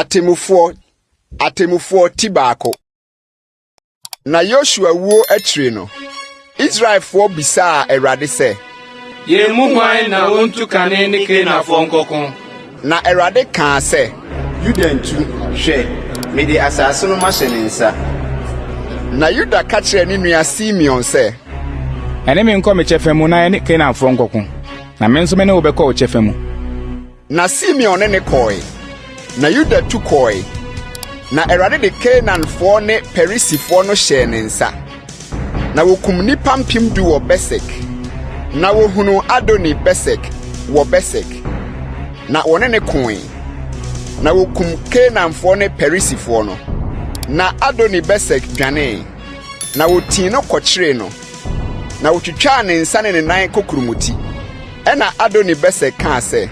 Atemmufoɔ, Atemmufoɔ ti baako. Na Yosua wuo akyiri no, Israelfoɔ bisaa Awurade sɛ, Yɛn mu hwan na ontu kane ne Kanaanfoɔ nkɔko? Na Awurade kaa sɛ, Yuda ntu, hwɛ, mede asase no mahyɛ ne nsa. Na Yuda ka kyerɛɛ ne nua Simeon sɛ, Ɛne me nkɔ me kyɛfa mu na yɛne Kanaanfoɔ nkɔko, na me nso me ne wo bɛkɔ wo kyɛfa mu. Na Simeon ne no kɔe, na Yuda tu kɔe. Na Awurade de Kanaanfoɔ ne Perisifoɔ no hyɛɛ ne nsa. Na wɔkum nnipa 10,000 wɔ Besek. Na wɔhunuu Adoni-Besek wɔ Besek, na wɔne no koe. Na wɔkum Kanaanfoɔ ne Perisifoɔ no. Na Adoni-Besek dwanee, na wɔtii no kɔkyeree no, na wɔtwitwaa ne nsa ne ne nan kokuromoti. Ɛnna Adoni-Besek kaa sɛ.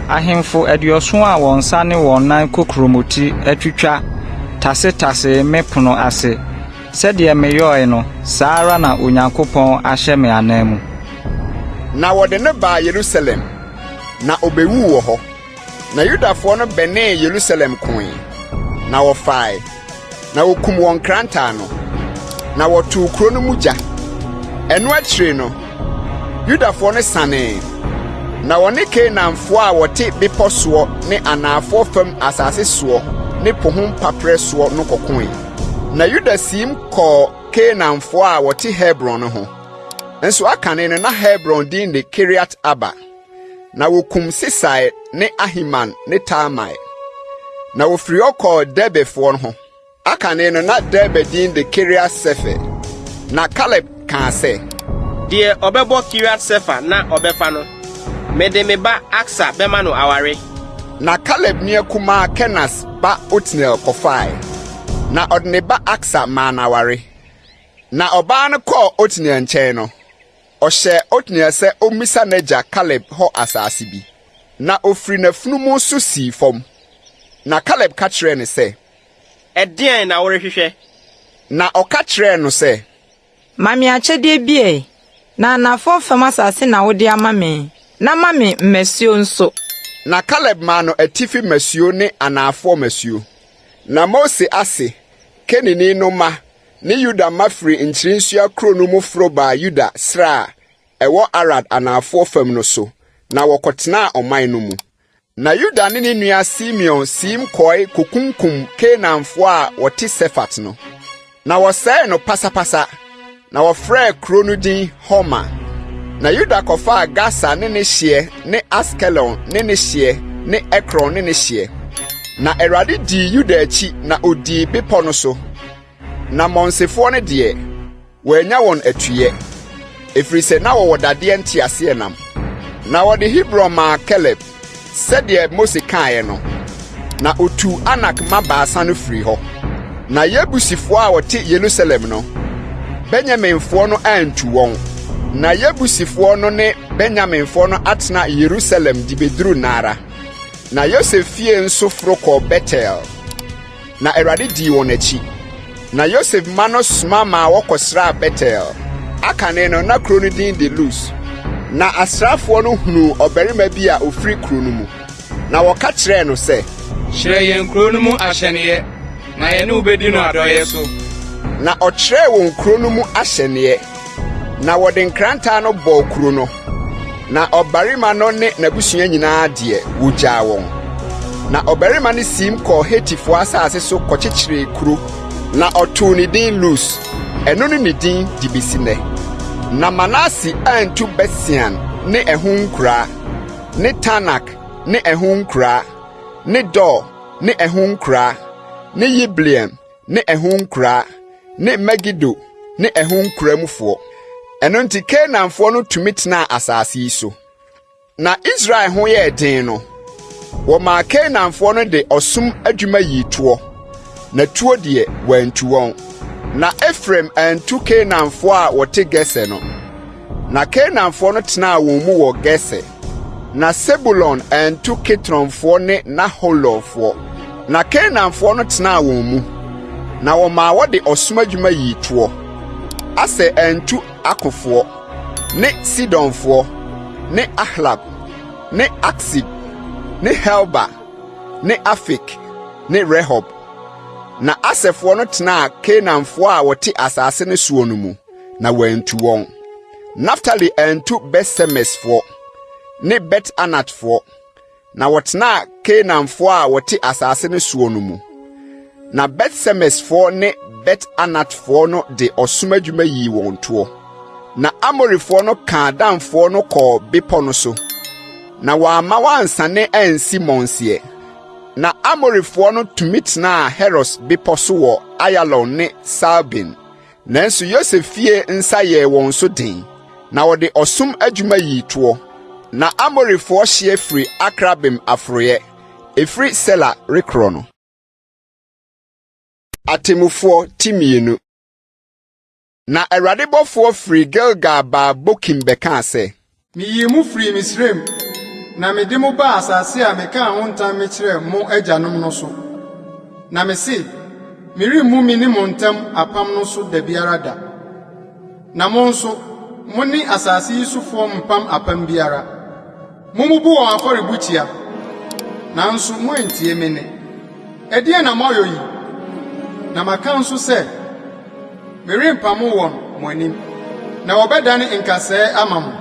Ahemfo 70 a wɔn nsa ne wɔn nan kokuromoti atwitwa tasetasee me pono ase. Sɛdeɛ meyɔeɛ no, saa ara na Onyankopɔn ahyɛ me ananmu. Na wɔde no baa Yerusalem, na obewuu wɔ hɔ. Na Yudafoɔ no bɛnee Yerusalem koe, na wɔfae, na wɔkum wɔn nkrantɛ ano, na wɔtoo kuro no mu gya. Ɛno akyiri no, Yudafoɔ no sanee, na wɔne Kanaanfoɔ a wɔte bepɔ soɔ ne anaafoɔ fam asase soɔ ne po ho mpaperɛ soɔ no kɔkoe. Na Yuda siim kɔɔ Kanaanfoɔ a wɔte Hebron no ho. Nso akane no na Hebron din de Kiriat-Arba. Na wɔkum Sesai ne Ahiman ne Talmai. Na wɔfiri hɔ kɔɔ Debirfoɔ ho. Akane no na Debir din de Kiriat-Sefer. Na Kaleb kaa sɛ. Deɛ ɔbɛbɔ Kiriat-Sefer na ɔbɛfa no, mede me ba Aksa bɛma no aware. Na Kaleb nua kumaa Kenas ba Otniel kɔfae, na ɔde ne ba Aksa maa no aware. Na ɔbaa no kɔɔ Otniel nkyɛn no, Ɔhyɛɛ Otniel sɛ ommisa n'agya Kaleb hɔ asase bi, na ofiri n'afunumu so sii fam. Na Kaleb ka kyerɛɛ no sɛ. Ɛdeɛn na worehwehwɛ? Na ɔka kyerɛɛ no sɛ. Ma me akyɛdeɛ bi ɛ, na anafoɔ fam asase na wode ama me, na ma me mmasuo nso. Na Kaleb maa no atifi mmasuo ne anaafoɔ mmasuo. Na Mose ase, Kenini no mma ne Yuda mma firii nkyirinsoa kuro no mu foro baa Yuda serɛ a ɛwɔ Arad anaafoɔ fam no so, na wɔkɔtenaa ɔman no mu. Na Yuda ne ne nua Simeon siim kɔe kokunkum Kanaanfoɔ a wɔte Sefat no, na wɔsɛee no pasapasa, na wɔfrɛɛ kuro no din Horma. Na Yuda kɔfaa Gasa ne ne hyeɛ ne Askelon ne ne hyeɛ ne Ekron ne ne hyeɛ. Na Awurade dii Yuda akyi na ɔdii bepɔ no so. Na mmɔnsefoɔ no deɛ, wɔannya wɔn atuyɛ, ɛfiri sɛ na wɔwɔ dadeɛ nteaseɛnam. Na wɔde Hebron maa Kaleb, sɛdeɛ Mose kaeɛ no, na ɔtuu Anak mma baasa no firii hɔ. Na Yebusifoɔ a wɔte Yerusalem no, Benyaminfoɔ no antu wɔn. Na Yebusifoɔ no ne Benyaminfoɔ no atena Yerusalem de bɛduru nnɛ ara. Na Yosef fie nso foro kɔɔ Betel. Na Awurade dii wɔn akyi. Na Yosef mma no soma maa wɔkɔsraa Betel. Akane no, na kuro no din de Lus. Na asraafoɔ no hunuu ɔbarima bi a ɔfiri kuro no mu, na wɔka kyerɛɛ no sɛ. Kyerɛ yɛn kuro no mu ahyɛneeɛ, na yɛne wo bɛdi no adɔeɛ so. Na ɔkyerɛɛ wɔn kuro no mu ahyɛneeɛ. Na wɔde nkrantɛ ano bɔɔ kuro no, na ɔbarima no ne n'abusua nyinaa deɛ, wɔgyaa wɔn. Na ɔbarima no siim kɔɔ Hetifoɔ asase so kɔkyekyeree kuro, na ɔtoo ne din Lus. Ɛno ne ne din de bɛsi nnɛ. Na Manase antu Bet-Sean ne ɛho nkuraa, ne Taanak ne ɛho nkuraa, ne Dor ne ɛho nkuraa, ne Yibleam ne ɛho nkuraa, ne Megido ne ɛho nkura mufoɔ. Ɛno nti Kanaanfoɔ no tumi tenaa asase yi so. Na Israel ho yɛɛ den no, wɔmaa Kanaanfoɔ no de ɔsom adwuma yii toɔ, na tuo deɛ, wɔantu wɔn. Na Efraim antu Kanaanfoɔ a wɔte Geser no, na Kanaanfoɔ no tenaa wɔn mu wɔ Geser. Na Sebulon antu Kitronfoɔ ne Nahololfoɔ, na Kanaanfoɔ no tenaa wɔn mu, na wɔmaa wɔde ɔsom adwuma yii toɔ. Aser antu Akofoɔ, ne Sidonfoɔ, ne Ahlab, ne Aksib, ne Helba, ne Afik, ne Rehob. Na Aserfoɔ no tenaa Kanaanfoɔ a wɔte asase no soɔ no mu, na wɔantu wɔn. Naftali antu Bet-Semesfoɔ ne Bet-Anatfoɔ, na wɔtenaa Kanaanfoɔ a wɔte asase no soɔ no mu. Na Bet-Semesfoɔ ne Bet-Anatfoɔ no de ɔsom adwuma yii wɔn toɔ. Na Amorifoɔ no kaa Danfoɔ no kɔɔ bepɔ no so, na wɔamma wɔansane ansi mmɔnseɛ. Na Amorifoɔ no tumi tenaa Heres bepɔ so wɔ Ayalon ne Saalbim. Nanso Yosef fie nsa yɛɛ wɔn so den, na wɔde ɔsom adwuma yii toɔ. Na Amorifoɔ hyeɛ firi Akrabim aforoeɛ, ɛfiri Sela rekorɔ no. Atemmufoɔ ti mmienu. Na Awurade bɔfoɔ firii Gilgal baa Bokim bɛkaa sɛ. Miyii mo firii Misraim, na mede mo baa asase a mekaa ho ntam mekyerɛɛ mo agyanom no so. Na mise, 'Meremmu me ne mo ntam apam no so da biara da. Na mo nso, mo ne asase yi sofoɔ mmpam apam biara. Mommubu wɔn afɔrebukyia, nanso moantie me nne. Ɛdeɛn na moayɔ yi? Na maka nso sɛ, Merempamo wɔn mo anim, na wɔbɛdane nkasɛɛ ama mo,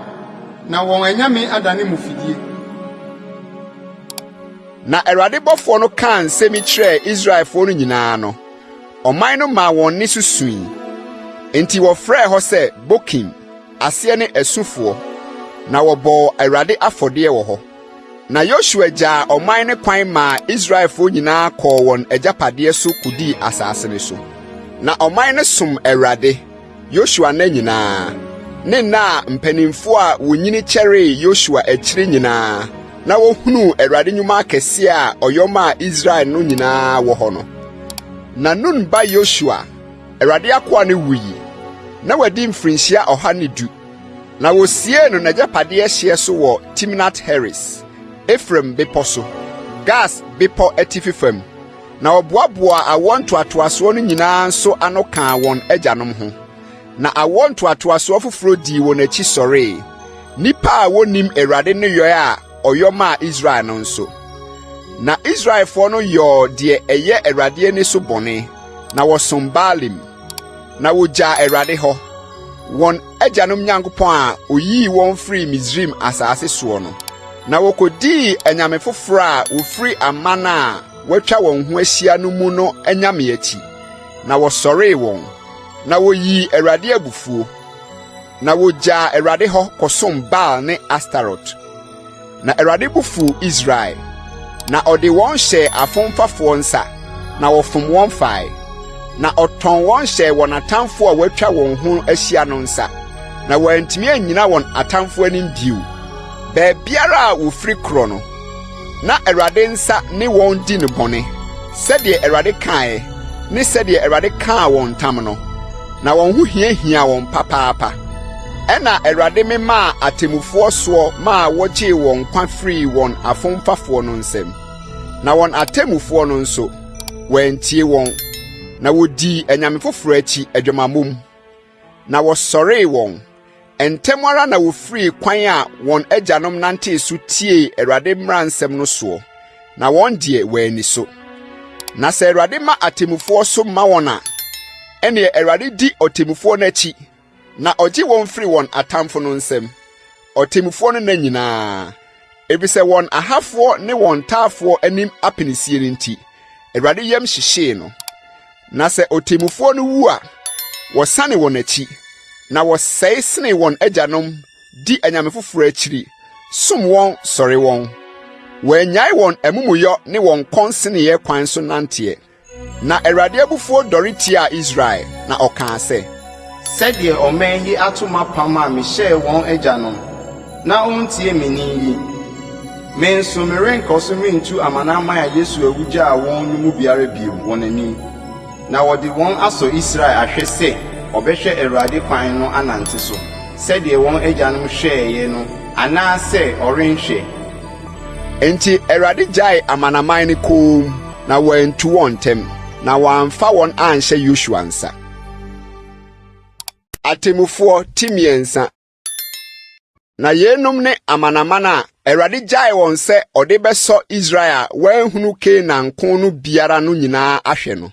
na wɔn anyame adane mo fidie. Na Awurade bɔfoɔ no kaa nsɛm yi kyerɛɛ Israelfoɔ no nyinaa no, ɔman no maa wɔn nne so sui. Enti wɔfrɛɛ hɔ sɛ Bokim, aseɛ ne Asufoɔ, na wɔbɔɔ Awurade afɔdeɛ wɔ hɔ. Na Yosua gyaa ɔman no kwan maa Israelfoɔ nyinaa kɔɔ wɔn agyapadeɛ so kɔdii asase no so. Na ɔman no som Awurade, Yosua nna nyinaa, ne nna a mpanimfoɔ a wɔnyini kyɛree Yosua akyiri nyinaa na wɔhunuu Awurade nnwuma akɛseɛ a ɔyɔ maa Israel no nyinaa wɔ hɔ no. Na Nun ba Yosua, Awurade akoa no wui, na wadi mfirinhyia 110. Na wosiee no n'agyapadeɛ hyeɛ so wɔ Timnat-Heres, Efraim bepɔ so, Gaas bepɔ atifi fam. Na wɔboaboaa awoɔ ntoatoasoɔ no nyinaa nso ano kaa wɔn agyanom ho. Na awoɔ ntoatoasoɔ foforɔ dii wɔn akyi sɔree, nnipa a wɔnnim Awurade nneyɔɛ a ɔyɔ maa Israel no nso. Na Israelfoɔ no yɔɔ deɛ ɛyɛ Awurade ani so bɔne, na wɔsom Baalim. Na wogyaa Awurade hɔ, wɔn agyanom Nyankopɔn a oyii wɔn firii Misraim asase soɔ no, na wɔkɔdii anyame foforɔ a wɔfiri aman a wɔatwa wɔn ho ahyia no mu no anyame akyi, na wɔsɔree wɔn, na wɔyii Awurade abufuo. Na wogyaa Awurade hɔ kɔsom Baal ne Astarot. Na Awurade bo fuw Israel, na ɔde wɔn hyɛɛ afomfafoɔ nsa, na wɔfom wɔn fae. Na ɔtɔn wɔn hyɛɛ wɔn atamfo a wɔatwa wɔn ho ahyia no nsa, na wɔantumi annyina wɔn atamfo anim bio. Baabiara a wɔfiri korɔ no, na Awurade nsa ne wɔn di no bɔne, sɛdeɛ Awurade kaeɛ ne sɛdeɛ Awurade kaa wɔn ntam no. Na wɔn ho hiahiaa wɔn papaapa. Ɛnna Awurade memaa atemmufoɔ soɔ maa wɔgyee wɔn nkwa firii wɔn afomfafoɔ no nsam. Na wɔn atemmufoɔ no nso, wɔantie wɔn, na wɔdii anyame foforɔ akyi adwamammɔ mu, na wɔsɔree wɔn. Ntɛm ara na wɔfirii kwan a wɔn agyanom nantee so tiee Awurade mmara nsɛm no soɔ, na wɔn deɛ wɔanni so. Na sɛ Awurade ma atemmufoɔ so ma wɔn a, ɛnneɛ Awurade di ɔtemmufoɔ no akyi na ɔgye wɔn firi wɔn atamfo no nsam, ɔtemmufoɔ no nna nyinaa, efisɛ wɔn ahafoɔ ne wɔn taafoɔ anim apinisie no nti, Awurade yam hyehyee no. Na sɛ ɔtemmufoɔ no wu a, wɔsane wɔn akyi, na wɔsɛe sene wɔn agyanom di anyame foforɔ akyiri, som wɔn sɔre wɔn. Wɔannyae wɔn amumuyɔ ne wɔn kɔnseneeɛ kwan so nanteɛ. Na Awurade abufuo dɔre tiaa Israel, na ɔkaa sɛ. Sɛdeɛ ɔman yi ato m'apam a mehyɛɛ wɔn agyanom, na wɔntie me nne yi, me nso merenkɔ so mentu amanaman a Yosua wu gyaa wɔn no mu biara bio wɔn anim, na wɔde wɔn asɔ Israel ahwɛ sɛ ɔbɛhwɛ Awurade kwan no anante so, sɛdeɛ wɔn agyanom hwɛeɛ no anaasɛ ɔrenhwɛ. Enti Awurade gyaee amanaman no komm, na wantu wɔn ntɛm, na wamfa wɔn anhyɛ Yosua nsa. Atemmufoɔ ti mmiɛnsa. Na yeinom ne amanaman a Awurade gyaee wɔn sɛ ɔde bɛsɔ Israel a wɔanhunu Kanaan ko no biara no nyinaa ahwɛ no,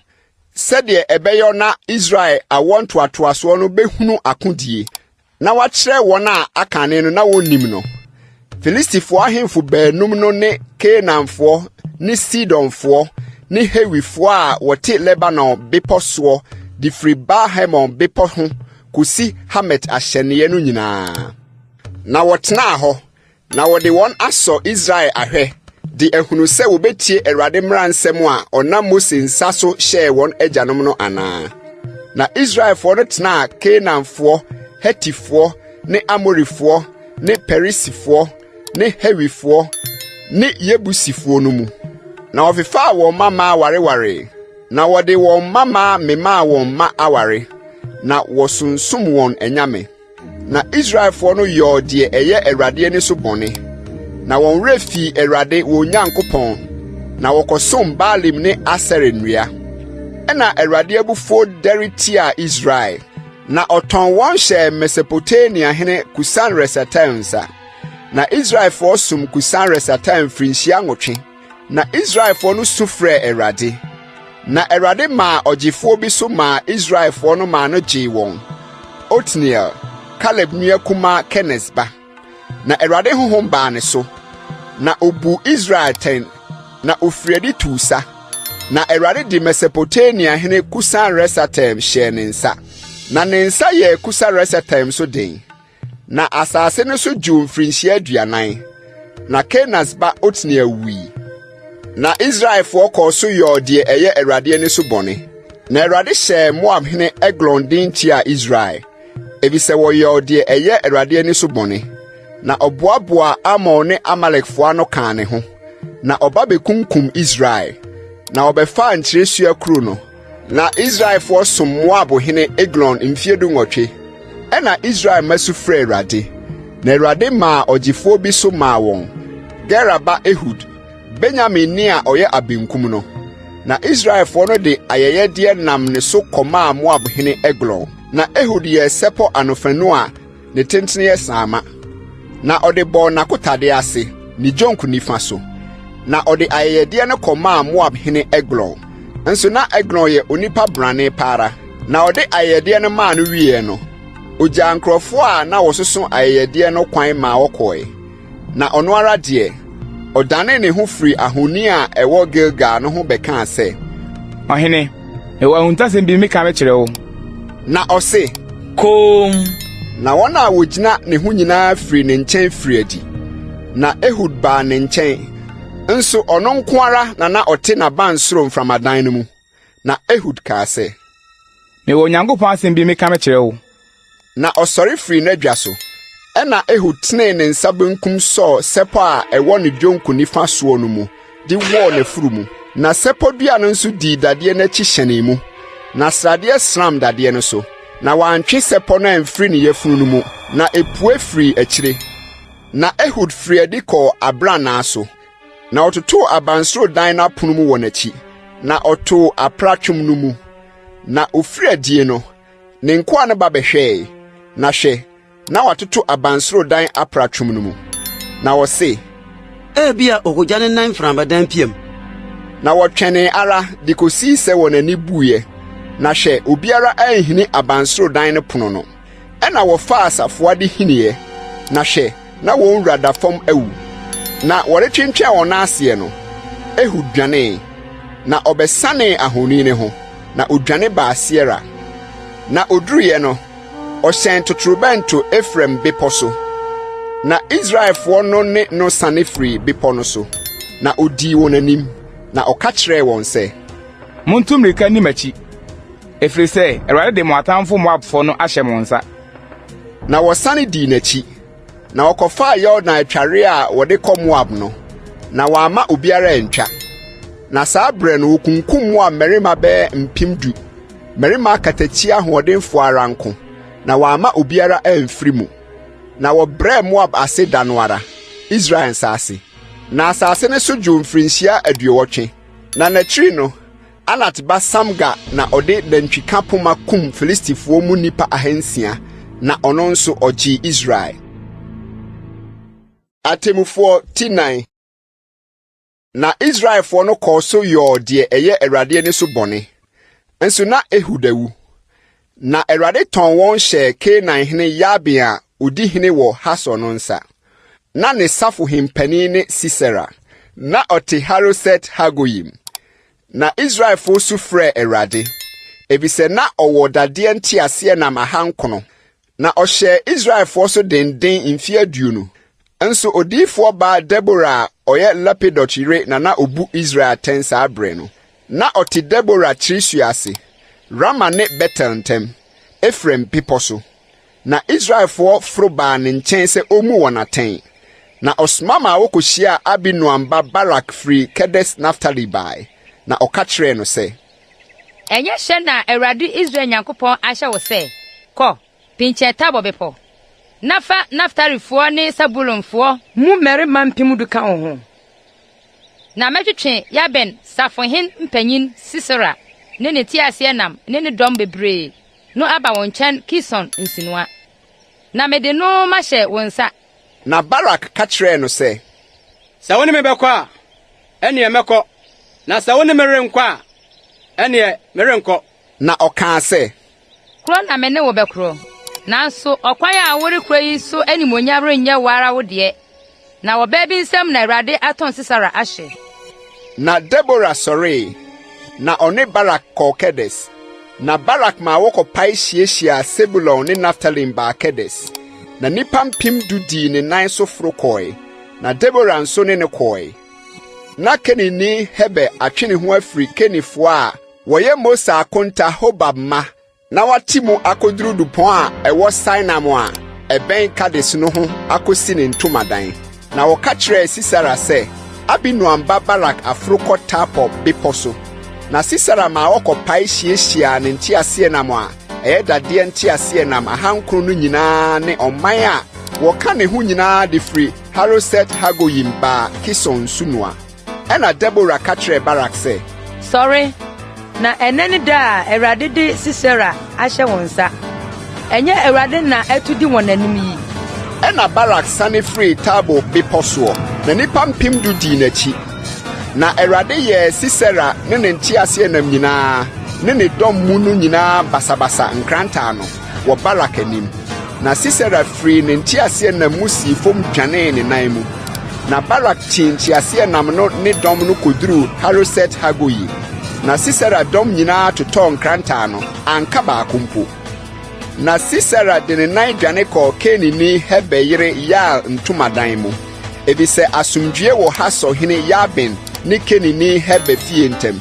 sɛdeɛ ɛbɛyɔ na Israel awoɔ ntoatoasoɔ no bɛhunu akodie, na wɔakyerɛ wɔn a akane no na wɔnnim no. Filistifoɔ ahemfo baanum no ne Kanaanfoɔ ne Sidonfoɔ ne Hewifoɔ a wɔte Lebanon bepɔ soɔ de firi Baal-Hermon bepɔ ho kɔsi Hamat ahyɛneeɛ no nyinaa. Na wɔtenaa hɔ, na wɔde wɔn asɔ Israel ahwɛ de ahunu sɛ wɔbɛtie Awurade mmara nsɛm a ɔnam Mose nsa so hyɛɛ wɔn agyanom no anaa. Na Israelfoɔ no tenaa Kanaanfoɔ, Hetifoɔ ne Amorifoɔ ne Perisifoɔ ne Hewifoɔ ne Yebusifoɔ no mu. Na wɔfefaa wɔn mmammaa warewaree, na wɔde wɔn mmammaa memaa wɔn mma aware, na wɔsonsom wɔn anyame. Na Israelfoɔ no yɔɔ deɛ ɛyɛ Awurade ani so bɔne, na wɔn werɛ fii Awurade wɔn Nyankopɔn, na wɔkɔsom Baalim ne Asera nnua. Ɛnna Awurade abufuo dɛre tiaa Israel, na ɔtɔn wɔn hyɛɛ Mesopotamia hene Kusan-Resataim nsa. Na Israelfoɔ som Kusan-Resataim mfirinhyia nwɔtwe. Na Israelfoɔ no su frɛɛ Awurade, na Awurade maa ɔgyefoɔ bi so maa Israelfoɔ no maa no gyee wɔn, Otniel, Kaleb nua kumaa Kenes ba. Na Awurade honhom baa ne so, na obuu Israel atɛn, na ofiri adi tuu sa. Na Awurade de Mesopotamia hene Kusan-Resataim hyɛɛ ne nsa, na ne nsa yɛɛ Kusan-Resataim so den. Na asase no so dwoo mfirinhyia 40, na Kenas ba Otniel wui. Na Israelfoɔ kɔɔ so yɔɔ deɛ ɛyɛ Awurade ani so bɔne. Na Awurade hyɛɛ Moab hene Eglon den tiaa Israel, efisɛ wɔyɔɔ deɛ ɛyɛ Awurade ani so bɔne. Na ɔboaboaa Amon ne Amalekfoɔ ano kaa ne ho, na ɔba bɛkunkum Israel. Na wɔbɛfaa nkyiresua kuro no. Na Israelfoɔ som Moab hene Eglon mfeɛ dunwɔtwe. Ɛnna Israel mma su frɛɛ Awurade, na Awurade maa ɔgyefoɔ bi so maa wɔn, Gera ba Ehud, Benyaminni a ɔyɛ abenkum no. Na Israelfoɔ no de ayɛyɛdeɛ nam ne so kɔmaa Moab hene Eglon. Na Ehud yɛɛ sɛpɔ anofanu a ne tentene yɛ saama, na ɔde bɔɔ n'akotadeɛ ase, ne dwonku nifa so. Na ɔde ayɛyɛdeɛ no kɔmaa Moab hene Eglon. Nso na Eglon yɛ onipa brane pa ara. Na ɔde ayɛyɛdeɛ no maa no wieeɛ no, ɔgyaa nkurɔfoɔ a na wɔsoso ayɛyɛdeɛ no kwan maa wɔkɔe. Na ɔno ara deɛ, ɔdanee ne ho firii ahoni a ɛwɔ Gilgal no ho bɛkaa sɛ, Ɔhene, mewɔ ahuntasɛm bi meka mekyerɛ wo. Na ɔse, Komm! Na wɔn a wɔgyina ne ho nyinaa firii ne nkyɛn firii adi. Na Ehud baa ne nkyɛn, nso ɔno nko ara na na ɔte n'abansoro mframadan no mu. Na Ehud kaa sɛ, Mewɔ Onyankopɔn asɛm bi meka mekyerɛ wo. Na ɔsɔre firii n'adwa so. Ɛnna Ehud tenee ne nsa benkum sɔɔ sɛpɔ a ɛwɔ ne dwonku nifa soɔ no mu de wɔɔ n'afuru mu. Na sɛpɔ dua no nso dii dadeɛ no akyi hyɛnee mu, na sradeɛ sram dadeɛ no so. Na wantwe sɛpɔ no amfiri ne yafunu no mu, na epue firii akyire. Na Ehud firii adi kɔɔ abrannaa so, na ɔtotoo abansoro dan no apono mu wɔ n'akyi, na ɔtoo apratwom no mu. Na ofiri adie no, ne nkoa no ba bɛhwɛe, na hwɛ, na watoto abansoro dan apratwom no mu. Na wɔse, Ebia okogya ne nan mframadan piam. Na wɔtwɛnee ara de kosii sɛ wɔn ani buiɛ, na hwɛ, obiara anhini abansoro dan no pono no. Ɛnna wɔfaa safoa de hiniiɛ, na hwɛ, na wɔn wura da fam awu. Na wɔretwentwɛn wɔn nan aseɛ no, Ehud dwanee, na ɔbɛsanee ahoni no ho, na odwane baa Seera. Na oduruiɛ no, ɔhyɛn totorobɛnto Efraim bepɔ so. Na Israelfoɔ no ne no sane firii bepɔ no so, na odii wɔn anim, na ɔka kyerɛɛ wɔn sɛ, Montu mmirika nni m'akyi, ɛfiri sɛ Awurade de mo atamfo Moabfoɔ no ahyɛ mo nsa. Na wɔsane dii n'akyi, na wɔkɔfaa Yordan atwareɛ a wɔde kɔ Moab no, na wɔamma obiara antwa. Na saa berɛ no wɔkunkum Moab mmarima bɛyɛ 10,000, mmarima akatakyie ahoɔdenfoɔ ara nko, na wɔamma obiara amfiri mu. Na wɔbrɛɛ Moab ase da no ara, Israel nsa ase. Na asase no so dwoo mfirinhyia 80. Na n'akyiri no, Anat ba Samgar na ɔde nantwika poma kum Filistifoɔ mu nnipa 600, na ɔno nso ɔgyee Israel. Atemmufoɔ ti nan. Na Israelfoɔ no kɔɔ so yɔɔ deɛ ɛyɛ Awurade ani so bɔne. Nso na Ehud awu. Na Awurade tɔn wɔn hyɛɛ Kanaan hene Yabin a ɔdi hene wɔ Hasor no nsa. Na ne safohempanin ne Sisera. Na ɔte Haroset Hagoyim. Na Israelfoɔ su frɛɛ Awurade, efisɛ na ɔwɔ dadeɛ nteaseɛnam ahankono Na ɔhyɛɛ Israelfoɔ so denden mfeɛ aduonu. Nso odiyifoɔ baa Debora a ɔyɛ Lapidot yere na na ɔbu Israel atɛn saa berɛ no. Na ɔte Debora kyiresua ase, Rama ne Betel ntam, Efraim bepɔ so. Na Israelfoɔ foro baa ne nkyɛn sɛ ɔmmu wɔn atɛn. Na ɔsoma maa wɔkɔhyiaa Abinoam ba Barak firii Kedes-Naftali bae, na ɔka kyerɛɛ no sɛ. Ɛnyɛ hyɛ na Awurade Israel Nyankopɔn ahyɛ wo sɛ, 'Kɔ, pinkyɛn Tabor bepɔ, na fa Naftalifoɔ ne Sebulonfoɔ. Mu mmarima 10,000 ka wo ho. Na mɛtwetwe Yabin safohene mpanyin Sisera ne ne nteaseɛnam ne ne dɔm bebree no aba wo nkyɛn Kison nsunoa, na mede no mahyɛ wo nsa. Na Barak ka kyerɛɛ no sɛ. Sɛ wo ne me bɛkɔ a, ɛnneɛ mɛkɔ, na sɛ wo ne me renkɔ a, ɛnneɛ merenkɔ. Na ɔkaa sɛ. Korɔ na me ne wo bɛkorɔ, nanso ɔkwan a worekorɔ yi so animuonyam renyɛ wo ara wo deɛ, na ɔbaa bi nsam na Awurade atɔn Sisera ahyɛ. Na Debora sɔree, na ɔne Barak kɔɔ Kedes. Na Barak maa wɔkɔpae hyiahyiaa Sebulon ne Naftalim baa Kedes. Na nnipa 10,000 dii ne nan so foro kɔe, na Debora nso ne no kɔe. Na Kenini Heber atwe ne ho afiri Kenifoɔ a wɔyɛ Mose akonta Hobab mma na wate mu akoduru dupɔn a ɛwɔ Saanaim a ɛbɛn Kades no ho akosi ne ntomadan. Na wɔka kyerɛɛ Sisera sɛ, Abinoam ba Barak aforo kɔ Tabor bepɔ so. Na Sisera maa wɔkɔpae hyiahyiaa ne nteaseɛnam a ɛyɛ dadeɛ nteaseɛnam ahankron no nyinaa ne ɔman a wɔka ne ho nyinaa de firi Haroset-Hagoyim baa Kison nsunoa. Ɛnna Debora ka kyerɛɛ Barak sɛ. Sɔre, na ɛnnɛ ne da a Awurade de Sisera ahyɛ wo nsa. Ɛnyɛ Awurade na atu di wɔn anim yi? Ɛnna Barak sane firii Tabor bepɔ soɔ, na nnipa 10,000 dii n'akyi. Na Awurade yɛɛ Sisera ne ne nteaseɛnam nyinaa ne ne dɔm mu no nyinaa basabasa nkrantɛ ano wɔ Barak anim. Na Sisera firii ne nteaseɛnam mu sii fam dwanee ne nan mu. Na Barak tii nteaseɛnam no ne dɔm no koduruu Haroset-Hagoyim. Na Sisera dɔm nyinaa totɔɔ nkrantɛ ano, anka baako mpo. Na Sisera de ne nan dwane kɔɔ Kenini Heber yere Yael ntomadan mu, efisɛ asomdwoe wɔ Hasor hene Yabin ne Kenini Heber fie ntam.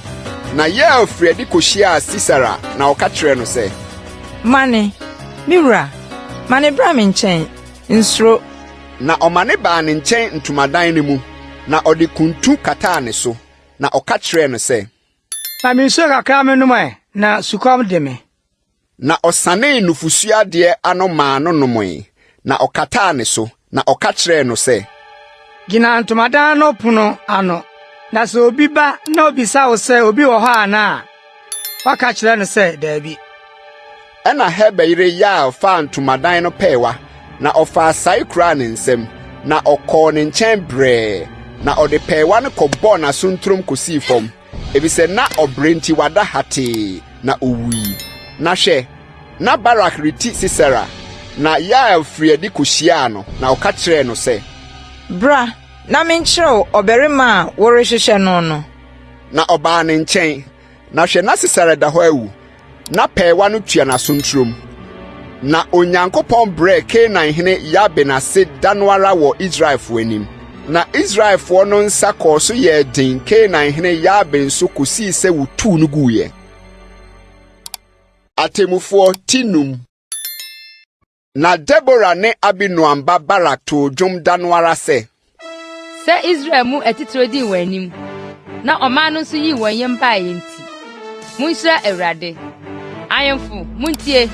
Na Yael firi adi kohyiaa Sisera, na ɔka kyerɛɛ no sɛ. Mane, me wura, mane bra me nkyɛn, nsuro. Na ɔmane baa ne nkyɛn ntomadan no mu, na ɔde kuntu kataa ne so, na ɔka kyerɛɛ no sɛ. Ma me nsuo kakra mennom ɛ, na sukɔm de me. Na ɔsanee nufosuo adeɛ ano maa no nomee, na ɔkataa ne so, na ɔka kyerɛɛ no sɛ. Gyina ntomadan no pono ano, na sɛ obi ba na obisa wo sɛ obi wɔ hɔ anaa a, woaka kyerɛ no sɛ, 'Dabi. Ɛnna Heber yere Yael faa ntomadan no pɛɛwa, na ɔfaa sae kuraa ne nsam, na ɔkɔɔ ne nkyɛn brɛɛ, na ɔde pɛɛwa no kɔbɔɔ n'asontorɔm kosii fam, efisɛ na ɔbrɛ nti wada hatee, na owui. Na hwɛ, na Barak reti Sisera, na Yael firii adi kohyiaa no, na ɔka kyerɛɛ no sɛ. Bra na menkyerɛ wo ɔbarima a worehwehwɛ no no. Na ɔbaa ne nkyɛn, na hwɛ, na Sisera da hɔ awu, na pɛɛwa no tua n'asontorɔm. Na Onyankopɔn brɛɛ Kanaan hene Yabin ase da no ara wɔ Israelfoɔ anim. Na Israelfoɔ no nsa kɔɔ so yɛɛ den Kanaan hene Yabin so kosii sɛ wotuu no guiɛ. Atemmufoɔ ti num. Na Debora ne Abinoam ba Barak too dwom da no ara sɛ. Sɛ Israel mu atitiriw dii wɔn anim, na ɔman no nso yii wɔn yam baeɛ nti, monhyira Awurade. Ahemfo, muntie!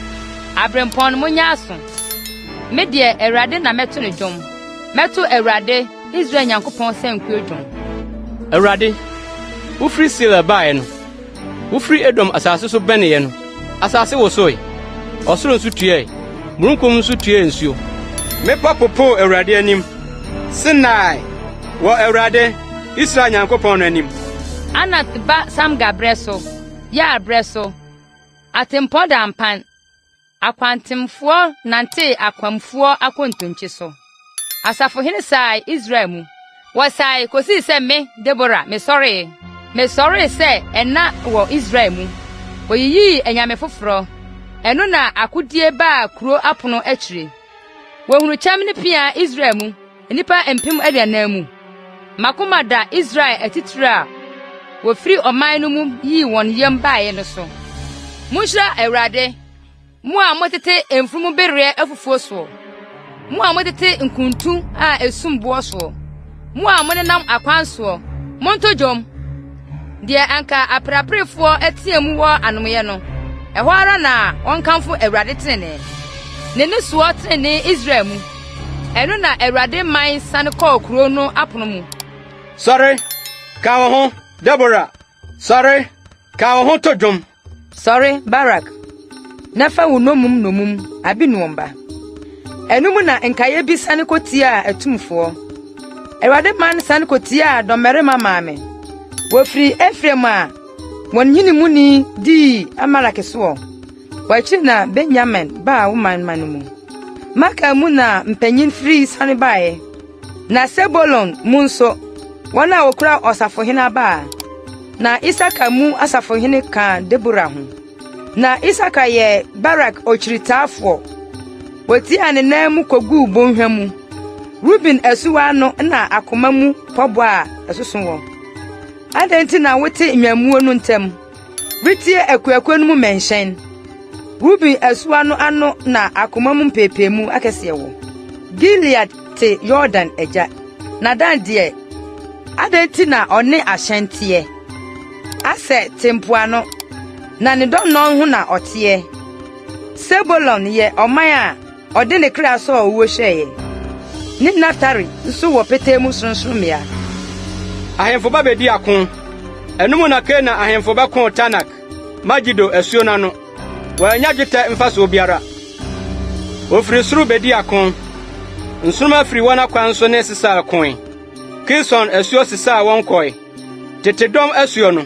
Abirɛmpɔn no, monyɛ aso! Me deɛ, Awurade na mɛto no dwom, mɛto Awurade, Israel Nyankopɔn sankuo dwom. Awurade, wofiri Sela baeɛ no, Wofiri Edom asase so bɛneeɛ no, asase wosoe, ɔsoro nso tuae, mununkum nso tuee nsuo. Mmepɔ popoo Awurade anim, Sinai, wɔ Awurade, Israel Nyankopɔn no anim. Anat ba Samgar berɛ so, Yael berɛ so, atempɔn daa mpan. Akwantemfoɔ nantee akwamfoɔ akontonkyi so. Asafohene sae Israel mu. Wɔsae kosii sɛ me, Debora, mesɔree. Mesɔree sɛ ɛna wɔ Israel mu. Wɔyiyii anyame foforɔ. Ɛno na akodie baa kuro apono akyire. Wɔhunu kyɛm ne pea Israel mu, nnipa 40,000 mu. M'akoma da Israel atitire a wɔfiri ɔman no mu yii wɔn yam baeɛ no so. Monhyira Awurade, mo a motete mfunumu bereɛ afufuo soɔ, mo a motete nkuntu a esum boɔ soɔ, mo a monenam akwan soɔ, monto dwom. Deɛ anka apereaperefoɔ teɛ mu wɔ anomeeɛ no, ɛhɔ ara na wɔnkamfo Awurade tenenee, ne nnisoɔ tenenee Israel mu. Ɛno na Awurade man sane kɔɔ kurow no apono mu. Sɔre, ka wo ho, Debora! Sɔre, ka wo ho to dwom! Sɔre, Barak, na fa wo nnommum nnommum Abinoam ba. Ɛno mu na nkaeɛ bi sane kotiaa atumfoɔ. Awurade man sane kotiaa dɔmmarima maa me. Wɔfiri Efraim a wɔn hene muni dii Amalek soɔ. W'akyiri na Benyamin baa wo manma no mu. Makir mu na mpanyin firi siane bae, na Sebulon mu nso, wɔn a wokura ɔsafohene abaa. Na Isakar mu asafohene ka Debora ho. Na Isakar yɛ Barak okyiritaafoɔ. Wotiaa ne nan mu koguu bɔnhwa mu. Ruben asuwa ano na akoma mu pɔbɔ a ɛsoso wɔ. Adɛn nti na wote nnwammuo no ntam? Retie akuakuo no mu mmɛnhyɛn. Ruben asuwa no ano na akoma mu mpeepeemu akɛseɛ wɔ. Gilead te Yordan agya. Na Dan deɛ, adɛn nti na ɔne ahyɛn teɛ? Aser te mpoano, na ne dɔnnɔn ho na ɔteɛ. Sebulon yɛ ɔman a Ɔde ne kra sɔɔ owuo hwɛeɛ, ne Naftali nso wɔ petee mu sorɔnsorɔmmea. Ahemfo ba bedii ako. Ɛno mu na Kanaan ahemfo bɛkoo Taanak, Megido asuo no ano. Wɔannya dwetɛ mfasoɔ biara. Wɔfiri soro bedii ako. Nsoromma firi wɔn akwan so ne Sisera koe. Kison asuo sesaa wɔn kɔe. Tete dɔm asuo no,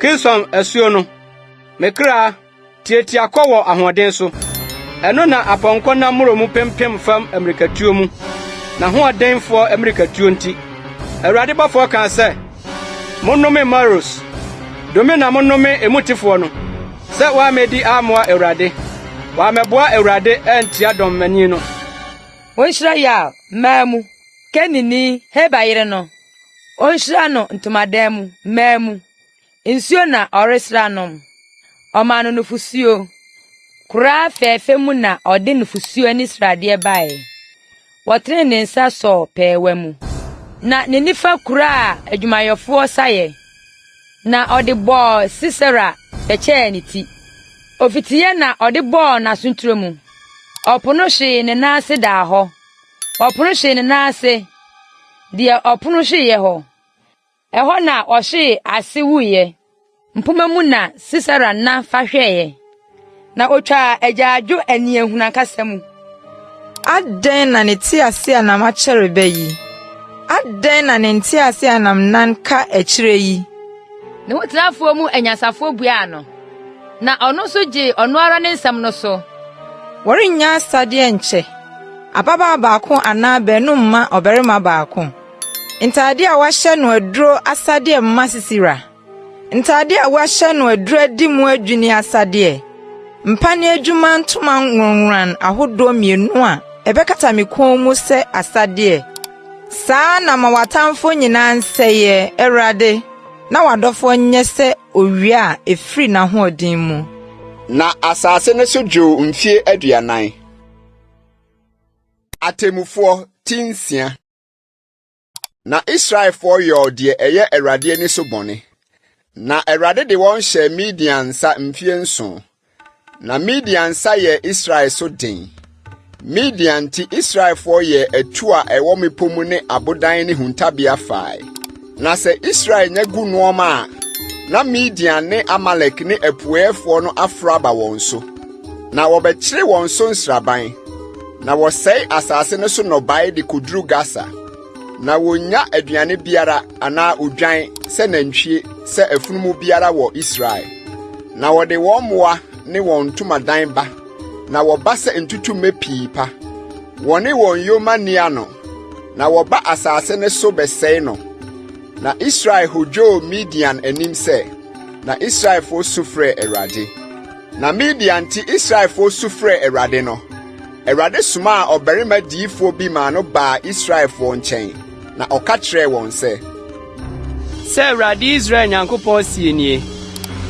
Kison asuo no. Me kra, Tiatia kɔ wɔ ahoɔden so. Ɛno na apɔnkɔ nam mmorɔw mu pempem fam ammirikatuo mu, n'ahoɔdenfoɔ ammirikatuo nti. Awurade bɔfoɔ kaa sɛ, Monnome Meros, dome na monnome emutefoɔ no, sɛ wɔammedi ammoa Awurade, wɔammɛboa Awurade antia dɔmmanin no. Wonhyira Yael mmaa mu, Kenini Heber yere no, onhyira no ntomadan mu mmaa mu. Nsuo na ɔresrɛ anom. Ɔmaa no nufosuo. Koraa fɛɛfɛ mu na ɔde nufosuo ani sradeɛ baeɛ. Wɔtenee ne nsa sɔɔ pɛɛwa mu. Na ne nifa kuraa adwumayɛfoɔ saeɛ, na ɔde bɔɔ Sisera bɛkyɛɛ ne ti. Ɔfitiiɛ na ɔde bɔɔ n'asontire mu. Ɔpono hwee ne nan ase daa hɔ. Ɔpono hwee ne nan ase, deɛ ɔpono hweeɛ hɔ. Ɛhɔ na ɔhwee ase wuiɛ. Mpomma mu na Sisera nna fa hwɛeɛ, na ɔtwaa agyaadwo aniɛhunu ankasa mu. Adɛn na ne teaseɛnam akyɛre bɛ yi? Adɛn na ne nteaseɛnam nan ka akyire yi? Ne hotenafoɔ mu anyansafoɔ buaa no, na ɔno nso gyee ɔno ara ne nsɛm no so. Wɔrennya asadeɛ nkyɛ, ababaa baako anaa baanum mma ɔbarima baako. Ntade a wɔahyɛ no aduro asadeɛ mma sisira, ntade a wɔahyɛ no aduro adi mu adwini asadeɛ, mpane adwuma ntoma nworonnworan ahodoɔ mmienu a ɛbɛkata me kɔn mu sɛ asadeɛ. Saa na ma w'atamfoɔ nyinaa nsɛeɛ, Awurade, na w'adɔfoɔ nyɛ sɛ owia a ɛfiri n'ahoɔden mu. Na asase no so dwoo mfeɛ 40. Atemmufoɔ ti nsia. Na Israelfoɔ yɔɔ deɛ ɛyɛ Awurade ani so bɔne. Na Awurade de wɔn hyɛɛ Midian nsa mfeɛ nson. Na Midian nsa yɛɛ Israel so den. Midian nti Israelfoɔ yɛɛ atu a ɛwɔ mmepɔ mu ne abodan ne huntabea fae. Na sɛ Israel nya gu nnoɔma a, na Midian ne Amalek ne apueeɛfoɔ no aforo aba wɔn so. Na wɔbɛkyere wɔn so nsraban, na wɔsɛe asase no so nnɔbae de koduru Gasa. Na wonnya aduane biara anaa odwan sɛ nantwie sɛ afunumu biara wɔ Israel. Na wɔde wɔn mmoa ne wɔn ntomadan ba, na wɔba sɛ ntutummɛ pii pa. Wɔne wɔn yoma nni ano, na wɔba asase no so bɛsɛe no. Na Israel hodwoo Midian anim sɛ, na Israelfoɔ su frɛɛ Awurade. Na Midian nti Israelfoɔ su frɛɛ Awurade no, Awurade somaa ɔbarima diyifoɔ bi maa no baa Israelfoɔ nkyɛn, na ɔka kyerɛɛ wɔn sɛ, Sɛ Awurade Israel Nyankopɔn seɛ nie,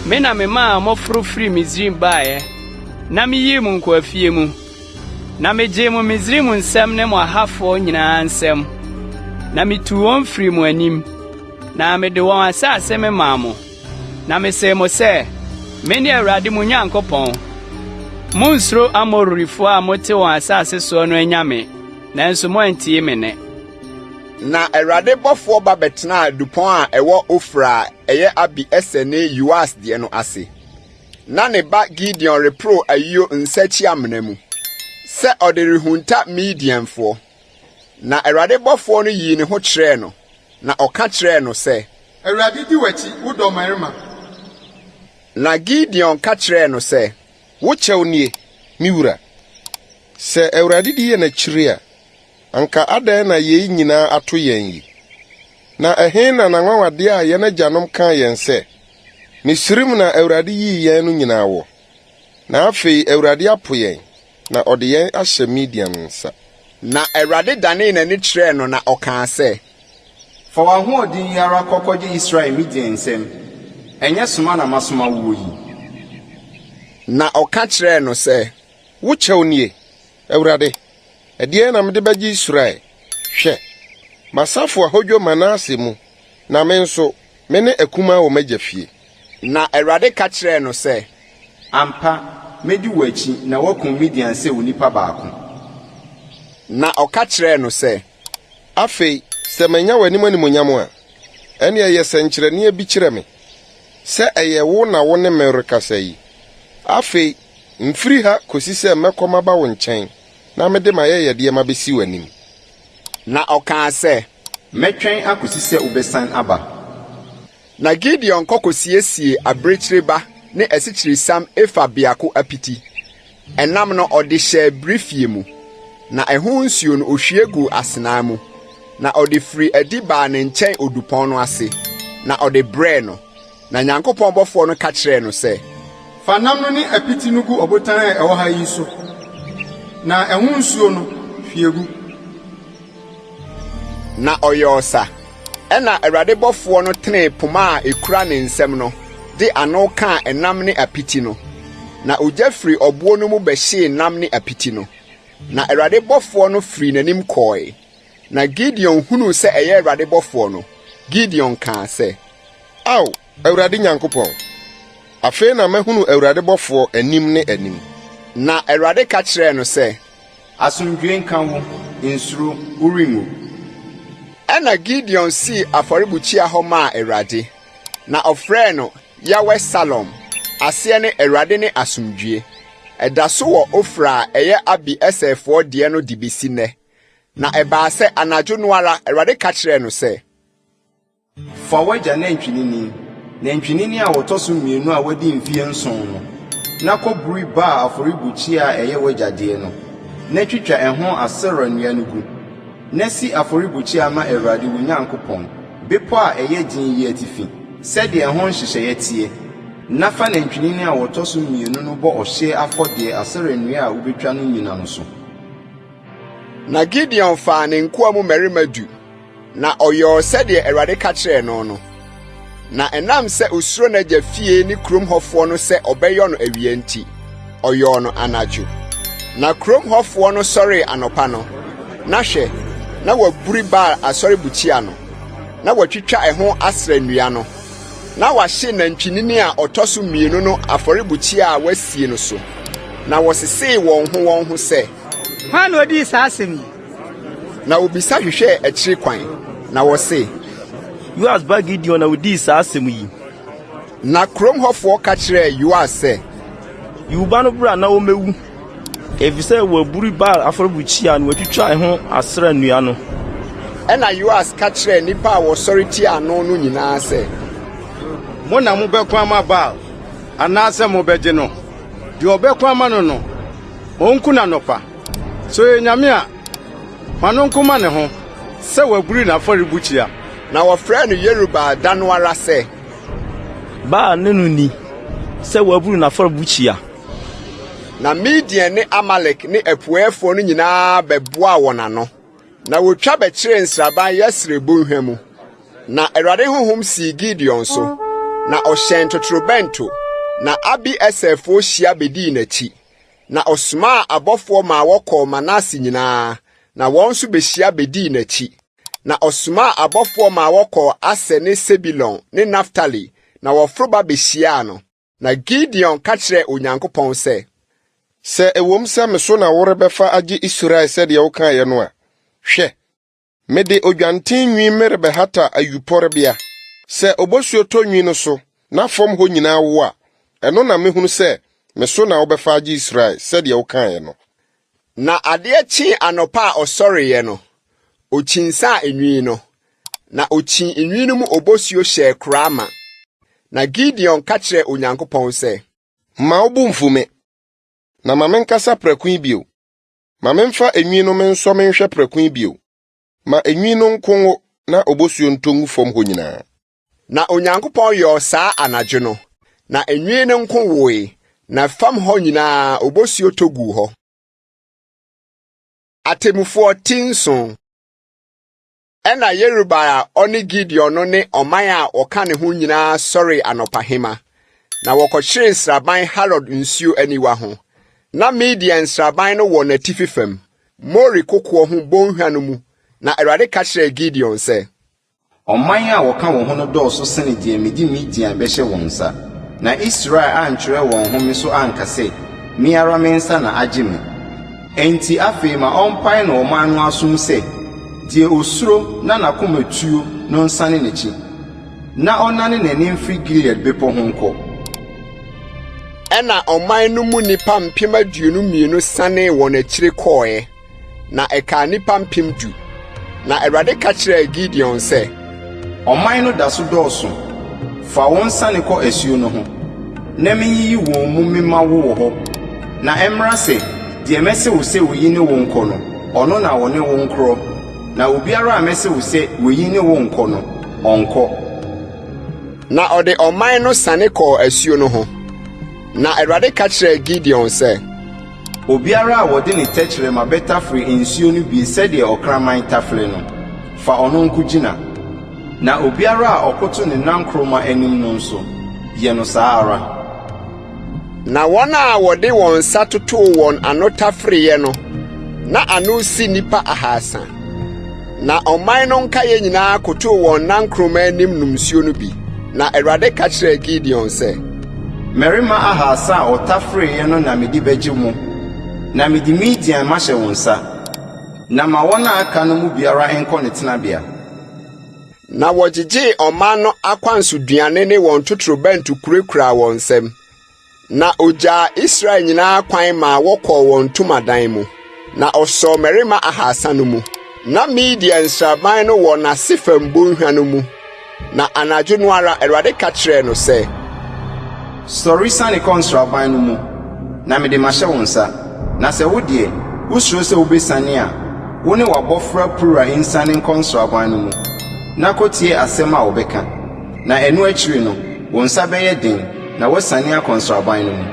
Me na memaa moforo firii Misraim baeɛ, na meyii mo nkoafie mu. Na megyee mo Misraim nsam ne mo ahafoɔ nyinaa nsam, na mituu wɔn firii mo anim, na mede wɔn asase memaa mo. Na mesee mo sɛ, Mene Awurade mo Nyankopɔn. Munnsuro Amorifoɔ a mote wɔn asase soɔ no anyame, nanso moantie me nne. Na Awurade bɔfoɔ ba bɛtenaa dupɔn a ɛwɔ Ofra a ɛyɛ Abi-Eser ne Yoas deɛ no ase. Ná ne ba Gideon reporow ayuo nsa-kyi-amena mu, sɛ ɔde rehunta Midianfoɔ. Na Awurade bɔfoɔ no yii ne ho kyerɛɛ no, na ɔka kyerɛɛ no sɛ. Awurade di w'akyi, wo dɔmmarima. Na Gideon ka kyerɛɛ no sɛ. Wo kyɛw nie, me wura. Sɛ Awurade di yɛn akyiri a, anka adɛn na yei nyinaa ato yɛn yi? Na ɛhe na n'anwanwadeɛ a yɛn agyanom kaa yɛn sɛ, 'Misraim na Awurade yii yɛn' no nyinaa wɔ? Na afei Awurade apo yɛn, na ɔde yɛn ahyɛ Midian nsa. Na Awurade danee n'ani kyerɛɛ no na ɔkaa sɛ. Fa w'ahoɔden yi ara kɔ kɔgye Israel Midian nsam. Ɛnyɛ soma na masoma woɔ yi? Na ɔka kyerɛɛ no sɛ. Wo kyɛw nie, Awurade, ɛdeɛn na mede bɛgye Israel? Hwɛ, m'asafo ahodwo Manase mu, na me nso, me ne akumaa wɔ m'agya fie. Na Awurade ka kyerɛɛ no sɛ. Ampa, mɛdi w'akyi na woakum Midian sɛ onipa baako. Na ɔka kyerɛɛ no sɛ. Afei sɛ manya w'anim animuonyam a, ɛnneɛ yɛ sɛnkyerɛnneɛ bi kyerɛ me sɛ ɛyɛ wo na wo ne me rekasa yi. Afei mfiri ha kɔsi sɛ mɛkɔ maba wo nkyɛn na mede m'ayɛyɛdeɛ mabɛsi w'anim. Na ɔkaa sɛ. Mɛtwɛn akɔsi sɛ wobɛsan aba. Na Gideon kɔ kosiesiee abirekyiri ba ne asikyiresiam efa biako apiti. Ɛnam no, ɔde hyɛɛ birifie mu, na ɛho nsuo no, ohwie guu asenaa mu. Na ɔde firii adi baa ne nkyɛn odupɔn no ase, na ɔde brɛɛ no. Na Nyankopɔn bɔfoɔ no ka kyerɛɛ no sɛ. Fa nam no ne apiti no gu ɔbotan a ɛwɔ ha yi so, na ɛho nsuo no, hwie gu. Na ɔyɔɔ sa. Ɛnna Awurade bɔfoɔ no tenee poma a ɛkura ne nsam no de ano kaa ɛnam ne apiti no, na ogya firii ɔboɔ no mu bɛhyee nam ne apiti no. Na Awurade bɔfoɔ no firii n'anim kɔe. Na Gideon hunuu sɛ ɛyɛ Awurade bɔfoɔ no, Gideon kaa sɛ. Ao, Awurade Nyankopɔn, afei na mahunu Awurade bɔfoɔ anim ne anim! Na Awurade ka kyerɛɛ no sɛ. Asomdwoe nka wo, nsuro, worenwu. Ɛnna Gideon sii afɔrebukyia hɔ maa Awurade, na ɔfrɛɛ no Yahweh-Salom, aseɛ ne Awurade ne asomdwoe. Ɛda so wɔ Ofra a ɛyɛ Abi-Eserfoɔ deɛ no de besi nnɛ. Na ɛbaa sɛ anadwo no ara Awurade ka kyerɛɛ no sɛ. Fa w'agya nantwinini, nantwinini a ɔtɔ so mmienu a wadi mfeɛ nson no, na kɔburi Baal afɔrebukyia a ɛyɛ w'agya deɛ no, na twitwa ɛho Asera nnua no gu. Na si afɔrebukyia ma Awurade wo Nyankopɔn, bepɔ a ɛyɛ den yi atifi, sɛdeɛ ɛho nhyehyɛeɛ teɛ. Na fa nantwinini a ɔtɔ so mmienu no bɔ ɔhyeɛ afɔdeɛ Asera nnua a wobɛtwa no nnyina no so. Na Gideon faa ne nkoa mu mmarima du, na ɔyɔɔ sɛdeɛ Awurade ka kyerɛɛ no no. Na ɛnam sɛ osuro n'agya fie ne kurom hɔfoɔ no sɛ ɔbɛyɔ no awia nti, ɔyɔɔ no anadwo. Na kurom hɔfoɔ no sɔree anɔpa no, na hwɛ, na wɔaburi Baal afɔrebukyia no, na wɔatwitwa ɛho Asera nnua no, na wɔahye nantwinini a ɔtɔ so mmienu no afɔrebukyia a wɔasie no so. Na wɔsesee wɔn ho wɔn ho sɛ. Hwan na odii saa asɛm yi? Na wobisa hwehwɛɛ akyiri kwan, na wɔse. Yoas ba Gideon na odii saa asɛm yi. Na kurom hɔfoɔ ka kyerɛɛ Yoas sɛ. Yi wo ba no bra na ommewu, efisɛ waburi Baal afɔrebukyia na watwitwa ɛho Asera nnua no. Ɛnna Yoas ka kyerɛɛ nnipa a wɔsɔre tiaa no no nyinaa sɛ, Mo na mobɛko ama Baal, anaasɛ mobɛgye no? Deɛ ɔbɛko ama no no, ɔnku no anɔpa. Sɛ ɔyɛ nyame a, ma no nko mma ne ho, sɛ waburi n'afɔrebukyia. Na wɔfrɛɛ no Yerubaal da no ara sɛ. Baal ne no nni, sɛ waburu n'afɔrebukyia. Na Midian ne Amalek ne Apueeɛfoɔ no nyinaa bɛboaa wɔn ano, na wɔtwa bɛkyeree nsraban Yesreel bɔnhwa mu. Na Awurade honhom sii Gideon so, na ɔhyɛn totorobɛnto, na Abi-Eserfoɔ hyia bɛdii n'akyi. Na ɔsomaa abɔfoɔ maa wɔkɔɔ Manase nyinaa, na wɔn nso bɛhyia bɛdii n'akyi. Na ɔsomaa abɔfoɔ maa wɔkɔɔ Aser ne Sebulon ne Naftali, na wɔforo ba bɛhyiaa no. Na Gideon ka kyerɛɛ Onyankopɔn sɛ. Sɛ ɛwom sɛ me so na worebɛfa agye Israel sɛdeɛ wokaeɛ no a, hwɛ, mede odwanten nwi merebɛhata ayuporebea. Sɛ obosuo tɔ nwi no so na fam hɔ nyinaa wo a, ɛno na mɛhunu sɛ me so na wobɛfa agye Israel sɛdeɛ wokaeɛ no. Na adeɛ kyee anɔpa a ɔsɔreeɛ no, ɔkyinsaa nwi no, na ɔkyii nwi no mu obosuo hyɛɛ koraa ma. Na Gideon ka kyerɛɛ Onyankopɔn sɛ. Mma wo bo mmfu me, na ma menkasa prɛko yi bio. Ma memfa enwi no mensɔ menhwɛ prɛko yi bio. Ma enwi no nko nwo na obosuo ntɔ ngu fam hɔ nyinaa. Na Onyankopɔn yɔɔ saa anadwo no, na enwi no nko woe, na fam hɔ nyinaa obosuo tɔ guu hɔ. Atemmufoɔ ti nson. Ɛnna Yerubaal a ɔne Gideon no ne ɔman a wɔka ne ho nyinaa sɔree anɔpahema, na wɔkɔkyeree nsraban Harod nsuo aniwa ho. Na Midian nsraban no wɔ n'atifi fam, More kokoɔ ho bɔnhwa no mu. Na Awurade ka kyerɛɛ Gideon sɛ. Ɔman a wɔka wo ho no dɔɔso sene deɛ mede Midian bɛhyɛ wɔn nsa. Na Israel antwerɛ wɔn ho me so anka sɛ, 'Me ara me nsa na agye me. Enti afei ma ɔmpae no ɔman no asom sɛ, Deɛ ɔsuro na n'akoma tuo no nsane n'akyi, na ɔnnane n'ani mfiri Gilead bepɔ ho nkɔ. Ɛnna ɔman no mu nnipa 22,000 sanee wɔn akyiri kɔeɛ, na ɛkaa nnipa 10,000. Na Awurade ka kyerɛɛ Gideon sɛ. Ɔman no da so dɔɔso. Fa wɔn siane kɔ asuo no ho, na menyiyi wɔn mu memma wo wɔ hɔ. Na ɛmmra sɛ, deɛ mɛse wo sɛ oyi ne wo nkɔ no, ɔno na ɔne wo nkorɔ, na obiara a mɛse wo sɛ oyi ne wo nnkɔ no, ɔnnkɔ. Na ɔde ɔman no siane kɔɔ asuo no ho. Na Awurade ka kyerɛɛ Gideon sɛ. Obiara a wɔde ne tɛkyerɛma bɛtafere nsuo no bie sɛdeɛ ɔkraman tafere no, fa ɔno nko gyina. Na obiara a ɔkoto ne nankoroma anim no nso, yɛ no saa ara. Na wɔn a wɔde wɔn nsa totoo wɔn ano tafereeɛ no, na ano si nnipa ahasa. Na ɔman no nkaeɛ nyinaa kotoo wɔn nankoroma anim nom nsuo no bi. Na Awurade ka kyerɛɛ Gideon sɛ. Mmarima ahasa a wɔtafereeɛ no na mede bɛgye mo, na mede Midian mahyɛ wo nsa. Na ma wɔn a aka no mu biara nkɔ ne tenabea. Na wɔgyegyee ɔman no akwansoduane ne wɔn totorobɛnto kurakuraa wɔn nsam. Na ogyaa Israel nyinaa kwan maa wɔkɔɔ wɔn ntomadan mu. Na ɔsɔɔ mmarima ahasa no mu. Na Midian nsraban no wɔ n'ase fam bonhwa no mu. Na anadwo no ara Awurade ka kyerɛɛ no sɛ. Sɔre siane kɔ nsraban no mu, na mede mahyɛ wo nsa. Na sɛ wo deɛ, wosuro sɛ wobɛsiane a, wo ne w'abɔfra Pura nsiane nkɔ nsraban no mu, na kɔtie asɛm a wɔbɛka. Na ɛno akyiri no, wo nsa bɛyɛ den na woasiane akɔ nsraban no mu.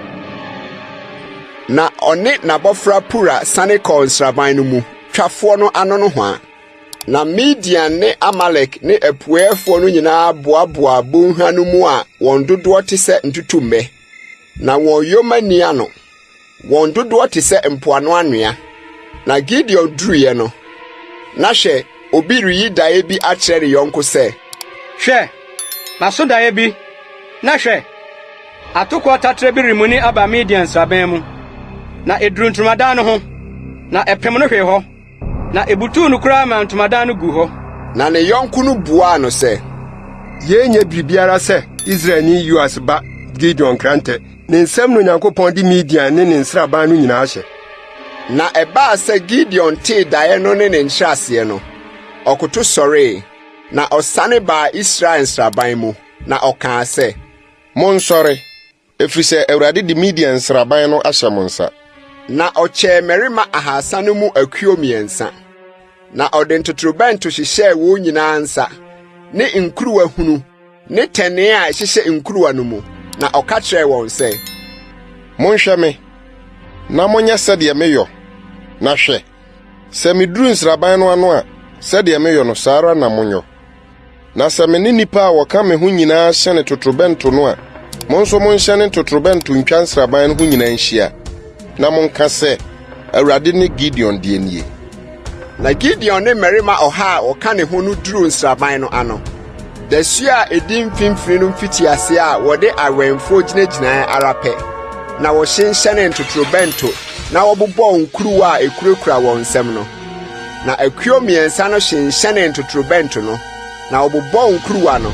Na ɔne n'abɔfra Pura siane kɔɔ nsraban no mu, twafoɔ no ano nohoa. Na Midian ne Amalek ne Apueeɛfoɔ no nyinaa boaboaa bonhwa no mu a wɔn dodoɔ te sɛ ntutummɛ, na wɔn yoma nni ano. Wɔn dodoɔ te sɛ mpoano anwea. Na Gideon duruiɛ no, na hwɛ, obi reyi daeɛ bi akyerɛ ne yɔnko sɛ. Hwɛ, maso daeɛ bi, na hwɛ, atokoɔ taterɛ bi remuni aba Midian nsraban mu, na eduruu ntomadan no ho, na ɛpem no hwee hɔ. Na ebutuw no koraa maa ntomadan no guu hɔ. Na ne yɔnko no buaa no sɛ, Yei nyɛ biribiara sɛ Israelni Yoas ba Gideon nkrantɛ. Ne nsam na Onyankopɔn de Midian ne ne nsraban no nyinaa ahyɛ. Na ɛbaa sɛ Gideon tee daeɛ no ne ne nkyerɛaseɛ no, ɔkoto sɔree, na ɔsane baa Israel nsraban mu, na ɔkaa sɛ, Monsɔre, ɛfiri sɛ Awurade de Midian nsraban no ahyɛ mo nsa. Na ɔkyɛɛ mmarima ahasa no mu akuo mmiɛnsa, na ɔde ntotorobɛnto hyehyɛɛ wɔn nyinaa nsa, ne nkuruwa hunu ne tɛnee a ɛhyehyɛ nkuruwa no mu, na ɔka kyerɛɛ wɔn sɛ, Monhwɛ me, na monyɛ sɛdeɛ meyɔ, na hwɛ, sɛ meduru nsraban no ano a, sɛdeɛ meyɔ no, saa ara na monyɔ. Na sɛ me ne nnipa a wɔka me ho nyinaa hyɛne totorobɛnto no a, mo nso monhyɛne ntotorobɛnto ntwa nsraban no ho nyinaa nhyia, na monka sɛ, Awurade ne Gideon deɛ nie. Na Gideon ne mmarima ɔha a wɔka ne ho no duruu nsraban no ano. Dasuo a edi mfimfini no mfitiase a wɔde awɛmfoɔ gyinagyinae ara pɛ, na wɔhyenhyɛnee ntotorobɛnto na wɔbobɔɔ nkuruwa a ekurakura wɔn nsam no. Na akuo mmiɛnsa no hyenhyɛnee ntotorobɛnto no, na wɔbobɔɔ nkuruwa no.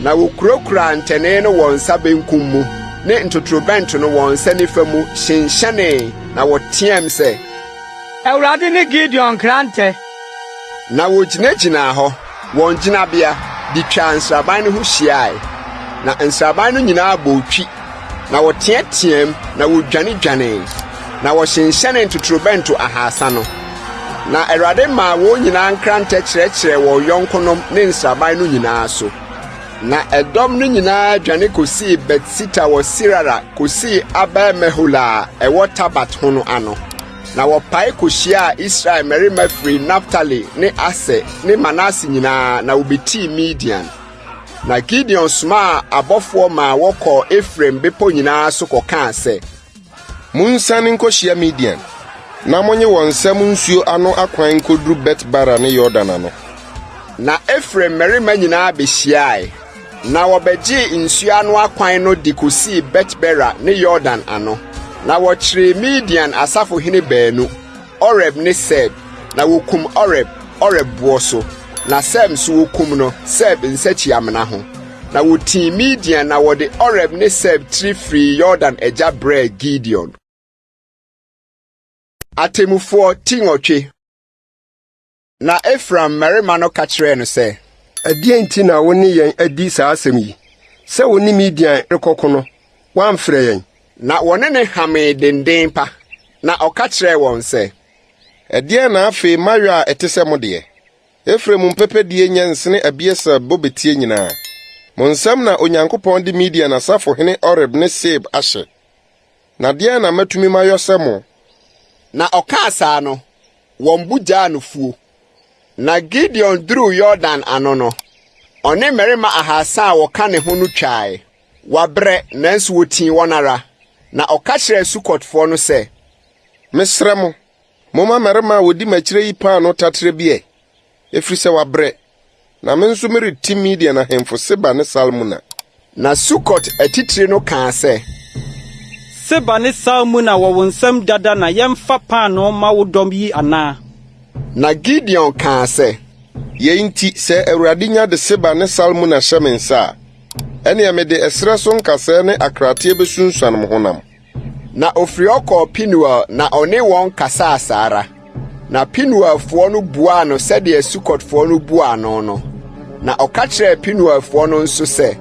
Na wɔkurakuraa ntɛnee no wɔn nsa benkum mu ne ntotorobɛnto no wɔn nsa nifa mu hyenhyɛnee na wɔteɛɛm sɛ, Awurade ne Gideon nkrantɛ! Na wogyinagyinaa hɔ, wɔn gyinabea, de twaa nsraban no ho hyiae. Na nsraban no nyinaa bɔɔ twi, na wɔteɛteɛɛm na wodwanedwanee, na wɔhyenhyɛnee ntotorobɛnto ahasa no. Na Awurade maa wɔn nyinaa nkrantɛ kyerɛkyerɛɛ wɔn yɔnkonom ne nsraban no nyinaa so. Na ɛdɔm no nyinaa dwane kosii Bet-Sita wɔ Serera kosii Abel-Mehola a ɛwɔ Tabat ho no ano. Na wɔpae kohyiaa Israel mmarima firii Naftali ne Aser ne Manase nyinaa na wobetii Midian. Na Gideon somaa abɔfoɔ maa wɔkɔɔ Efraim bepɔ nyinaa so kɔkaa sɛ, Monsiane nkɔhyia Midian, na monnye wɔn nsam nsuo ano akwan nkɔduru Bet-Bara ne Yordan ano. Na Efraim mmarima nyinaa behyiae, na wɔbɛgyee nsuo ano akwan no de kosii Bet-Bera ne Yordan ano. Na wɔkyeree Midian asafohene baanu, Oreb ne Seeb, na wokum Oreb, Oreb boɔ so, na Seeb nso wokum no Seeb nsakyi-amena ho. Na wotii Midian na wɔde Oreb ne Seeb tiri firii Yordan agya brɛɛ Gideon. Atemmufoɔ ti nwɔtwe. Na Efraim mmarima no ka kyerɛɛ no sɛ, Ɛdeɛn nti na wo ne yɛn adi saa asɛm yi, sɛ wo ne Midian rekɔko no, woamfrɛ yɛn? Na wɔne no hamee denden pa. Na ɔka kyerɛɛ wɔn sɛ, Ɛdeɛn na afei mayɔ a ɛte sɛ mo deɛ? Efraim mpɛpɛdie nyɛ nsene Abieser bobeteɛ nyinaa? Mo nsam na Onyankopɔn de Midian asafohene Oreb ne Seeb ahyɛ. Na deɛn na matumi mayɔ sɛ mo? Na ɔkaa saa no, wɔn bo gyaa no fuo. Na Gideon duruu Yordan ano no, ɔne mmarima ahasa a wɔka ne ho no twae. Wɔabrɛ, nanso wɔtii wɔn ara. Na ɔka kyerɛɛ Sukotfoɔ no sɛ, Mesrɛ mo, momma mmarima a wɔdi m'akyire yi paanoo taterɛ bi ɛ, ɛfiri sɛ wɔabrɛ, na me nso mereti Midian ahemfo Seba ne Salmuna. Na Sukot atitire no kaa sɛ. Seba ne Salmuna wɔ wo nsam dada na yɛmfa paanoo mma wo dɔm yi anaa? Na Gideon kaa sɛ. Yei nti, sɛ Awurade nya de Seba ne Salmuna hyɛ me nsa a, ɛnneɛ mede ɛserɛ so nkasɛɛ ne akrateɛ bɛsunsuane mo honam. Na ɔfiri hɔ kɔɔ Penuel na ɔne wɔn kasaa saa ara. Na Penuelfoɔ no buaa no sɛdeɛ Sukotfoɔ no buaa no no. Na ɔka kyerɛɛ Penuelfoɔ no nso sɛ,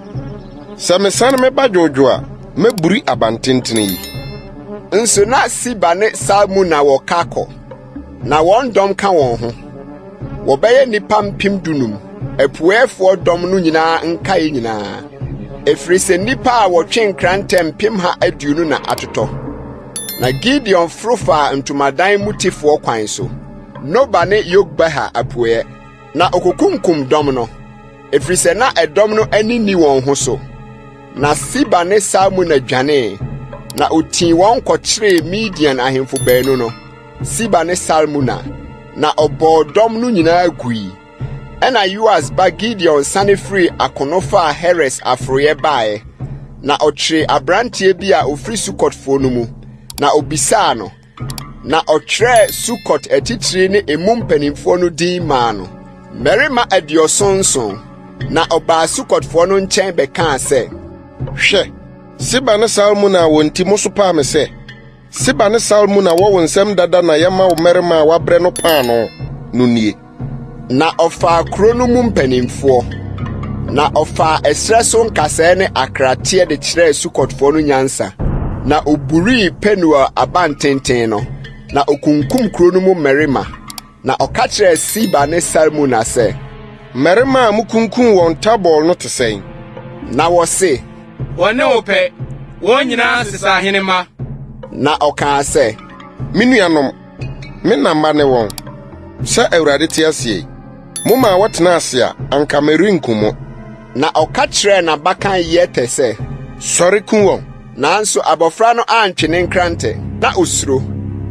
Sɛ mesane meba dwoodwoo a, mɛburi abantentene yi. Nso na Seba ne Salmuna wɔ Karkor, na wɔn dɔm ka wɔn ho. Wɔbɛyɛ nnipa 15,000, apueeɛfoɔ dɔm no nyinaa nkaeɛ nyinaa, ɛfiri sɛ nnipa a wɔtwe nkrantɛ 120,000 na atotɔ. Na Gideon foro faa ntomadan mutefoɔ kwan so, Noba ne Yogbeha apueeɛ, na okokunkum dɔm no, ɛfiri sɛ na ɛdɔm no ani nni wɔn ho so. Na Seba ne Salmuna dwanee, na otii wɔn kɔkyeree Midian ahemfo baanu no. Seba ne Salmuna, na ɔbɔɔ dɔm no nyinaa gui. Ɛnna Yoas ba Gideon sane firii akono faa Heres aforoeɛ baeɛ, na ɔkyeree aberanteɛ bi a ɔfiri Sukotfoɔ no mu, na ɔbisaa no. Na ɔtwerɛɛ Sukot atitire ne emu mpanimfoɔ no din maa no, mmarima 77. Na ɔbaa Sukotfoɔ no nkyɛn bɛkaa sɛ, Hwɛ, Seba ne Salmuna a wɔn nti mosopaa me sɛ, Seba ne Salmuna wɔ wo nsam dada na yɛma wo mmarima a wɔabrɛ no paanoo no nie. Na ɔfaa kuro no mu mpanimfoɔ, na ɔfaa ɛserɛ so nkasɛɛ ne akrateɛ de kyerɛɛ Sukotfoɔ no nyansa. Na oburii Penuel abantenten no, na okunkum kuro no mu mmarima. Na ɔka kyerɛɛ Seba ne Salmuna sɛ, Mmarima a mukunkum wɔn Tabor no te sɛn? Na wɔse, Wɔne wo pɛ, wɔn nyinaa sesa ahenemma. Na ɔkaa sɛ, Me nuanom, me na mma ne wɔn. Sɛ Awurade te ase yi, momaa wɔtenaa ase a, anka merenku mo. Na ɔka kyerɛɛ n'abakan Yeter sɛ, Sɔre ku wɔn! Nanso abɔfra no antwe ne nkrantɛ, na osuro,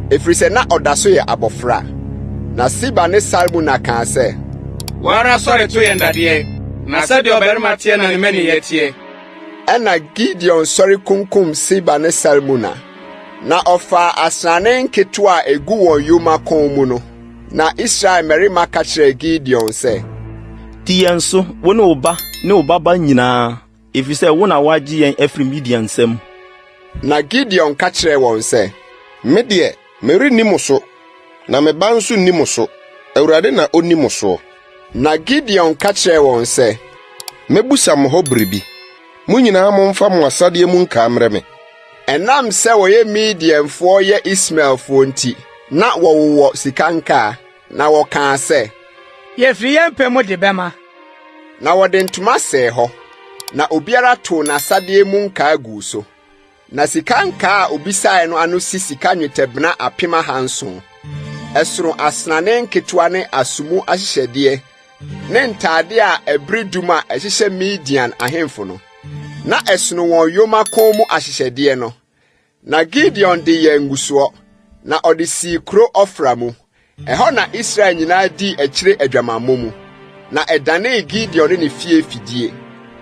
ɛfiri sɛ na ɔda so yɛ abɔfra. Na Seba ne Salmuna kaa sɛ, Wo ara sɔre to yɛn dadeɛ, na sɛdeɛ ɔbarima teɛ na ne mmaninyɛ teɛ. Ɛnna Gideon sɔre kunkum Seba ne Salmuna, na ɔfaa asrane nketewa a egu wɔn yoma kɔn mu no. Na Israel mmarima ka kyerɛɛ Gideon sɛ, Di yɛn so, wo ne wo ba ne wo ba ba nyinaa, efisɛ wo na woagye yɛn afiri Midian nsam. Na Gideon ka kyerɛɛ wɔn sɛ, Me deɛ, merenni mo so, na me ba nso renni mo so. Awurade na onni mo soɔ. Na Gideon ka kyerɛɛ wɔn sɛ, Mɛbisa mo hɔ biribi. Mo nyinaa momfa mo asadeɛ mu nkaa mmrɛ me. Ɛnam sɛ wɔyɛ Midianfoɔ yɛ Ismaelfoɔ nti, na wɔwowɔ sika nkaa, na wɔkaa sɛ, Yɛfiri yɛn pɛ mu de bɛma. Na wɔde ntoma sɛɛ hɔ, na obiara too n'asadeɛ mu nkaa guu so. Na sika nkaa a obisaeɛ no ano si sika nnwetɛbena 7000. Ɛsono asrane nketewa ne asomu ahyehyɛdeɛ ne ntade a ɛbere dum a ɛhyehyɛ Midian ahemfo no. Na ɛsono wɔn yoma kɔn mu ahyehyɛdeɛ no. Na Gideon de yɛɛ ngusoɔ, na ɔde sii kuro Ofra mu. Ɛhɔ na Israel nyinaa dii akyire adwamammɔ mu, na ɛdanee Gideon ne ne fie fidie.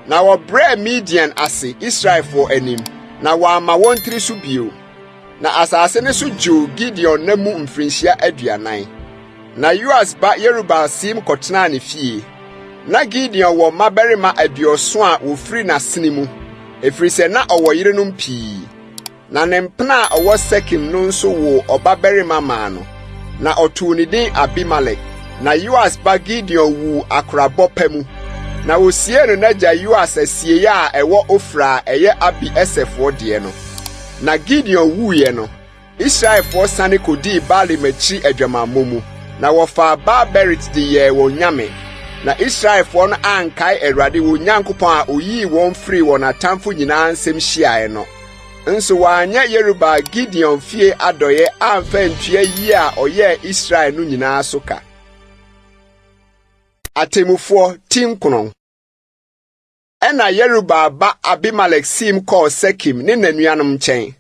Na wɔbrɛɛ Midian ase Israelfoɔ anim, na wɔamma wɔn tiri so bio. Na asase no so dwoo Gideon nna mu mfirinhyia 40. Na Yoas ba Yerubaal siim kɔtenaa ne fie. Na Gideon wɔ mmabarima 70 a wɔfiri n'asene mu, ɛfiri sɛ na ɔwɔ yerenom pii. Na ne mpena a ɔwɔ Sekem no nso woo ɔbabarima maa no, na ɔtoo ne din Abimelek. Na Yoas ba Gideon wuu akorabɔ pa mu, na wosiee no n'agya Yoas asieeɛ a ɛwɔ Ofra a ɛyɛ Abi-Eserfoɔ deɛ no. Na Gideon wuiɛ no, Israelfoɔ sane kɔdii Baalim akyi adwamammɔ mu, na wɔfaa Baal-Berit de yɛɛ wɔn nyame. Na Israelfoɔ no ankae Awurade wɔn Nyankopɔn a ɔyii wɔn firii wɔn atamfo nyinaa nsam hyiaeɛ no. Nso wɔanyɛ Yerubaal Gideon fie adɔeɛ amfa antua yie a ɔyɛɛ Israel no nyinaa so ka. Atemmufoɔ ti 9. Ɛnna Yerubaal ba Abimelek siim kɔɔ Sekem ne n'anuanom nkyɛn,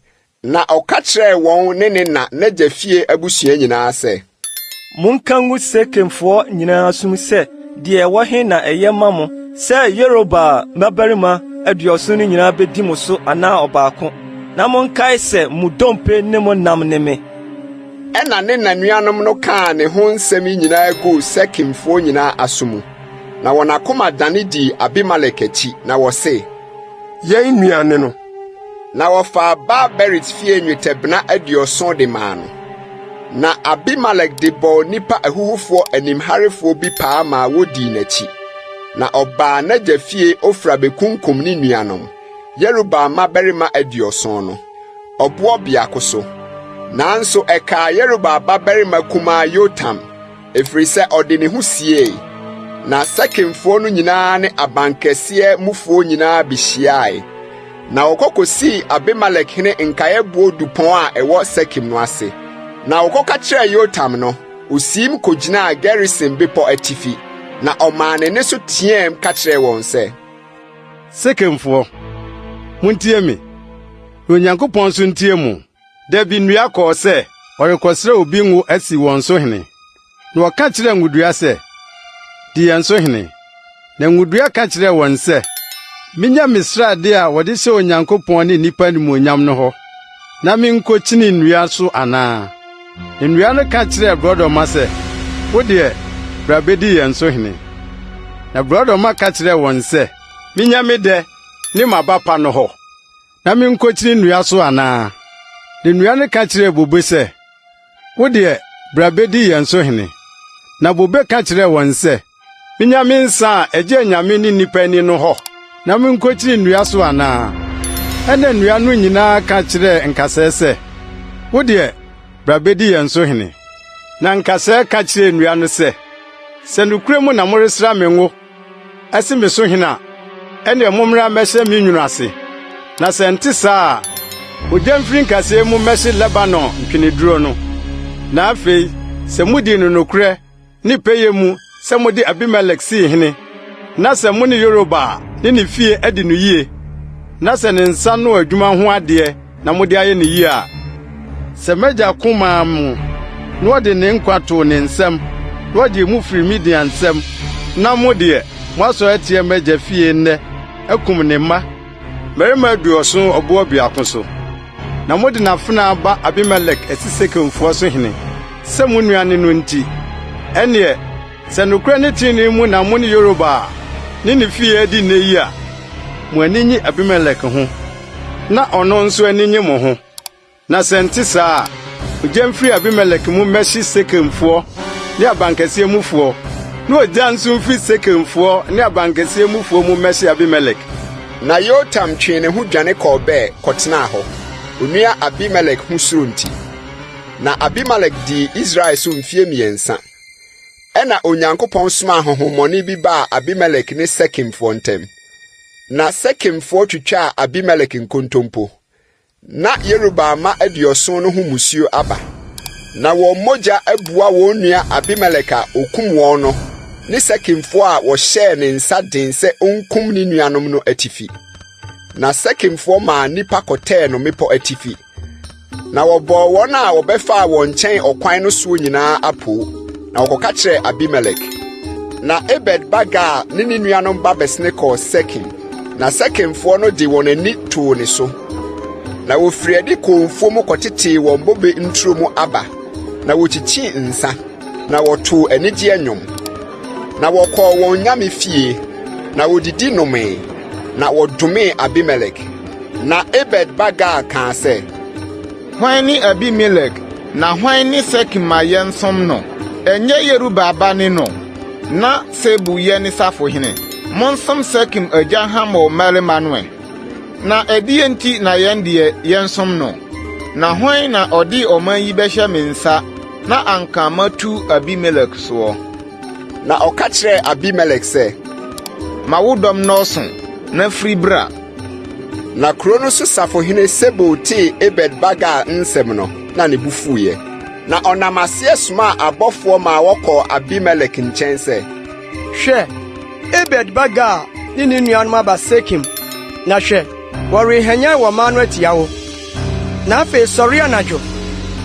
na ɔka kyerɛɛ wɔn ne ne na n'agya fie abusua nyinaa sɛ. Monka ngu Sekemfoɔ nyinaa asom sɛ, 'Deɛ ɛwɔ he na ɛyɛ ma mo, sɛ Yerubaal mmabarima 70 no nyinaa bedi mo so anaa ɔbaako? Na monkae sɛ mo dompe ne mo nam ne me. Ɛnna ne na nuanom no kaa ne ho nsɛm yi nyinaa guu Sekemfoɔ nyinaa aso mu, na wɔn akoma dane dii Abimelek akyi, na wɔse, Yɛn nua ne no. Na wɔfaa Baal-Berit fie nnwetɛbena 70 de maa no. Na Abimelek de bɔɔ nnipa ahuhufoɔ animharefoɔ bi paa maa wodii n'akyi. Na ɔbaa n'agya fie Ofra bekunkum ne nuanom, Yerubaal mmabarima 70 no, ɔboɔ biako so. Nanso ɛkaa Yerubaal babarima kumaa Yotam, ɛfiri sɛ ɔde ne ho siei. Na Sekemfoɔ no nyinaa ne abankɛseɛ mufoɔ nyinaa behyiae, na wɔkɔ kosii Abimelek hene nkaeɛboɔ dupɔn a ɛwɔ Sekem no ase. Na wɔkɔka kyerɛɛ Yotam no, osiim kogyinaa Gerisim bepɔ atifi, na ɔmaa ne nne so teɛɛm ka kyerɛɛ wɔn sɛ, Sekemfoɔ, muntie me, na Onyankopɔn nso ntie mo. Da bi nnua kɔɔ sɛ ɔrekɔsrɛ obi ngo asi wɔn so hene. Na wɔka kyerɛɛ ngodua sɛ, 'Di yɛn so hene. Na ngodua ka kyerɛɛ wɔn sɛ, 'Minnya me srade a wɔde hyɛ Onyankopɔn ne nnipa animuonyam no hɔ, na minkokyini nnua so anaa? Nnua no ka kyerɛɛ borɔdɔma sɛ, 'Wo deɛ, bra bedi yɛn so hene. Na borɔdɔma ka kyerɛɛ wɔn sɛ, 'Minnya me dɛ ne m'aba pa no hɔ, na minkokyini nnua so anaa? Na nnua no ka kyerɛɛ bobe sɛ, Wo deɛ, bra bedi yɛn so hene. Na bobe ka kyerɛɛ wɔn sɛ, 'Minnya me nsa a ɛgye anyame ne nnipa ani no hɔ, na minkokyini nnua so anaa?' Ɛnna nnua no nyinaa ka kyerɛɛ nkasɛɛ sɛ, 'Wo deɛ, bra bedi yɛn so hene.' Na nkasɛɛ ka kyerɛɛ nnua no sɛ, 'Sɛ nokorɛ mu na moresra me ngo asi me so hene a, ɛnneɛ mommra mmɛhyɛ me nwunu ase. Na sɛ ɛnte saa a, ogya mfiri nkasɛɛ mu mmɛhye Lebanon ntweneduro no. Na afei, sɛ mudii no nokorɛ ne pɛyɛ mu sɛ mode Abimelek sii hene, na sɛ mo ne Yerubaal ne ne fie adi no yiye, na sɛ ne nsa ano adwuma ho adeɛ na mode ayɛ no yiye a, sɛ m'agya ko maa mo na ɔde ne nkwa too ne nsam na ɔgyee mo firii Midian nsam, na mo deɛ, moasɔre atia m'agya fie nnɛ akum ne mma mmarima aduɔson ɔboɔ biako so, na mode n'afenaa ba Abimelek asi Sekemfoɔ so hene sɛ mo nua ne no nti, ɛnneɛ, Sɛ nokorɛ ne trenee mu na mo ne Yerubaal ne ne fie adi nnɛ yi a, mo ani nnye Abimelek ho, na ɔno nso ani nnye mo ho. Na sɛ ɛnte saa a, ogya mfiri Abimelek mu mmɛhye Sekemfoɔ ne abankɛseɛ mufoɔ, na ogya nso mfiri Sekemfoɔ ne abankɛseɛ mufoɔ mu mmɛhye Abimelek. Na Yotam twee ne ho dwane kɔɔ Beer kɔtenaa hɔ, onua Abimelek ho suro nti. Na Abimelek dii Israel so mfeɛ mmiɛnsa. Ɛnna Onyankopɔn somaa honhommɔne bi baa Abimelek ne Sekemfoɔ ntam. Na Sekemfoɔ twitwaa Abimelek nkontompo. Ná Yerubaal mma aduɔson no ho mmusuo aba. Na wɔn mogya abua wɔn nua Abimelek a okum wɔn no ne Sekemfoɔ a wɔhyɛɛ ne nsa den sɛ onkum ne nuanom no atifi. Na Sekemfoɔ maa nnipa kɔtɛɛ no mmepɔ atifi. Na wɔbɔɔ wɔn a wɔbɛfaa wɔn nkyɛn ɔkwan no soɔ nyinaa apoo, na wɔkɔka kyerɛɛ Abimelek. Na Ebed ba Gaal ne ne nuanom ba bɛsene kɔɔ Sekem, na Sekemfoɔ no de wɔn ani too ne so. Na wɔfirii adi kɔɔ mfuo mu kɔtetee wɔn bobe nturo mu aba, na wɔkyikyii nsa, na wɔtoo anigyeɛ nnwom. Na wɔkɔɔ wɔn nyame fie, na wɔdidi nomee, na wɔdomee Abimelek. Na Ebed ba Gaal kaa sɛ, Hwan ne Abimelek, na hwan ne Sekem a yɛnsom no? Ɛnyɛ Yerubaal ba ne no, na Sebul yɛ ne safohene? Monsom Sekem agya Hamor mmarima no ɛ! Na ɛdeɛn nti na yɛn deɛ, yɛnsom no? Na hwan na ɔde ɔman yi bɛhyɛ me nsa na anka matu Abimelek soɔ? Na ɔka kyerɛɛ Abimelek sɛ, Ma wo dɔm nnɔɔso, na firi bra. Na kuro no so safohene Sebul tee Ebed ba Gaal nsɛm no, na ne bo fuiɛ. Na ɔnam aseɛ somaa abɔfoɔ maa wɔkɔɔ Abimelek nkyɛn sɛ, Hwɛ, Ebed ba Gaal ne ne nuanom aba Sekem, na hwɛ, wɔrehwanyan wɔn man no atia wo. Na afei sɔre anadwo,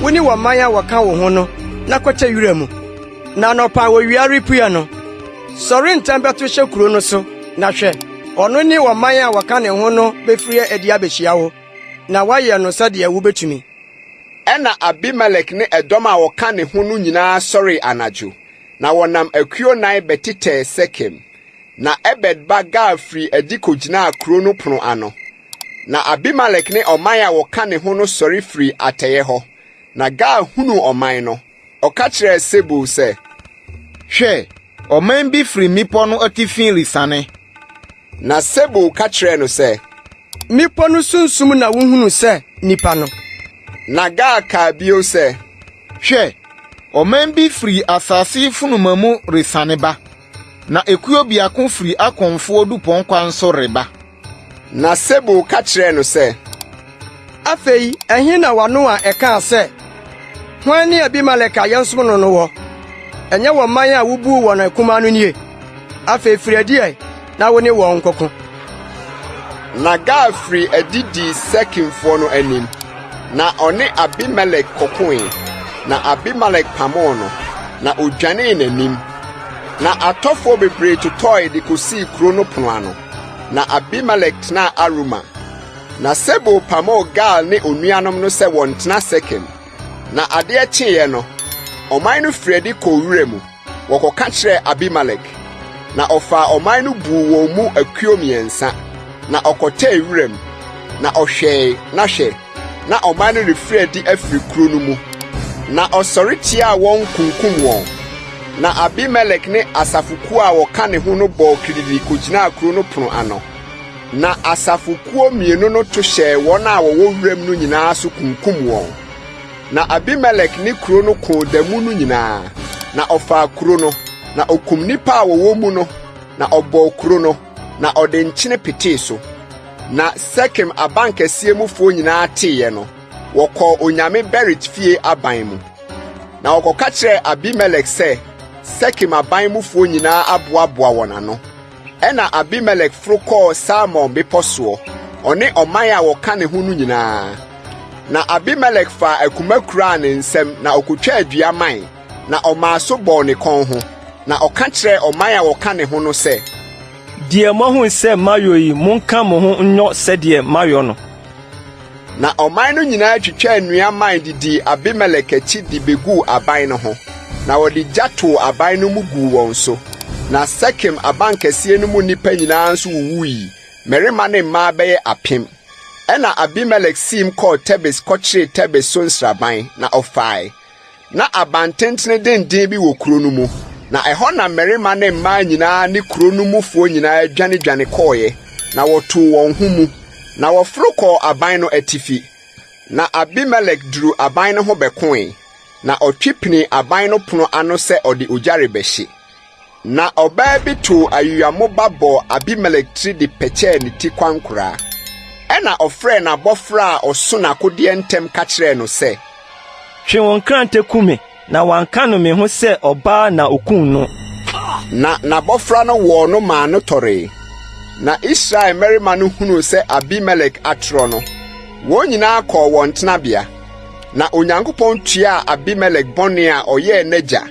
wo ne wɔn man a wɔka wo ho no, na kɔtɛ wura mu. Na anɔpa a owia repue no, sɔre ntɛm bɛto hyɛ kurow no so, na hwɛ, ɔno ne ɔman a wɔka ne ho no befiri adi abehyia wo, na woayɛ no sɛdeɛ wubetumi. Ɛnna Abimelek ne ɛdɔm a wɔka ne ho no nyinaa sɔree anadwo, na wɔnam akuo nnan bɛtetɛɛ Sekem. Na Ebed ba Gaal firii adi kogyinaa kurow no pono ano. Na Abimelek ne ɔman a wɔka ne ho no sɔre firii atɛeɛ hɔ. Na Gaal hunuu ɔman no, ɔka kyerɛɛ Sebul sɛ, Hwɛ, ɔman bi firi mmepɔ no atifi resiane. Na Sebul ka kyerɛɛ no sɛ, Mmepɔ no sunsum na wuhunu sɛ nnipa no. Na Gaal kaa bio sɛ, Hwɛ, ɔman bi firi asase funuma mu resiane ba, na ekuo biako firi akɔmfoɔ dupɔn kwan so reba. Na Sebul ka kyerɛɛ no sɛ, Afei ɛhe na w'ano a ɛkaa sɛ, 'Hwan ne Abimelek a yɛnsom no no wɔ? Ɛnyɛ wɔ man a wubuu wɔn akumaa no nie? Afei firi adi ɛ, na wo ne wɔn nkɔko. Na Gaal firii adi dii Sekemfoɔ no anim, na ɔne Abimelek kɔkoe, na Abimelek pamoo no, na odwanee n'anim. Na atɔfoɔ bebree totɔe de kosii kuro no pono ano. Na Abimelek tenaa Aruma. Na Sebul pamoo Gaal ne onuanom no sɛ wɔntena Sekem. Na adeɛ kyeeɛ no, ɔman no firii adi kɔɔ wura mu, wɔkɔka kyerɛɛ Abimelek. Na ɔfaa ɔman no buu wɔn mu akuo mmiɛnsa, na ɔkɔtɛɛ wiram, na ɔhwɛe, na hwɛ, na ɔman no refiri adi afiri kuro no mu. Na ɔsɔre tiaa wɔn kunkum wɔn. Na Abimelek ne asafokuo a wɔka ne ho no bɔɔ kirididi kɔgyinaa kuro no pono ano. Na asafokuo mmienu no to hyɛɛ wɔn a wɔwɔ wuram no nyinaa so kunkum wɔn. Na Abimelek ne kuro no koo da mu no nyinaa, na ɔfaa kuro no, na okum nnipa a wɔwɔ mu no, na ɔbɔɔ kuro no, na ɔde nkyene petee so. Na Sekem abankɛseɛ mufoɔ nyinaa teeɛ no, wɔkɔɔ onyame Berit fie aban mu. Na wɔkɔka kyerɛɛ Abimelek sɛ Sekem aban mufoɔ nyinaa aboaboa wɔn ano. Ɛnna Abimelek foro kɔɔ Salmon bepɔ soɔ, ɔne ɔman a wɔka ne ho no nyinaa. Na Abimelek faa akuma kuraa ne nsam na ɔkotwaa dua mman, na ɔmaa so bɔɔ ne kɔn ho, na ɔka kyerɛɛ ɔman a wɔka ne ho no sɛ, Deɛ moahunu sɛ mayɔ yi, monka mo ho nyɔ sɛdeɛ mayɔ no. Na ɔman no nyinaa twitwaa nnua mman de dii Abimelek akyi de beguu aban no ho, na wɔde gya too aban no mu guu wɔn so. Na Sekem abankɛseɛ no mu nnipa nyinaa nso wuwui, mmarima ne mmaa bɛyɛ apem. Ɛnna Abimelek siim kɔɔ Tebes kɔkyeree Tebes so nsraban, na ɔfae. Ná abantentene denden bi wɔ kuro no mu, na ɛhɔ na mmarima ne mmaa nyinaa ne kuro no mufoɔ nyinaa dwanedwane kɔeɛ, na wɔtoo wɔn ho mu, na wɔforo kɔɔ aban no atifi. Na Abimelek duruu aban no ho bɛkoe, na ɔtwe pinii aban no pono ano sɛ ɔde ogya rebɛhye. Na ɔbaa bi too ayuyammoba bɔɔ Abimelek tiri de pɛkyɛɛ ne ti kwankoraa. Ɛnna ɔfrɛɛ n'abɔfra a ɔso n'akodeɛ ntɛm ka kyerɛɛ no sɛ, Twe wo nkrante ku me, na wɔanka no me ho sɛ ɔbaa na okum no. Na n'abɔfra no wɔɔ no maa no tɔree. Na Israel mmarima no hunuu sɛ Abimelek atorɔ no, wɔn nyinaa kɔɔ wɔn tenabea. Na Onyankopɔn tuaa Abimelek bɔne a ɔyɛɛ n'agya,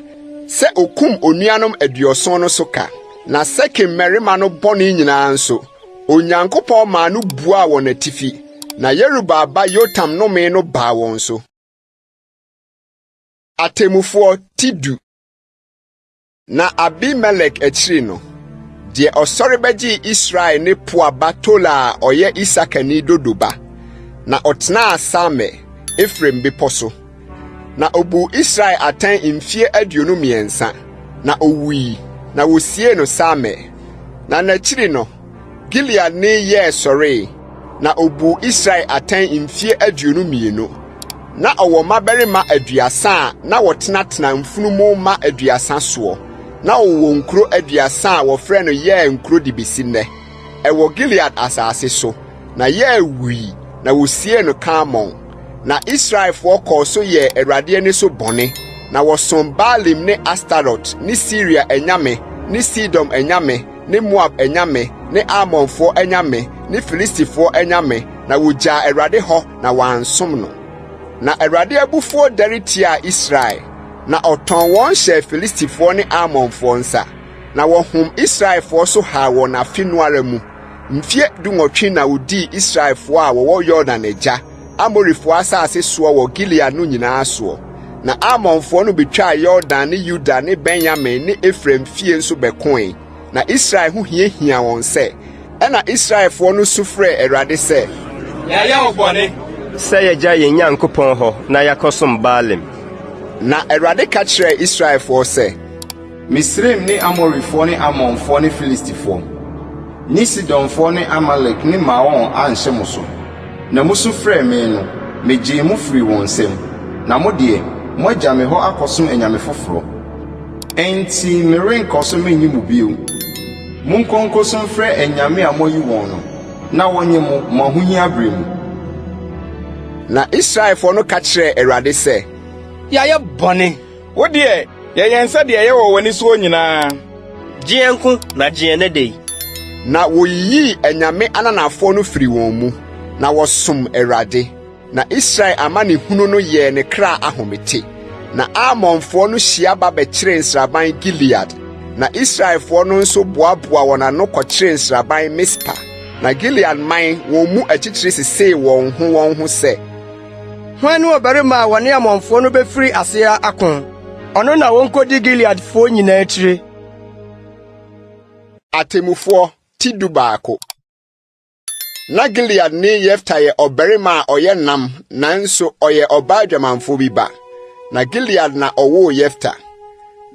sɛ okum onuanom aduɔson no so ka, na Sekem mmarima no bɔne nyinaa nso, Onyankopɔn maa no buaa wɔn atifi, na Yerubaal ba Yotam nnome no baa wɔn so. Atemmufoɔ ti du Na Abimelek akyiri no, deɛ ɔsɔre bɛgyee Israel ne Pua ba Tola a ɔyɛ Isakarni Dodo ba, na ɔtenaa Samir, Efraim bepɔ so. Na obuu Israel atɛn mfeɛ 23, na owui, na wosiee no Samir. Na n'akyiri no, Gileadni Yair sɔree, na obuu Israel atɛn mfeɛ 22. Na ɔwɔ mmabarima 30 a na wɔtenatena mfunumu mma 30 soɔ. Na ɔwowɔ nkuro 30 a wɔfrɛ no Yair nkuro de besi nnɛ. Ɛwɔ Gilead asase so. Na Yair wui, na wosiee no Kamon. Na Israelfoɔ kɔɔ so yɛɛ Awurade ani so bɔne, na wɔsom Baalim ne Astarot ne Siria anyame ne Sidon anyame ne Moab anyame ne Amonfoɔ anyame ne Filistifoɔ anyame, na wɔgyaa Awurade hɔ na wɔansom no. Na Awurade abufuo dɛre tiaa Israel, na ɔtɔn wɔn hyɛɛ Filistifoɔ ne Amonfoɔ nsa, na wɔhom Israelfoɔ so haa wɔn afe no ara mu. Mfeɛ dunwɔtwe na ɔdii Israelfoɔ a wɔwɔ Yordan agya, Amorifoɔ asase soɔ wɔ Gilead no nyinaa soɔ. Na Amonfoɔ no bɛtwaa Yordan ne Yuda ne Benyamin ne Efraim fie nso bɛkoe, na Israel ho hiahiaa wɔn sɛ. Ɛnna Israelfoɔ no su frɛɛ Awurade sɛ, Yɛayɛ wo bɔne. Sɛ yɛagya yɛn Nyankopɔn hɔ na yɛakɔsom Baalim. Na Awurade ka kyerɛɛ Israelfoɔ sɛ, Misraim ne Amorifoɔ ne Amonfoɔ ne Filistifoɔ, ne Sidonfoɔ ne Amalek ne Maon anhyɛ mo so, na mosu frɛɛ me no, megyee mo firii wɔn nsam. Na mo deɛ, moagya me hɔ akɔsom anyame foforɔ. Enti merenkɔ so mennye mo bio. Monkɔ nkɔsu mfrɛ anyame a moayi wɔn no, na wɔnnye mo, mo ahohia berɛ mu. Na Israelfoɔ no ka kyerɛɛ Awurade sɛ, Yɛayɛ bɔne. Wo deɛ, yɛ yɛn sɛdeɛ ɛyɛ wɔ w'ani soɔ nyinaa. Gye yɛn nko, na gye yɛn nnɛ da yi. Na woyiyii anyame ananafoɔ no firii wɔn mu, na wɔsom Awurade. Na Israel amanehunu no yɛɛ ne kra ahomete. Na Amonfoɔ no hyia ba bɛkyeree nsraban Gilead. Na Israelfoɔ no nso boaboaa wɔn ano kɔkyeree nsraban Mispa. Na Gilead man, wɔn mu atitire sesee wɔn ho wɔn ho sɛ, Hwan ne ɔbarima a wɔne Amonfoɔ no befiri ase ako? Ɔno na wonkodi Gileadfoɔ nyinaa tire. Atemmufoɔ ti dubaako. Na Gileadni Yefta yɛ ɔbarima a ɔyɛ nnam nanso ɔyɛ ɔbaa dwamanfo bi ba. Na Gilead na ɔwoo Yefta.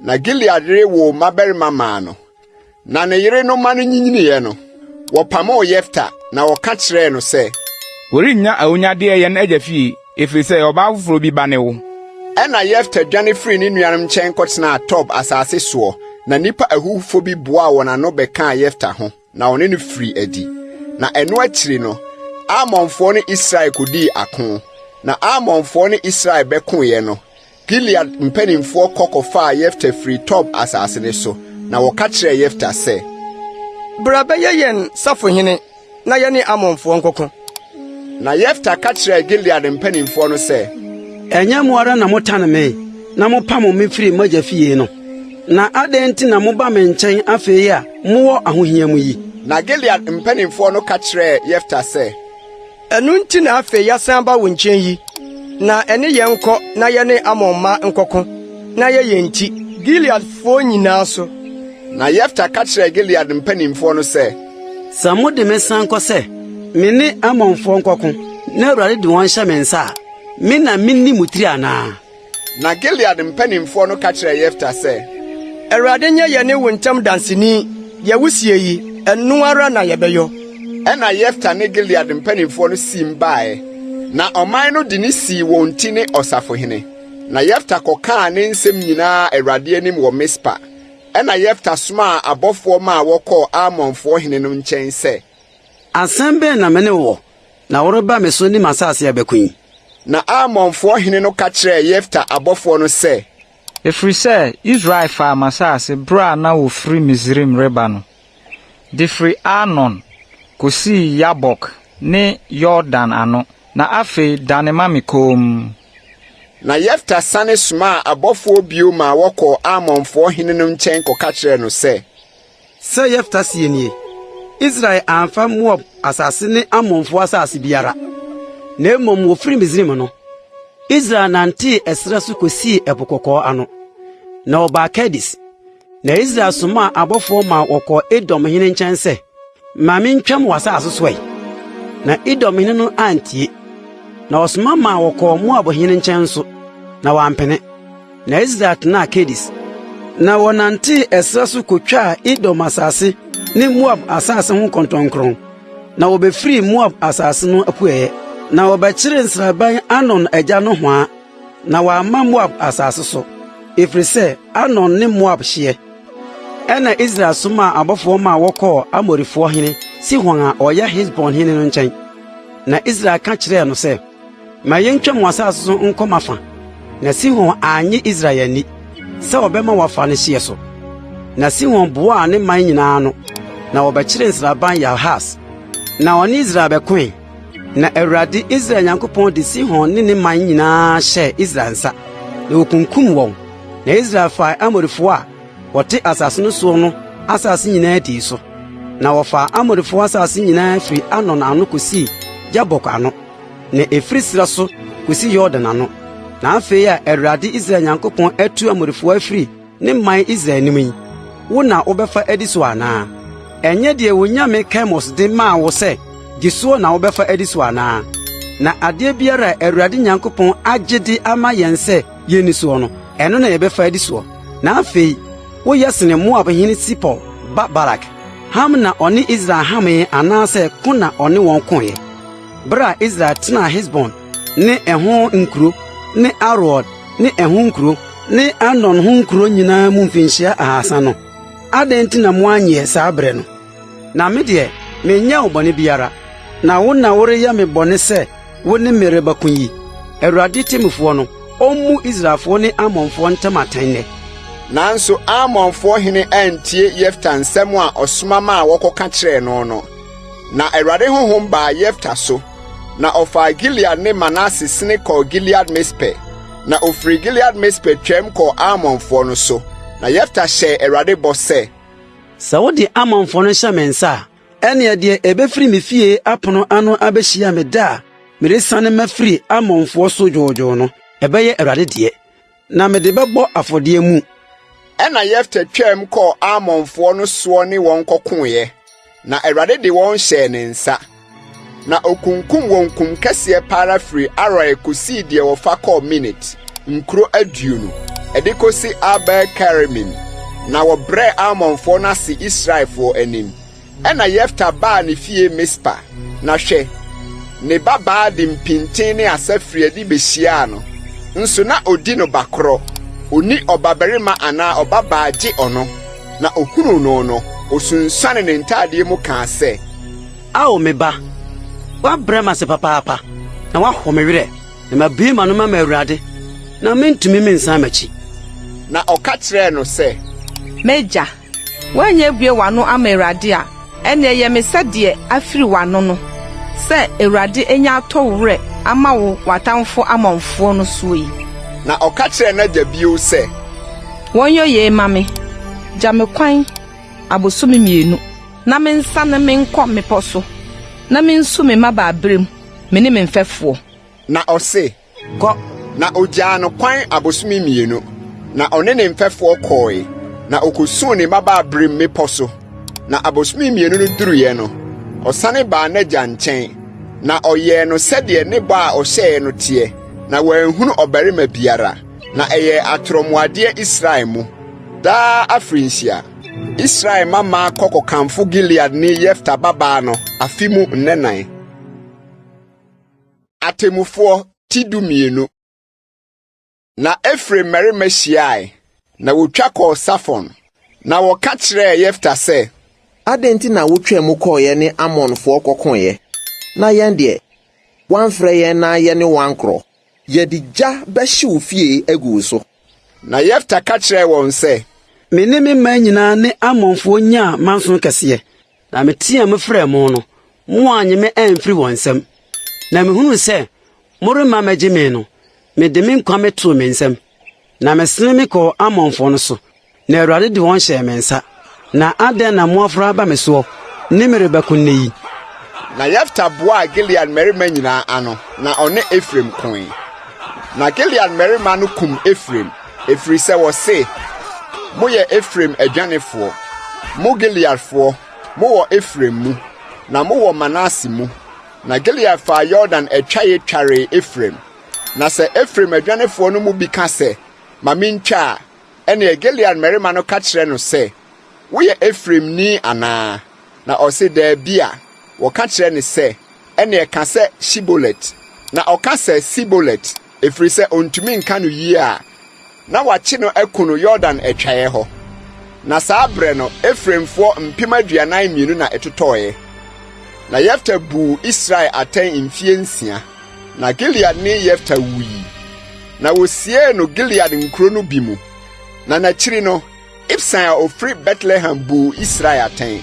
Na Gilead yere woo mmabarima maa no. Na ne yere no mma no nyinyiniiɛ no, wɔpamoo Yefta, na wɔka kyerɛɛ no sɛ, Worennya awunnyadeɛ yɛn agya fie, ɛfiri sɛ ɔbaa foforɔ bi ba ne wo. Ɛnna Yefta dwane firii ne nuanom nkyɛn kɔtenaa Tob asase soɔ, na nnipa ahuhufoɔ bi boaa wɔn ano bɛkaa Yefta ho, na wɔne no firii adi. Na ɛno akyiri no, Amonfoɔ ne Israel kɔdii ako. Na Amonfoɔ ne Israel bɛkoeɛ no, Gilead mpanimfoɔ kɔ kɔfaa Yefta firii Tob asase no so, na wɔka kyerɛɛ Yefta sɛ, Bra bɛyɛ yɛn safohene na yɛne Amonfoɔ nkɔko. Na Yefta ka kyerɛɛ Gilead mpanimfoɔ no sɛ, Ɛnyɛ mo ara na motane me na mopamoo me firii m'agya fie no? Na adɛn nti na moba me nkyɛn afei a mowɔ ahohia mu yi? Na Gilead mpanimfoɔ no ka kyerɛɛ Yefta sɛ, Ɛno nti na afei yɛasan aba wo nkyɛn yi, na ɛne yɛn nkɔ na yɛne Amon mma nkɔko, na yɛ yɛn ti, Gileadfoɔ nyinaa so. Na Yefta ka kyerɛɛ Gilead mpanimfoɔ no sɛ, Sɛ mode me san kɔ sɛ me ne Amonfoɔ nkɔko na Awurade de wɔn hyɛ me nsa a, me na minni mo tiri anaa? Na Gilead mpanimfoɔ no ka kyerɛɛ Yefta sɛ, Awurade nyɛ yɛne wo ntam danseni, deɛ woseɛ yi, ɛno ara na yɛbɛyɔ. Ɛnna Yefta ne Gilead mpanimfoɔ no siim baeɛ, na ɔman no de no sii wɔn ti ne ɔsafohene. Na Yefta kɔkaa ne nsɛm nyinaa Awurade anim wɔ Mispa. Ɛnna Yefta somaa abɔfoɔ maa wɔkɔɔ Amonfoɔ hene no nkyɛn sɛ. Asɛm bɛn na me ne wo wɔ, na woreba me so ne m'asase abɛko yi? Na Amonfoɔ hene no ka kyerɛɛ Yefta abɔfoɔ no sɛ. Ɛfiri sɛ Israel faa m'asase berɛ a na wɔfiri Misraim reba no, de firi Arnon kɔsii Yabok ne Yordan ano, na afei dane ma me komm. Na Yefta sane somaa abɔfoɔ bio maa wɔkɔɔ Amonfoɔ hene no nkyɛn kɔka kyerɛɛ no sɛ. Sɛ Yefta seɛ nie, Israel amfa Moab asase ne Amonfoɔ asase biara, na mmom wɔfiri Misraim no, Israel nantee ɛserɛ so kɔsii Ɛpo Kɔkɔɔ ano, na wɔbaa Kades. Na Israel somaa abɔfoɔ maa wɔkɔɔ Edom hene nkyɛn sɛ, Ma mintwam w'asase so ɛ. Na Edom hene no antie. Na ɔsoma maa wɔkɔɔ Moab hene nkyɛn nso, na wampene. Na Israel tenaa Kades. Na wɔnantee ɛserɛ so kotwaa Edom asase ne Moab asase ho kɔntɔnkrɔn, na wɔbefirii Moab asase no apueeɛ. Na wɔbɛkyeree nsraban Arnon agya nohoa, na wɔamma Moab asase so, ɛfiri sɛ Arnon ne Moab hyeɛ. Ɛnna Israel somaa abɔfoɔ maa wɔkɔɔ Amorifoɔ hene Sihon a ɔyɛ Hesbon hene no nkyɛn. Na Israel ka kyerɛɛ no sɛ, Ma yentwam w'asase so nkɔ m'afa. Na Sihon annye Israel anni sɛ ɔbɛma wɔafa ne hyeɛ so. Na Sihon boaa ne man nyinaa ano, na wɔbɛkyeree nsraban Yahas, na ɔne Israel bɛkoe. Na Awurade, Israel Nyankopɔn de Sihon ne ne man nyinaa hyɛɛ Israel nsa, na wokunkum wɔn. Na Israel faa Amorifoɔ a wɔte asase no soɔ no asase nyinaa dii so. Na wɔfaa Amorifoɔ asase nyinaa firi Arnon ano kosii Yabok ano, na ɛfiri serɛ so kosi Yordan ano. Na afei a Awurade Israel Nyankopɔn atu Amorifoɔ afiri ne man Israel anim yi, wo na wobɛfa adi so anaa? Ɛnyɛ deɛ wo nyame Kemos de maa wo sɛ gye soɔ na wobɛfa adi so anaa? Na adeɛ biara a Awurade Nyankopɔn agye de ama yɛn sɛ yenni soɔ no, ɛno na yɛbɛfa adi soɔ. Na afei woyɛ sene Moab hene Sipor ba Balak. Ham na ɔne Israel hamee anaasɛ ko na ɔne wɔn koeɛ? Berɛ a Israel tenaa Hesbon ne ɛho nkuro ne Aroer ne ɛho nkuro ne Arnon ho nkuro nyinaa mu mfinhyia ahasa no, adɛn nti na moanyɛ saa berɛ no? Na me deɛ, menyɛɛ wo bɔne biara, na wo na woreyɛ me bɔne sɛ wo ne me rebɛko yi. Awurade temmufoɔ no, ɔmmu Israelfoɔ ne Amonfoɔ ntam atɛn nnɛ. Nanso Amonfoɔ hene antie Yefta nsɛm a ɔsoma maa wɔkɔka kyerɛɛ no no. Na Awurade honhom baa Yefta so, na ɔfaa Gilead ne Manase sene kɔɔ Gilead Mispe. Na ofirii Gilead Mispe twaam kɔɔ Amonfoɔ no so. Na Yefta hyɛɛ Awurade bɔ sɛ, Sɛ wode Amonfoɔ no hyɛ me nsa a, ɛnneɛ deɛ ɛbɛfiri me fie apono ano abɛhyia me da a meresiane mafiri Amonfoɔ so dwoodwoo no, ɛbɛyɛ Awurade deɛ, na mede bɛbɔ afɔdeɛ mu. Ɛnna Yefta twaam kɔɔ Amonfoɔ no soɔ ne wɔn kɔkoeɛ, na Awurade de wɔn hyɛɛ ne nsa. Na okunkum wɔn kum kɛseɛ pa ara firii Aroer kɔsii deɛ wɔfa kɔɔ Minit, nkuro 20. ɛde kɔsi Abel-Keramim, na wɔbrɛɛ Amonfoɔ no ase Israelfoɔ anim. Ɛnna Yefta baa ne fie Mispa, na hwɛ, ne babaa de mpintin ne asa firii adi behyiaa no. Nso na odi no bakorɔ, onni ɔbabarima anaa ɔbabaa gye ɔno. Na ohunuu no no, osunsuanee ne ntadeɛ mu kaa sɛ. Ao me ba, woabrɛ me ase papaapa, na woaho me werɛ, na mabue m'ano mama Awurade, na merentumi mensan m'akyi. Na ɔka kyerɛɛ no sɛ. M'agya, Woannya abue w'ano ama Awurade a, ɛnneɛ yɛ me sɛ deɛ afiri w'ano no, sɛ Awurade anya atɔ wo werɛ ama wo w'atamfoɔ Amonfoɔ no soɔ yi. Na ɔka kyerɛɛ n'agya bio sɛ. Wɔnyɔ yei mma me, Gya me kwan abosome mmienu, na mensane menkɔ mmepɔ so, na mensu me mmabaaberɛ mu, me ne me mfɛfoɔ. Na ɔse, Kɔ! Na ogyaa no kwan abosome mmienu, na ɔne ne mfɛfoɔ kɔɔe, na okosuu ne mmabaaberem mmepɔ so. Na abosome mmienu no duruiɛ no, ɔsane baa n'agya nkyɛn, na ɔyɛɛ no sɛdeɛ ne bɔ a ɔhyɛeɛ no teɛ, na wanhunu ɔbarima biara. Na ɛyɛɛ atorɔmuadeɛ Israel mu. Daa afirinhyia, Israel mmammaa kɔ kɔkamfo Gileadni Yefta babaa no afe mu nnɛnan. Atemmufoɔ ti 12. Na Efraim mmarima hyiae, na wotwa kɔɔ Safon, na wɔka kyerɛɛ Yefta sɛ. Adɛn nti na wotwaa mu kɔeɛ ne Amonfoɔ kɔkoeɛ, na yɛn deɛ, woamfrɛ yɛn na yɛne wo ankorɔ? Yɛde gya bɛhye wo fie agu wo so. Na Yefta ka kyerɛɛ wɔn sɛ. Me ne me man nyinaa ne Amonfoɔ nyaa manso kɛseɛ, Na meteɛɛ mu frɛɛ mo no, moannye me amfiri wɔn nsam. Na mehunuu sɛ moremma mmɛgye me no, mede me nkwa metoo me nsam, na mesene mekɔɔ Amonfoɔ no so, na Awurade de wɔn hyɛɛ me nsa. Na adɛn na moaforo aba me soɔ ne me rebɛko nnɛ yi? Na Yefta boaa Gilead mmarima nyinaa ano, na ɔne Efraim koe. Na Gilead mmarima no kum Efraim, ɛfiri sɛ wɔse, Moyɛ Efraim adwanefoɔ, mo Gileadfoɔ, mowɔ Efraim mu, na mowɔ Manase mu. Na Gilead faa Yordan atwaeɛ twaree Efraim. Na sɛ Efraim adwanefoɔ no mu bi ka sɛ, Ma mintwa a, ɛnneɛ Gilead mmarima no ka kyerɛ no sɛ, Woyɛ Efraimni anaa? Na ɔse, Daabi a, wɔka kyerɛ no sɛ, Ɛnneɛ ka sɛ Shibolet. Na ɔka sɛ Sibolet, ɛfiri sɛ ɔntumi nka no yie a, na wɔakye no aku no Yordan atwaeɛ hɔ. Na saa berɛ no, Efraimfoɔ 42,000 na ɛtotɔeɛ. Na Yefta buu Israel atɛn mfeɛ nsia. Na Gileadni Yefta wui, na wɔsiee no Gilead nkuro no bi mu. Na n'akyiri no, Ibsan a ɔfiri Betlehem buu Israel atɛn.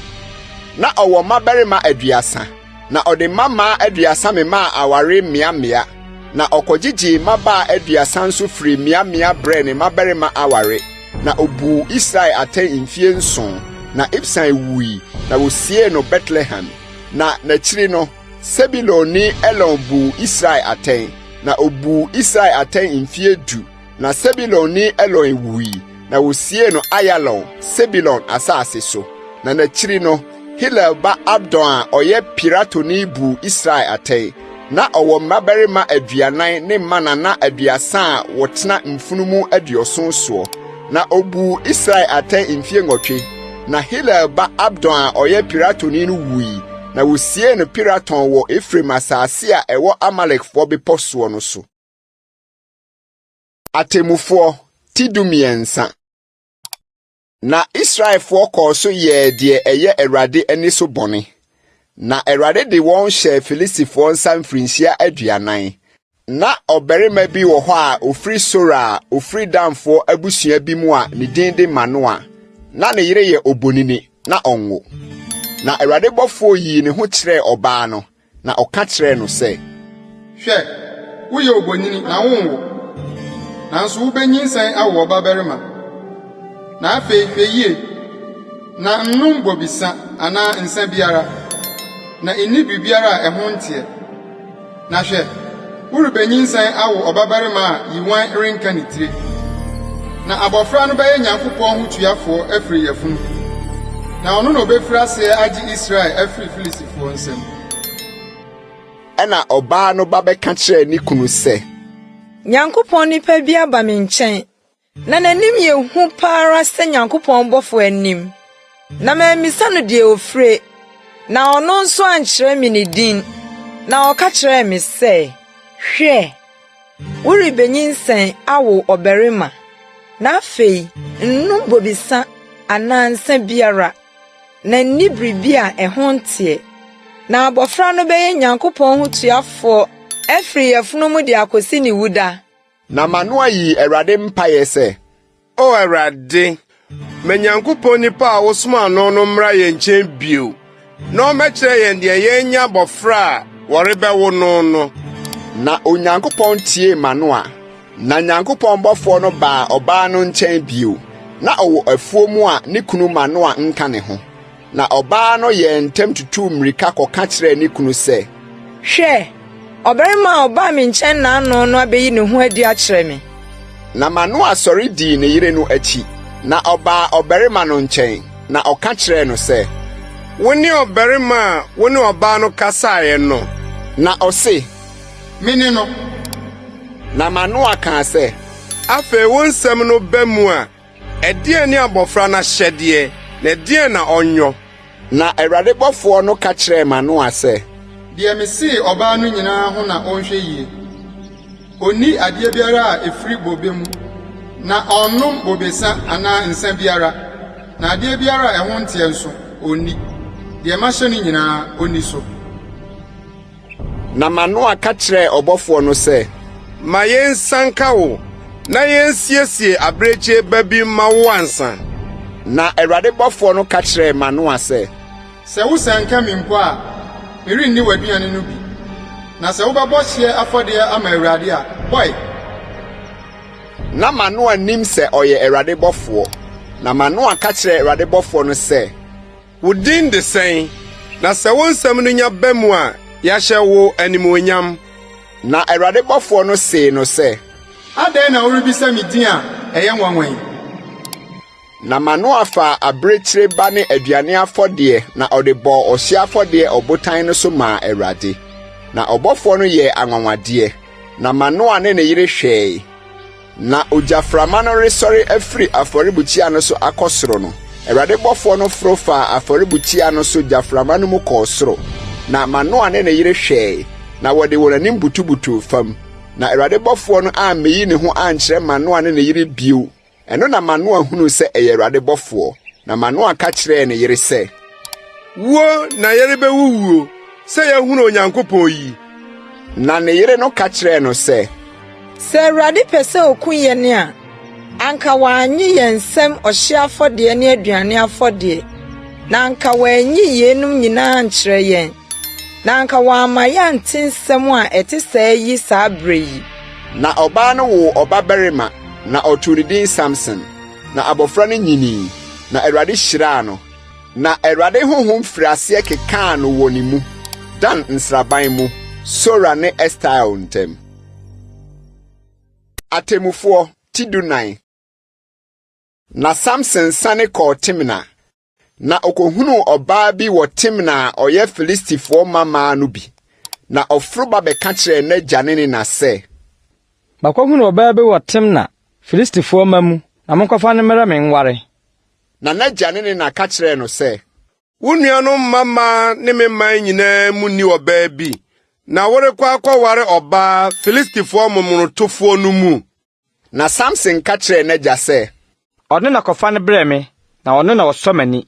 Na ɔwɔ mmabarima 30, na ɔde mmammaa 30 memaa aware mmeammea, na ɔkɔgyegyee mmabaa 30 nso firii mmeammea brɛɛ ne mmabarima aware, na ɔbuu Israel atɛn mfeɛ nson. Na Ibsan wui, na wɔsiee no Betlehem. Na n'akyiri no, Sebulonni Elon buu Israel atɛn, na ɔbuu Israel atɛn mfeɛ du. Na Sebulonni Elon wui, na wosiee no Ayalon, Sebulon asase so. Na n'akyiri no, Hilel ba Abdon a ɔyɛ Piratonni buu Israel atɛn. Na ɔwɔ mmabarima 40 ne mmanana 30 a wɔtena mfunumu 70 soɔ. Na obuu Israel atɛn mfeɛ 8. Na Hilel ba Abdon a ɔyɛ Piratonni no wui, na wosiee no Piraton wɔ Efraim asase a ɛwɔ Amalekfoɔ bepɔ soɔ no so. Atemmufoɔ ti 13. Na Israelfoɔ kɔɔ so yɛɛ deɛ ɛyɛ Awurade ani so bɔne. Na Awurade de wɔn hyɛɛ Filistifoɔ nsa mfirinhyia 40. Na ɔbarima bi wɔ hɔ a ɔfiri Sora a ɔfiri Danfoɔ abusua bi mu a ne din de Manoa. Na ne yere yɛ obonini, na ɔnwo. Na Awurade bɔfoɔ yii ne ho kyerɛɛ ɔbaa no, Na ɔka kyerɛɛ no sɛ. Hwɛ, woyɛ obonini na wonwo, nanso wubenyinsɛn awo ɔbabarima. Na afei hwɛ yie, na nnom bobesa anaa nsã biara, na nni biribiara a ɛho nteɛ. Na hwɛ, worebenyinsɛn awo ɔbabarima a yiwan renka ne tiri. Na abɔfra no bɛyɛ Nyankopɔn ho tuafoɔ afiri yafunu, na ɔno na obefiri aseɛ agye Israel afiri Filistifoɔ nsam. Ɛnna ɔbaa no ba bɛka kyerɛɛ ne kunu sɛ. Nyankopɔn nipa bi aba me nkyɛn. Na n'anim yɛ hu pa ara sɛ Nyankopɔn bɔfo anim. Na mammisa no deɛ ofire, na ɔno nso ankyerɛ me ne din. Na ɔka kyerɛɛ me sɛ, 'Hwɛ, worebenyinsɛn awo ɔbarima, na afei nnom bobesa anaa nsã biara, na nni biribi a ɛho nteɛ. Na abɔfra no bɛyɛ Nyankopɔn hotuafoɔ afiri yafunu mu de akosi ne wuda. Na Manoa yii Awurade mpaeɛ sɛ. O Awurade, ma Nyankopɔn nipa a wosomaa no no mmra yɛn nkyɛn bio, na ɔmmɛkyerɛ yɛn deɛ yɛnyɛ abɔfra a wɔrebɛwo no no. Na Onyankopɔn tiee Manoa, na Nyankopɔn bɔfoɔ no baa ɔbaa no nkyɛn bio. Na ɔwɔ afuo mu a ne kunu Manoa nka ne ho. Na ɔbaa no yɛɛ ntɛm tutuu mmirika kɔka kyerɛɛ ne kunu sɛ, Hwɛ! Ɔbarima a ɔbaa me nkyɛn nnaano no abeyi ne ho adi akyerɛ me. Na Manoa sɔre dii ne yere no akyi, na ɔbaa ɔbarima no nkyɛn, na ɔka kyerɛɛ no sɛ, Wone ɔbarima a wo ne ɔbaa no kasaeɛ no? Na ɔse, Mene no. Na Manoa kaa sɛ, Afei wo nsɛm no ba mu a, Ɛdeɛn ne abɔfra no ahyɛdeɛ, na ɛdeɛn na ɔnyɔ? Na Awurade bɔfoɔ no ka kyerɛɛ Manoa sɛ. Deɛ mesee ɔbaa no nyinaa ho na ɔnhwɛ yie. Ɔnni adeɛ biara a ɛfiri bobe mu, na ɔnnom bobesa anaa nsã biara, na adeɛ biara a ɛho nteɛ nso, ɔnni. Deɛ mahyɛ no nyinaa, ɔnni so. Na Manoa ka kyerɛɛ ɔbɔfoɔ no sɛ, Ma yɛnsianka wo, na yensiesie abirekyie ba bi mma wo ansa. Na Awurade bɔfoɔ no ka kyerɛɛ Manoa sɛ, Sɛ wosianka me mpo a, merenni w'aduane no bi, na sɛ wobɛbɔ hyeɛ afɔdeɛ ama Awurade a, bɔ ɛ! Na Manoa nnim sɛ ɔyɛ Awurade bɔfoɔ. Na Manoa ka kyerɛɛ Awurade bɔfoɔ no sɛ, Wo din de sɛn? Na sɛ wo nsɛm no nya ba mu a, yɛahyɛ wo animuonyam. Na Awurade bɔfoɔ no see no sɛ. Adɛn na worebisa me din a ɛyɛ nwanwa yi? Na Manoa faa abirekyire ba ne aduane afɔdeɛ na ɔde bɔɔ ɔhyeɛ afɔdeɛ ɔbotan no so maa Awurade. Na ɔbɔfoɔ no yɛɛ anwanwadeɛ, na Manoa ne ne yere hwɛe. Na ogyaframa no resɔre afiri afɔrebukyia no so akɔ soro no, Awurade bɔfoɔ no foro faa afɔrebukyia no so gyaframa no mu kɔɔ soro. Na Manoa ne ne yere hwɛe, na wɔde wɔn anim butubutuu fam. Na Awurade bɔfoɔ no ammeyi ne ho ankyerɛ Manoa ne ne yere bio. Ɛno na Manoa hunuu sɛ ɛyɛ Awurade bɔfoɔ. Na Manoa ka kyerɛɛ ne yere sɛ, Wuo na yɛrebewuwuo sɛ yɛahunu Onyankopɔn yi. Na ne yere no ka kyerɛɛ no sɛ, Sɛ Awurade pɛ sɛ oku yɛn a, anka wannye yɛn nsam ɔhyeɛ afɔdeɛ ne aduane afɔdeɛ, na anka wanyi yeinom nyinaa ankyerɛ yɛn, na anka wamma yɛante nsɛm a ɛte sɛɛ yi saa berɛ yi. Na ɔbaa no woo ɔbabarima, na ɔtoo ne din Samson. Na abɔfra no nyinii, na Awurade hyiraa no. Na Awurade honhom firii aseɛ kekaa no wɔ ne mu, Dan nsraban mu, Sora ne Estaol ntam. Atemmufoɔ, ti 14. Na Samson sane kɔɔ Timna, na okohunuu ɔbaa bi wɔ Timna a ɔyɛ Filistifoɔ mmammaa no bi. Na ɔforo ba bɛka kyerɛɛ n'agya ne ne na sɛ, Makɔhunu ɔbaa bi wɔ Timna, Filistifoɔ mma mu, na monkɔfa no mmrɛ me nware. Na n'agya ne ne na ka kyerɛɛ no sɛ, Wo nuanom mmammaa ne me man nyinaa mu nni ɔbaa bi, na worekɔ akɔware ɔbaa Filistifoɔ momonotofoɔ no mu? Na Samson ka kyerɛɛ n'agya sɛ, Ɔno na kɔfa no brɛ me, na ɔno na ɔsɔ m'ani.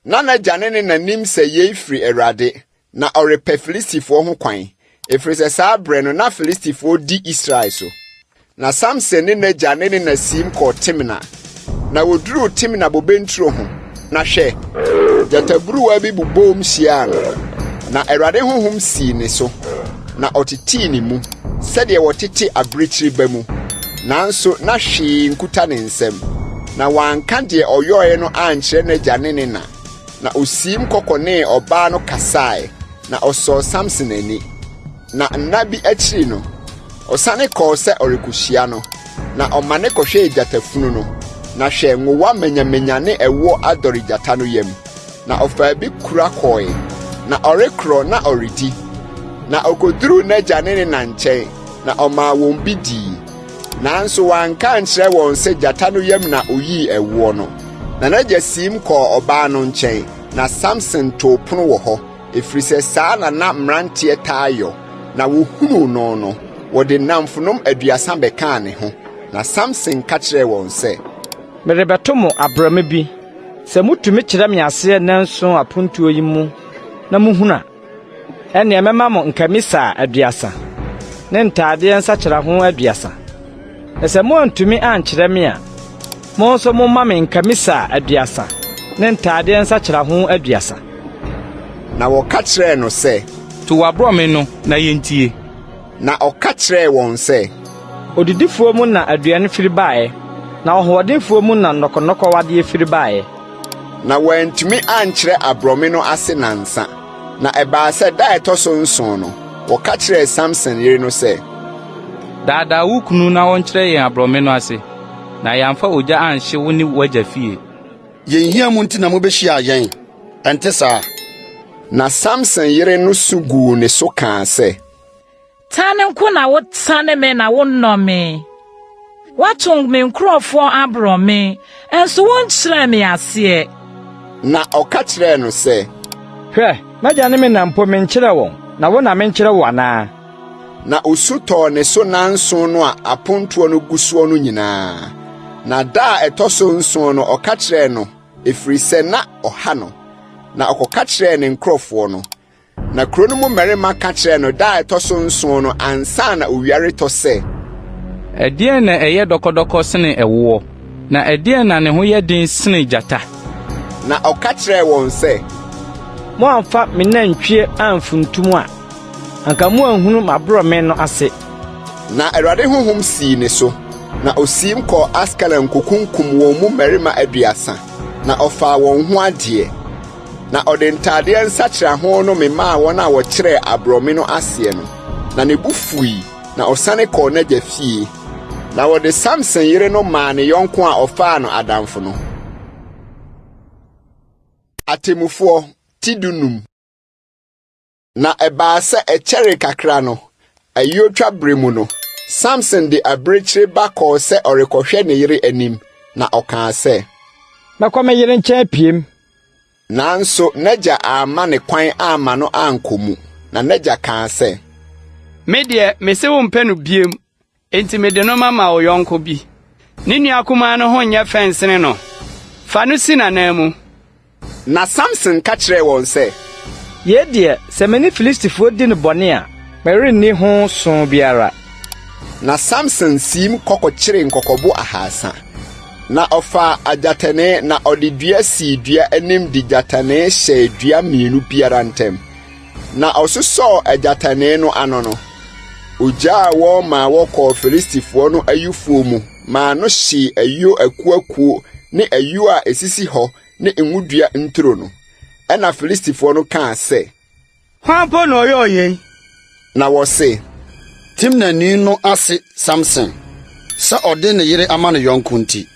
Na n'agya ne ne na nim sɛ yei firi Awurade, na ɔrepɛ Filistifoɔ ho kwan, ɛfiri sɛ saa berɛ no na Filistifoɔ di Israel so. Na Samson ne n'agya ne ne na siim kɔɔ Timna. Na wɔduruu Timna bobe nturo ho, na hwɛ, gyataburuwa bi boboom hyiaa no, na Awurade honhom sii ne so, na ɔtetee ne mu, sɛdeɛ wɔtete abirekyiri ba mu, nanso na hwee nkuta ne nsam. Na wanka deɛ ɔyɔeɛ no ankyerɛ n'agya ne ne na. Na osiim kɔ kɔnee ɔbaa no kasae, na ɔsɔɔ Samson ani. Na nna bi akyiri no, ɔsane kɔɔ sɛ ɔrekohyia no, na ɔmane kɔhwɛɛ gyatafunu no, na hwɛ, nwowa manyamanya ne ɛwoɔ adɔre gyata no yam. Na ɔfaa bi kura kɔe, na ɔrekorɔ na ɔredi. Na okoduruu n'agya ne ne na nkyɛn, na ɔmaa wɔn bi dii. Nanso wanka ankyerɛ wɔn sɛ gyata no yam na oyii ɛwoɔ no. Na n'agya siim kɔɔ ɔbaa no nkyɛn, na Samson too pono wɔ hɔ, ɛfiri sɛ saa na na mmeranteɛ taa yɔ. Na wɔhunuu no no, wɔde nnamfonom 30 bɛkaa ne ho. Na Samson ka kyerɛɛ wɔn sɛ, Merebɛto mo aborɔme bi. Sɛ mutumi kyerɛ me aseɛ nnanson apontoɔ yi mu na muhunu a, ɛnneɛ mɛma mo nkamisaa 30 ne ntadeɛ nsakyeraho 30. Na sɛ moantumi ankyerɛ me a, mo nso momma me nkamisaa 30 ne ntadeɛ nsakyeraho 30. Na wɔka kyerɛɛ no sɛ, To w'aborɔme no na yɛntie. Na ɔka kyerɛɛ wɔn sɛ, Odidifoɔ mu na aduane firi baeɛ, na ɔhoɔdenfoɔ mu na nnɔkɔnnɔkɔwadeɛ firi baeɛ. Na wɔantumi ankyerɛ aborɔme no ase nnansa. Na ɛbaa sɛ da a ɛtɔ so nson no, wɔka kyerɛɛ Samson yere no sɛ, Daadaa wo kunu na ɔnkyerɛ yɛn aborɔme no ase, na yɛamfa ogya anhye wo ne w'agya fie. Yɛn hia mu nti na mubehyiaa yɛn, ɛnte saa? Na Samson yere no su guu ne so kaa sɛ, Tane nko na wotane me na wonnɔ me. Woato me nkurɔfoɔ aborɔme, nso wonkyerɛɛ me aseɛ. Na ɔka kyerɛɛ no sɛ, Hwɛ, m'agya ne me na mpo menkyerɛɛ wɔn, na wo na menkyerɛ wo anaa? Na osu tɔɔ ne so nnanson no a apontoɔ no gu soɔ no nyinaa. Na da a ɛtɔ so nson no ɔka kyerɛɛ no, ɛfiri sɛ na ɔha no. Na ɔkɔka kyerɛɛ ne nkurɔfoɔ no. Na kuro no mu mmarima ka kyerɛɛ no da a ɛtɔ so nson no ansa na owia retɔ sɛ. Ɛdeɛn na ɛyɛ dɔkɔdɔkɔ sene ɛwoɔ, na ɛdeɛn na ne ho yɛ den sene gyata? Na ɔka kyerɛɛ wɔn sɛ. Moamfa me nantwie amfuntum a, anka moanhunu m'aborɔme no ase. Na Awurade honhom sii ne so, na osiim kɔɔ Askelon kokunkum wɔn mu mmarima 30, na ɔfaa wɔn ho adeɛ. Na ɔde ntadeɛ nsakyeraho no memaa wɔn a wɔkyerɛɛ aborɔme no aseɛ no. Na ne bo fui, na ɔsane kɔɔ n'agya fie. Na wɔde Samson yere no maa ne yɔnko a ɔfaa no adamfo no. Atemmufoɔ ti 15. Na ɛbaa sɛ ɛkyɛree kakra no, ayuotwa bere mu no, Samson de abirekyiri ba kɔɔ sɛ ɔrekɔhwɛ ne yere anim, na ɔkaa sɛ, Mɛkɔ me yere nkyɛn apiem. Nanso n'agya amma ne kwan amma no ankɔ mu, na n'agya kaa sɛ, Me deɛ, mese wompɛ no bio, enti mede no mama wo yɔnko bi. Ne nua kumaa no ho nyɛ fɛ nsene no? Fa no si n'ananmu. Na Samson ka kyerɛɛ wɔn sɛ, Yei deɛ, sɛ me ne Filistifoɔ di no bɔne a, merenni ho so biara. Na Samson siim kɔ kɔkyeree nkɔkɔbo 300, na ɔfaa agyatɛnee na ɔde dua sii dua anim de gyatɛnee hyɛɛ dua mmienu biara ntam. Na ɔsosɔɔ agyatɛnee no ano no, ogyaa wɔn maa wɔkɔɔ Filistifoɔ no ayufuo mu maa no hyee ayuo akuakuo ne ayuo a esisi hɔ ne ngodua nturo no. Ɛnna Filistifoɔ no kaa sɛ, Hwan mpo na ɔyɔɔ yei? Na wɔse, Timnani no ase Samson, sɛ ɔde ne yere ama ne yɔnko nti.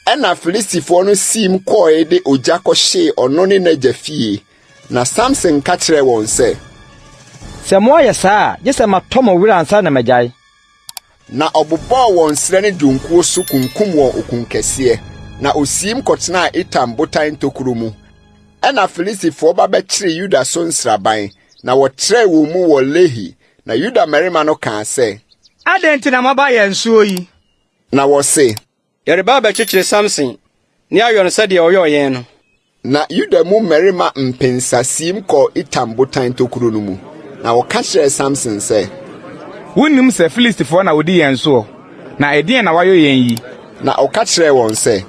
Ɛnna Filistifoɔ no siim kɔe de ogya kɔhyee ɔno ne n'agya fie. Na Samson ka kyerɛɛ wɔn sɛ, Sɛ moayɛ saa a, gye sɛ matɔ mo were ansa na magyae. Na ɔbobɔɔ wɔn srɛ ne dwonkuo so kunkum wɔn okunkɛseɛ, na osiim kɔtenaa Etam botan ntokuro mu. Ɛnna Filistifoɔ ba bɛkyeree Yuda so nsraban, na wɔtrɛɛ wɔn mu wɔ Lehi. Na Yuda mmarima no kaa sɛ. Adɛn nti na moaba yɛn soɔ yi? Na wɔse. Yɛreba abɛkyekyere Samson ne ayɔ no sɛdeɛ ɔyɔɔ yɛn no. Na Yuda mu mmarima mpensa siim kɔɔ Etam botan tokuro no mu, na wɔka kyerɛɛ Samson sɛ. Wonnim sɛ Filistifoɔ na wɔdi yɛn soɔ, na ɛdeɛn na woayɔ yɛn yi? Na ɔka kyerɛɛ wɔn sɛ.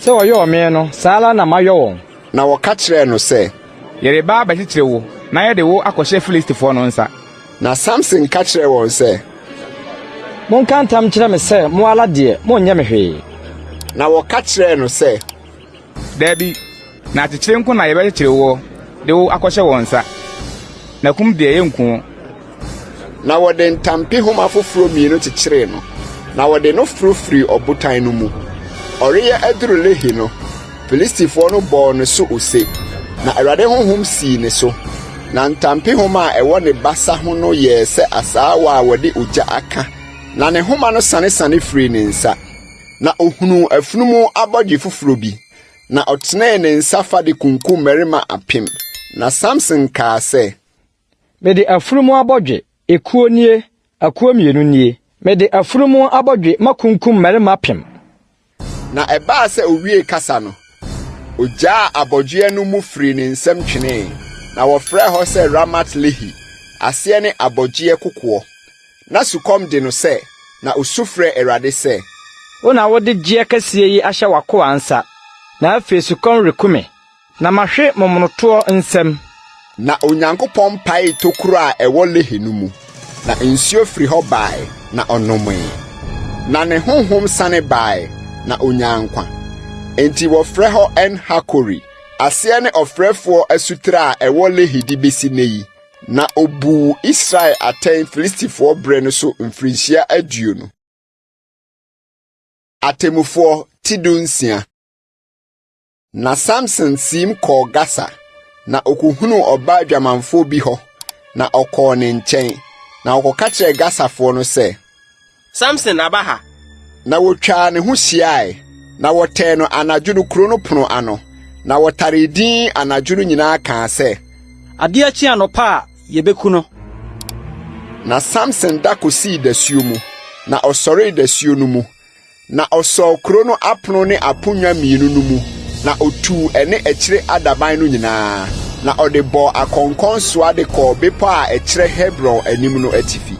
Sɛ wɔyɔɔ me no, saa ara na mayɔ wɔn. Na wɔka kyerɛɛ no sɛ. Yɛreba abɛkyekyere wo na yɛde wo akɔhyɛ Filistifoɔ no nsa. Na Samson ka kyerɛɛ wɔn sɛ. Monka ntam nkyerɛ me sɛ mo ara deɛ, monyɛ me hwee. Na wɔka kyerɛɛ no sɛ. Dabi, na akyekyere nko na yɛbɛkyekyere woɔ de wo akɔhyɛ wɔn nsa, na kum deɛ yɛrenku wo. Na wɔde ntampehoma foforɔ mmienu kyekyeree no, na wɔde no foro firii ɔbotan no mu. Ɔreyɛ aduru Lehi no, Filistifoɔ no bɔɔ ne so ose, na Awurade honhom sii ne so. Na ntampehoma a ɛwɔ ne basa ho no yɛɛ sɛ asaawa a wɔde ogya aka. Na ne homa no sanesane firii ne nsa. Na ohunuu afunumu abɔdwe foforɔ bi, na ɔtenee ne nsa fa de kunkum mmarima apem. Na Samson kaa sɛ, Mede afunumu abɔdwe, ekuo nie, akuo mmienu nie. Mede afunumu abɔdwe makunkum mmarima apem. Na ɛbaa sɛ owiee kasa no, ogyaa abɔdweɛ no mu firii ne nsam twenee, na wɔfrɛɛ hɔ sɛ Ramat-Lehi, aseɛ ne Abɔgyeɛ Kokoɔ. Na sukɔm de no sɛ, na osu frɛɛ Awurade sɛ. Wo na wode gyeɛ kɛseɛ yi ahyɛ w'akoa nsa, na afei sukɔm reku me. Na mahwe momonotoɔ nsam. Na Onyankopɔn paee tokuro a ɛwɔ Lehi no mu, na nsuo firi hɔ bae, na ɔnomee. Na ne honhom sane bae, na ɔnyaa nkwa. Enti wɔfrɛ hɔ En-Hakore, aseɛ ne Ɔfrɛfoɔ Asutire a ɛwɔ Lehi de bɛsi nnɛ yi. Na ɔbuu Israel atɛn Filistifoɔ berɛ no so mfirinhyia 20. Atemmufoɔ ti 16. Na Samson siim kɔɔ Gasa, na okohunuu ɔbaa dwamanfoɔ bi hɔ, na ɔkɔɔ ne nkyɛn. Na ɔkɔka kyerɛɛ Gasafoɔ no sɛ, Samson aba ha! Na wɔtwaa ne ho hyiae, na wɔtɛɛ no anadwo no kuro no pono ano, na wɔtaree dinn anadwo no nyinaa kaa sɛ, Adeɛ kye anɔpa a, yɛbɛku no. Na Samson da kɔsii dasuo mu, na ɔsɔree dasuo no mu, Na ɔsɔɔ kuro no apono ne aponnwa mmienu no mu, na ɔtuu ɛne akyire adaban no nyinaa, na ɔde bɔɔ akɔnkɔn soa de kɔɔ bepɔ a ɛkyerɛ Hebron anim no atifi.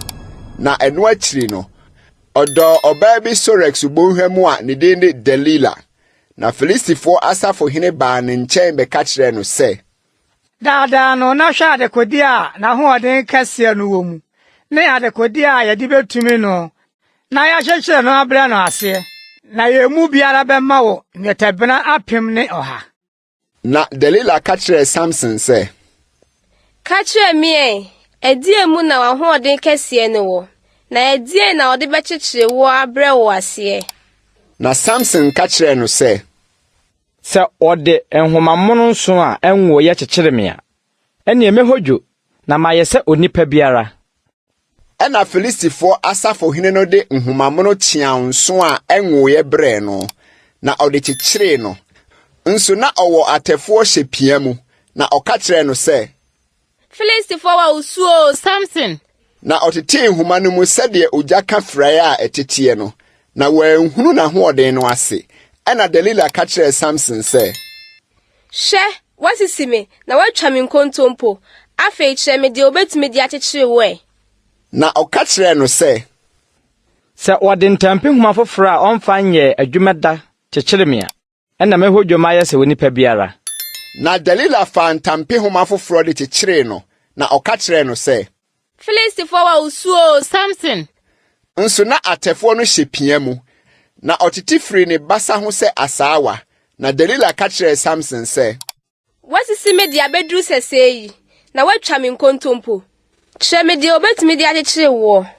Na ɛno akyiri no, ɔdɔɔ ɔbaa bi Sorek subonhwa mu a ne din de Delila. Na Filistifoɔ asafohene baa ne nkyɛn bɛka kyerɛɛ no sɛ, Daadaa no na hwɛ dekode a n'ahoɔden kɛseɛ no wɔ mu, ne dekode a yɛde betumi no na yɛakyekyere no abrɛ no aseɛ, na yɛn mu biara bɛma wo nnwetɛbena 1100. Na Delila ka kyerɛɛ Samson sɛ, Ka kyerɛ me ɛ, ɛdeɛn mu na w'ahoɔden kɛseɛ no wɔ, na ɛdeɛn na wɔde bɛkyekyere woɔ abrɛ wo aseɛ? Na Samson ka kyerɛɛ no sɛ, Sɛ wɔde nhoma mono nson a ɛnwoeɛ kyekyere me a, ɛnneɛ mɛhodwo na mayɛ sɛ onipa biara. Ɛnna Filistifoɔ asafohene no de nhoma mono kyeaw nson a ɛnwoeɛ brɛɛ no, na ɔde kyekyeree no. Nso na ɔwɔ atɛfoɔ hyɛ pia mu, na ɔka kyerɛɛ no sɛ, Filistifoɔ wɔ wo so oo, Samson! Na ɔtetee nhoma no mu sɛdeɛ ogya ka firaeɛ a ɛteteɛ no, na wɔanhunu n'ahoɔden no ase. Ɛnna Delila ka kyerɛɛ Samson sɛ. Hwɛ, woasisi me, na woatwa me nkontompo. Afei kyerɛ me deɛ wɔbɛtumi de akyekyere wo ɛ. Na ɔka kyerɛɛ no sɛ. Sɛ wɔde ntampehoma foforɔ a ɔmfa nyɛɛ adwuma da kyekyere me a, Ɛnna mɛhɔ dwom ayɛ sɛ onipa biara. Na Delila faa ntampehoma foforɔ de kyekyeree no, na ɔka kyerɛɛ no sɛ. Filistifoɔ wɔ wo so oo, Samson! Nso na atɛfoɔ no hyɛ pia mu, na ɔtete firii ne basa ho sɛ asaawa. Na Delila ka kyerɛɛ Samson sɛ. Woasisi me de abɛduru sɛsɛɛ yi, na woatwa me nkontompo. Kyerɛ me deɛ wɔbɛtumi de akyekyere woɔ.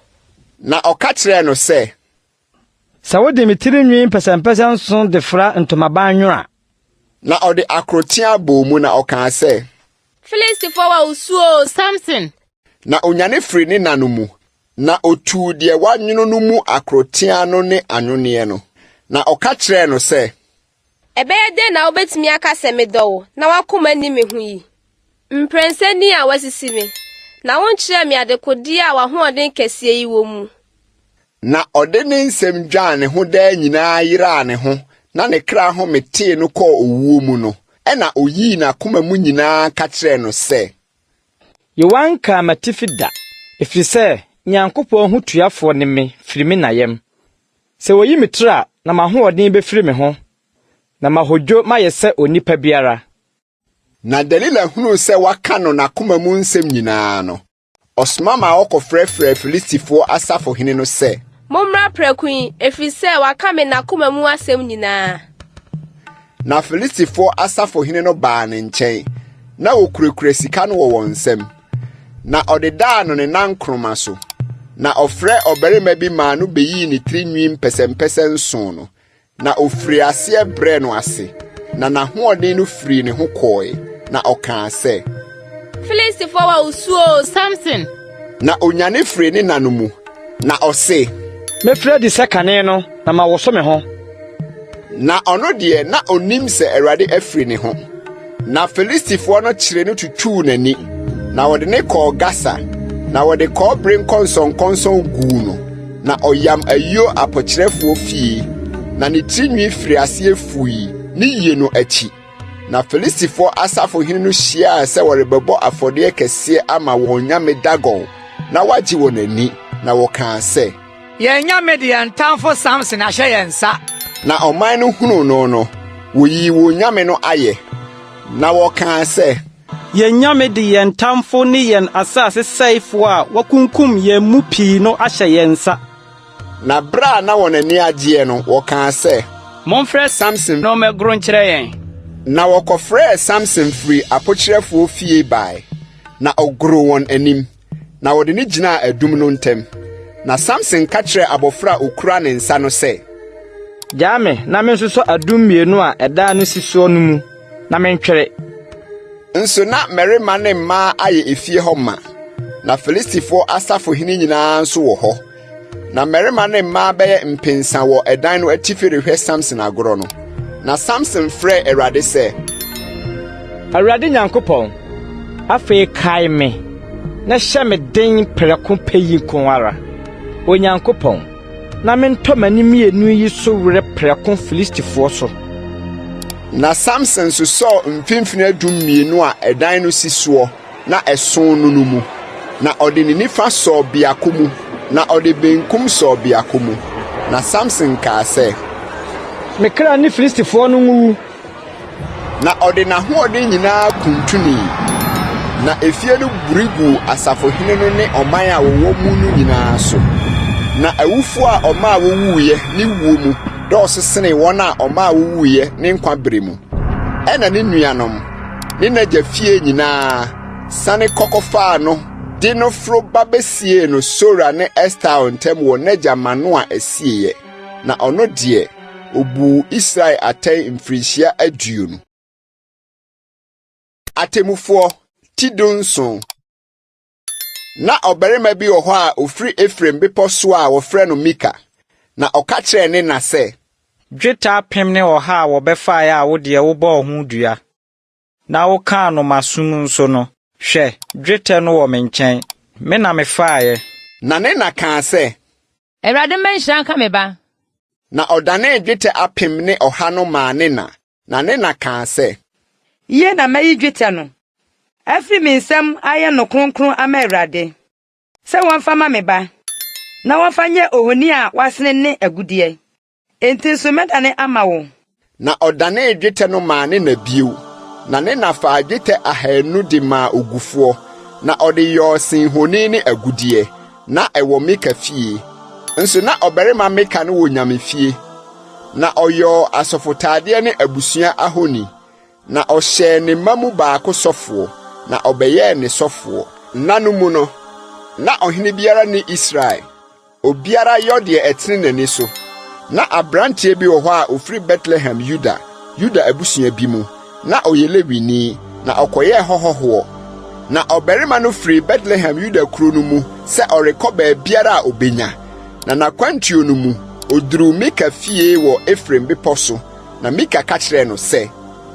Na ɔka kyerɛɛ no sɛ. Sɛ wode me tiri nwi mpɛsɛmpɛsɛ nson de fra ntomaban nwono a. Na ɔde akoroteaa bɔɔ mu na ɔkaa sɛ. Filistifoɔ wɔ wo so oo, Samson! Na ɔnyane firii ne nna no mu, na ɔtuu deɛ wanwono no mu akoroteaa no ne anwonneɛ no. Na ɔka kyerɛɛ no sɛ. Ɛbɛyɛ dɛn na wobɛtumi aka sɛ medɔ wo na w'akoma nni me ho yi? Mprɛnsa ni a woasisi me, na wonkyerɛɛ me adekodeɛ a w'ahoɔden kɛseɛ yi wɔ mu. Na ɔde ne nsɛm dwaa ne ho daa nyinaa yeraa ne ho na ne kra home tee no kɔɔ owuo mu no, ɛnna ɔyii n'akoma mu nyinaa ka kyerɛɛ no sɛ. Yehowa nkaa m'atifi da, ɛfiri sɛ Nyankopɔn hotuafoɔ ne me firi me na yam. Sɛ wɔyi me tiri a, na m'ahoɔden bɛfiri me ho, na mahodwo mayɛ sɛ onipa biara. Na Delila hunuu sɛ waka no n'akoma mu nsɛm nyinaa no, ɔsoma maa wɔkɔfrɛfrɛɛ Filistifoɔ asafohene no sɛ. Mommra prɛko yi, ɛfiri sɛ waka me n'akoma mu asɛm nyinaa. Na Filistifoɔ asafohene no baa ne nkyɛn, na wɔkurakura sika no wɔ wɔn nsam. Na ɔdedaa no ne nankoroma so. Na ɔfrɛɛ ɔbarima bi maa no beyii ne tiri nwi mpɛsɛmpɛsɛ nson no, na ɔfirii aseɛ brɛɛ no ase, na n'ahoɔden no firii ne ho kɔɔe, na ɔkaa sɛ, Filistifoɔ wɔ wo so oo, Samson! Na onyane firii ne nna no mu, na ɔse. Mɛfiri adi sɛ kane no na mawoso me ho. Na ɔno deɛ, na onnim sɛ Awurade afiri ne ho. Na Filistifoɔ no kyeree no tutuu n'ani, na wɔde no kɔɔ Gasa, na wɔde kɔbere nkɔnsɔnkɔnsɔn guu no, na ɔyam ayuo apokyerɛfoɔ fie, na ne tirinwi firii aseɛ fui ne yie no akyi. Na Filistifoɔ asafohene no hyiaa sɛ wɔrebɛbɔ afɔdeɛ kɛseɛ ama wɔn nyame Dagon na wɔagye wɔn ani, na wɔkaa sɛ, Yɛn nyame de yɛn tamfo Samson ahyɛ yɛn nsa. Na ɔman no hunuu no no, wɔyii wɔn nyame no ayɛ, na wɔkaa sɛ, Yɛn nyame de yɛn tamfo ne yɛn asase sɛefo a wakunkum yɛn mu pii no ahyɛ yɛn nsa. Na bere a na wɔn ani agyeɛ no, wɔkaa sɛ, Momfrɛ Samson na ɔmmɛgoro nkyerɛ yɛn. Na wɔkɔfrɛɛ Samson firii apokyerɛfoɔ fie bae, na ɔgoroo wɔn anim, na wɔde no gyinaa adum no ntam. Na Samson ka kyerɛɛ abɔfra a ɔkura ne nsa no sɛ, Gyaa me na mensosɔ adum mmienu a ɛdan no si soɔ no mu, na mentwere. Nso na mmarima ne mmaa ayɛ efie hɔ ma, na Filistifoɔ asafohene nyinaa nso wɔ hɔ. Na mmarima ne mmaa bɛyɛ mpensa wɔ ɛdan no atifi rehwɛ Samson agorɔ no. Na Samson frɛɛ Awurade sɛ, Awurade Nyankopɔn, afei kae me na hyɛ me den prɛko pɛ yi nko ara, Onyankopɔn, na mentɔ m'ani mmienu yi so werɛ prɛko Filistifoɔ so. Na Samson sosɔɔ mfimfini adum mmienu a ɛdan no si soɔ na ɛso no no mu, na ɔde ne nifa sɔɔ biako mu, na ɔde benkum sɔɔ biako mu. Na Samson kaa sɛ, Me kra ne Filistifoɔ no nwuwu. Na ɔde n'ahoɔden nyinaa kuntunii, na efie no buri guu asafohene no ne ɔman a wɔwɔ mu no nyinaa so. Na awufo a ɔmaa wowuiɛ ne wuo mu dɔɔso senee wɔn a ɔmaa wowuiɛ ne nkwa bere mu. Ɛnna ne nuanom, ne n'agya fie nyinaa sane kɔ kɔfaa no de no foro ba besiee no Sora ne Estaol ntam wɔ n'agya Manoa asieeɛ. Na ɔno deɛ, obuu Israel atɛn mfirinhyia 20. Atemmufoɔ ti 17. Na ɔbarima bi wɔ hɔ a ofiri Efraim bepɔ so a wɔfrɛ no Mika, na ɔka kyerɛɛ ne na sɛ, Dwetɛ 1100 a wɔbɛfaeɛ a wo deɛ wobɔɔ ho dua, na wokaa no m'asom nso no, hwɛ, dwetɛ no wɔ me nkyɛn, me na mefaeɛ. Na ne na kaa sɛ, Awurade mma nhyira nka me ba. Na ɔdanee dwetɛ 1100 no maa ne na, na ne na kaa sɛ. Yie na mayi dwetɛ no afiri me nsam ayɛ no kronkron ama Awurade, sɛ wɔmfa mma me ba, na wɔmfa nyɛ ohoni a wɔasene ne agudeɛ. Enti nso mɛdane ama wo. Na ɔdanee dwetɛ no maa ne na bio, na ne na faa dwetɛ 200 de maa ogufoɔ, na ɔde yɔɔ senhoni ne agudeɛ. Na ɛwɔ Mika fie. Nso na ɔbarima Mika no wɔ nyamefie, na ɔyɔɔ asɔfotadeɛ ne abusua ahoni, na ɔhyɛɛ ne mma mu baako sɔfoɔ, na ɔbɛyɛɛ ne sɔfoɔ. Nna no mu no, na ɔhene biara nni Israel. Obiara yɔ deɛ ɛtene n'ani so. Ná aberanteɛ bi wɔ hɔ a ɔfiri Betlehem Yuda, Yuda abusua bi mu. Ná ɔyɛ Lewini, na ɔkɔyɛɛ hɔ hɔhoɔ. Na ɔbarima no firii Betlehem Yuda kuro no mu sɛ ɔrekɔ baabiara a ɔbɛnya. Na n'akwantuo no mu, ɔduruu Mika fie wɔ Efraim bepɔ so, na Mika ka kyerɛɛ no sɛ,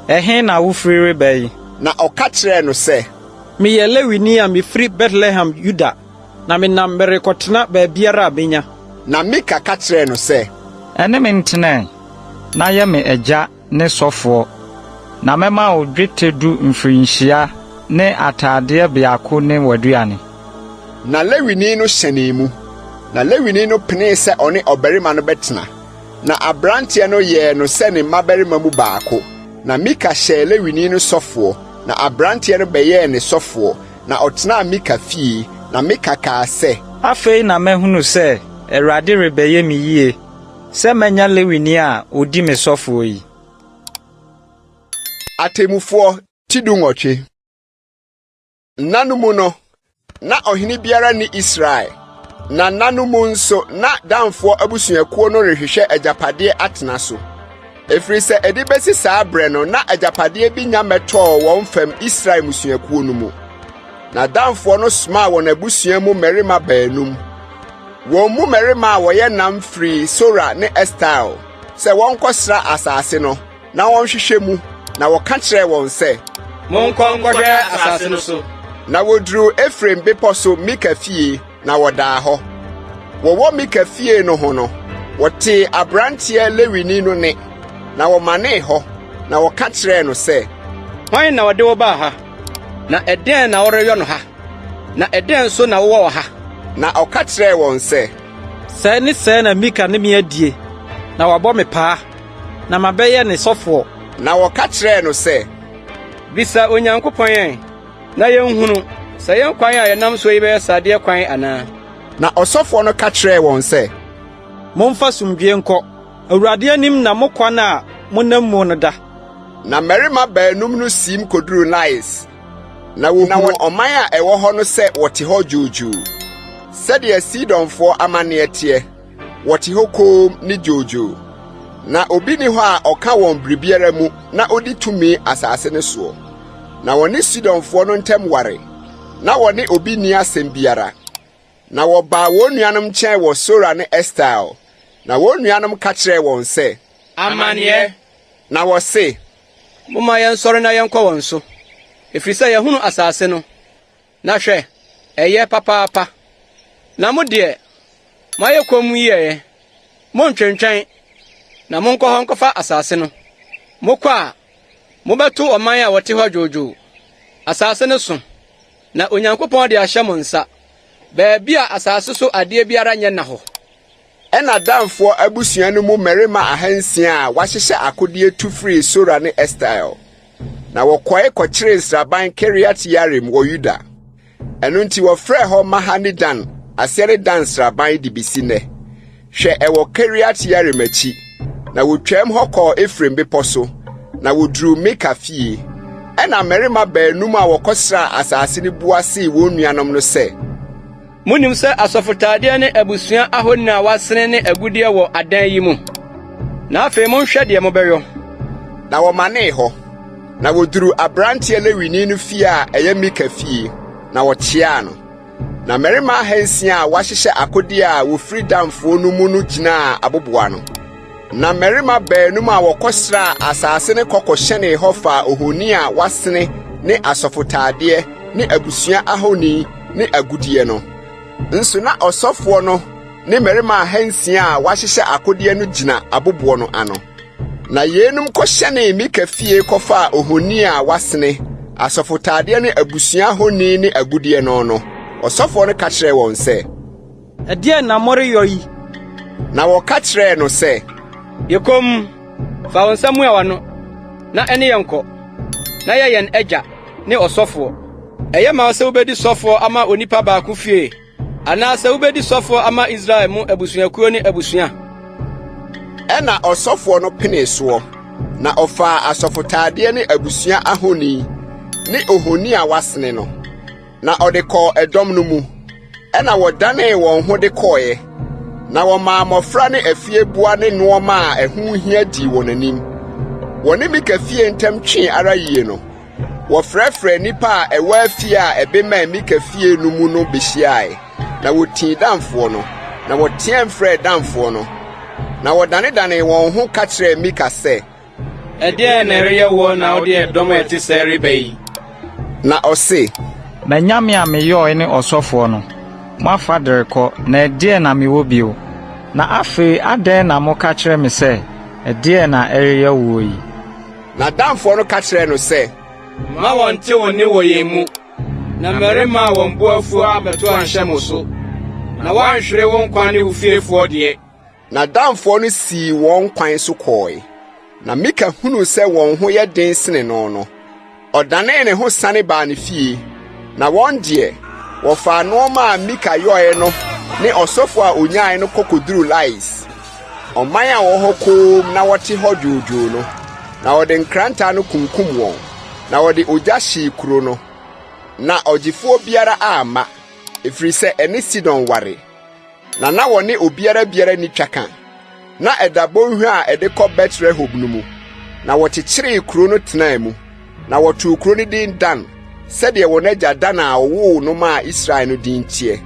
Ɛhe na wofiri reba yi? Na ɔka kyerɛɛ no sɛ, Meyɛ Lewini a mefiri Betlehem Yuda. Na menam merekɔtena baabiara a menya. Na Mika ka kyerɛɛ no sɛ. Ɛne me ntena ɛ, na yɛ me agya ne sɔfoɔ, na mɛma wo dwetɛ du mfirinhyia ne atadeɛ biako ne w'aduane. Na Lewini no hyɛnee mu, na Lewini no penee sɛ ɔne ɔbarima no bɛtena. Na aberanteɛ no yɛɛ no sɛ ne mmabarima mu baako. Na Mika hyɛɛ Lewini no sɔfoɔ, na aberanteɛ no bɛyɛɛ ne sɔfoɔ. Na ɔtenaa Mika fie, na Mika kaa sɛ. Afei na mahunu sɛ Awurade rebɛyɛ me yie sɛ manya Lewini a ɔdi me sɔfoɔ yi. Atemmufoɔ ti 18. Nna no mu no, na ɔhene biara nni Israel, na nna no mu nso na Danfoɔ abusuakuo no rehwehwɛ agyapadeɛ atena so. Ɛfiri sɛ ɛde bɛsi saa berɛ no na agyapadeɛ bi nya mmɛtɔɔ wɔn fam Israel mmusuakuo no mu. Na Danfoɔ no somaa wɔn abusua mu mmarima baanum. Wɔn mu mmarima a wɔyɛ nnam firii Sora ne Estaol sɛ wɔnkɔsra asase no na wɔnhwehwɛ mu, na wɔka kyerɛɛ wɔn sɛ, Monkɔ nkɔhwɛ asase no so. Na wɔduruu Efraim bepɔ so Mika fie, na wɔdaa hɔ. Wɔwɔ Mika fie no ho no, wɔtee aberanteɛ Lewini no nne, na wɔmanee hɔ, na wɔka kyerɛɛ no sɛ, Hwan na ɔde wo baa ha? Na ɛdeɛn na woreyɔ no ha? Na ɛdeɛn nso na wowɔ wɔ ha? Na ɔka kyerɛɛ wɔn sɛ, Sɛɛ ne sɛɛ na Mika ne me adie, na wabɔ me paa, na mabɛyɛ ne sɔfoɔ. Na wɔka kyerɛɛ no sɛ, Bisa Onyankopɔn ɛ, na yɛnhunu sɛ yɛn kwan a yɛnam soɔ yi bɛyɛ sradeɛ kwan anaa. Na ɔsɔfoɔ no ka kyerɛɛ wɔn sɛ, Momfa asomdwoeɛ nkɔ. Awurade anim na mo kwan a monam mu no da. Na mmarima baanum no siim koduruu Lais, na wohunuu ɔman a ɛwɔ hɔ no sɛ wɔte hɔ dwoodwoo, sɛdeɛ Sidonfoɔ amanneɛ teɛ, wɔte hɔ komm ne dwoodwoo. Na obi nni hɔ a ɔka wɔn biribiara mu na odi tumi asase no soɔ. Na wɔne Sidonfoɔ no ntam ware, na wɔne obi nni asɛm biara. Na wɔbaa wɔn nuanom nkyɛn wɔ Sora ne Estaol, na wɔn nuanom ka kyerɛɛ wɔn sɛ. Amanneɛ! Na wɔse. Momma yɛnsɔre na yɛnkɔ wɔn so, ɛfiri sɛ yɛahunu asase no, na hwɛ, ɛyɛ papaapa. Na mo deɛ, moayɛ komm yi ɛ? Monntwentwɛn, na monkɔ hɔ nkɔfa asase no. Mokɔ a, mobɛto ɔman a wɔte hɔ dwoodwoo. Asase no so, na Onyankopɔn de ahyɛ mo nsa, baabi a asase so adeɛ biara nyɛ nna hɔ. Ɛnna Danfoɔ abusua no mu mmarima ahansia a wɔahyehyɛ akodeɛ tu firii Sora ne Estaol, na wɔkɔe kɔkyeree nsraban Kiriat-Yearim wɔ Yuda. Ɛno nti wɔfrɛɛ hɔ Mahane-Dan, aseɛ ne Dan nsraban, de besi nnɛ. Hwɛ, ɛwɔ Kiriat-Yearim akyi. Na wotwaam hɔ kɔɔ Efraim bepɔ so, na woduruu Mika fie. Ɛnna mmarima baanum a wɔkɔsraa asase no bua see wɔn nuanom no sɛ, Munim sɛ asɔfotadeɛ ne abusua ahoni a wɔasene ne agudeɛ wɔ adan yi mu? Na afei monhwɛ deɛ mobɛyɔ. Na wɔmanee hɔ, na woduruu aberanteɛ Lewini no fie a ɛyɛ Mika fie, na wɔkyeaa no. Na mmarima ahansia a wɔahyehyɛ akodeɛ a wɔfiri Danfoɔ no mu no gyinaa aboboano. Na mmarima baanum a wɔkɔsraa asase no kɔ kɔhyɛnee hɔ faa ohoni a wɔasene ne asɔfotaadeɛ ne abusua ahoni ne agudeɛ no. Nso na ɔsɔfoɔ no ne mmarima ahansia a wɔahyehyɛ akodeɛ no gyina aboboɔ no ano. Na yeinom kɔhyɛnee Mika fie kɔfaa ohoni a wɔasene, asɔfotaadeɛ ne abusua ahoni ne agudeɛ no no, ɔsɔfoɔ no ka kyerɛɛ wɔn sɛ, Ɛdeɛn na moreyɔ yi? Na wɔka kyerɛɛ no sɛ, Yɛ komm, fa wo nsa mua w'ano, na ɛne yɛn nkɔ, na yɛ yɛn agya ne ɔsɔfoɔ. Ɛyɛ ma wo sɛ wobɛdi sɔfoɔ ama onipa baako fie, anaasɛ wobɛdi sɔfoɔ ama Israel mu abusuakuo ne abusua? Ɛnna ɔsɔfoɔ no penee soɔ, na ɔfaa asɔfotaadeɛ ne abusua ahoni ne ohoni a wɔasene no. Na ɔde kɔɔ ɛdɔm no mu. Ɛnna wɔdanee wɔn ho de kɔeɛ, na wɔmaa mmɔfra ne afieboa ne nneɛma a ɛho hia dii wɔn anim. Wɔne Mika fie ntam twee ara yie no, wɔfrɛfrɛɛ nnipa a ɛwɔ afie a ɛbemmɛn Mika fie no mu no behyiae, na wotii Danfoɔ no, na wɔteɛm frɛɛ Danfoɔ no. Na wɔdanedanee wɔn ho ka kyerɛɛ Mika sɛ, Ɛdeɛn na ɛreyɛ woɔ na wode ɛdɔm a ɛte sɛɛ reba yi? Na ɔse. M'anyame a meyɔe ne ɔsɔfoɔ no, moafa de rekɔ, na ɛdeɛn na mewɔ bio? Na afei adɛn na moka kyerɛ me sɛ, Ɛdeɛn na ɛreyɛ woɔ yi? Na Danfoɔ no ka kyerɛɛ no sɛ. Mma wɔnnte wo nne wɔ yɛn mu, na mmarima a wɔn bo afuo ammɛto anhyɛ mo so, na woanhwere wo nkwa ne wo fiefoɔ deɛ. Na Danfoɔ no sii wɔn kwan so kɔɔe. Na Mika hunuu sɛ wɔn ho yɛ den sene no no, ɔdanee ne ho sane baa ne fie. Na wɔn deɛ, wɔfaa nnoɔma a Mika yɔeɛ no ne ɔsɔfoɔ a ɔnyaeɛ no kɔ kɔduruu Lais, ɔman a wɔwɔ hɔ komm na wɔte hɔ dwoodwoo no, na wɔde nkrantɛ ano kunkum wɔn, na wɔde ogya hyee kuro no. Na ɔgyefoɔ biara amma, ɛfiri sɛ ɛne Sidon ware. Na na wɔne obiara biara nni twaka. Na ɛda bɔnhwa a ɛde kɔ Bet-Rehob no mu. Na wɔkyekyeree kuro no tenaa mu. Na wɔtoo kuro no din Dan, sɛdeɛ wɔn agya Dan a ɔwoo no maa Israel no din teɛ.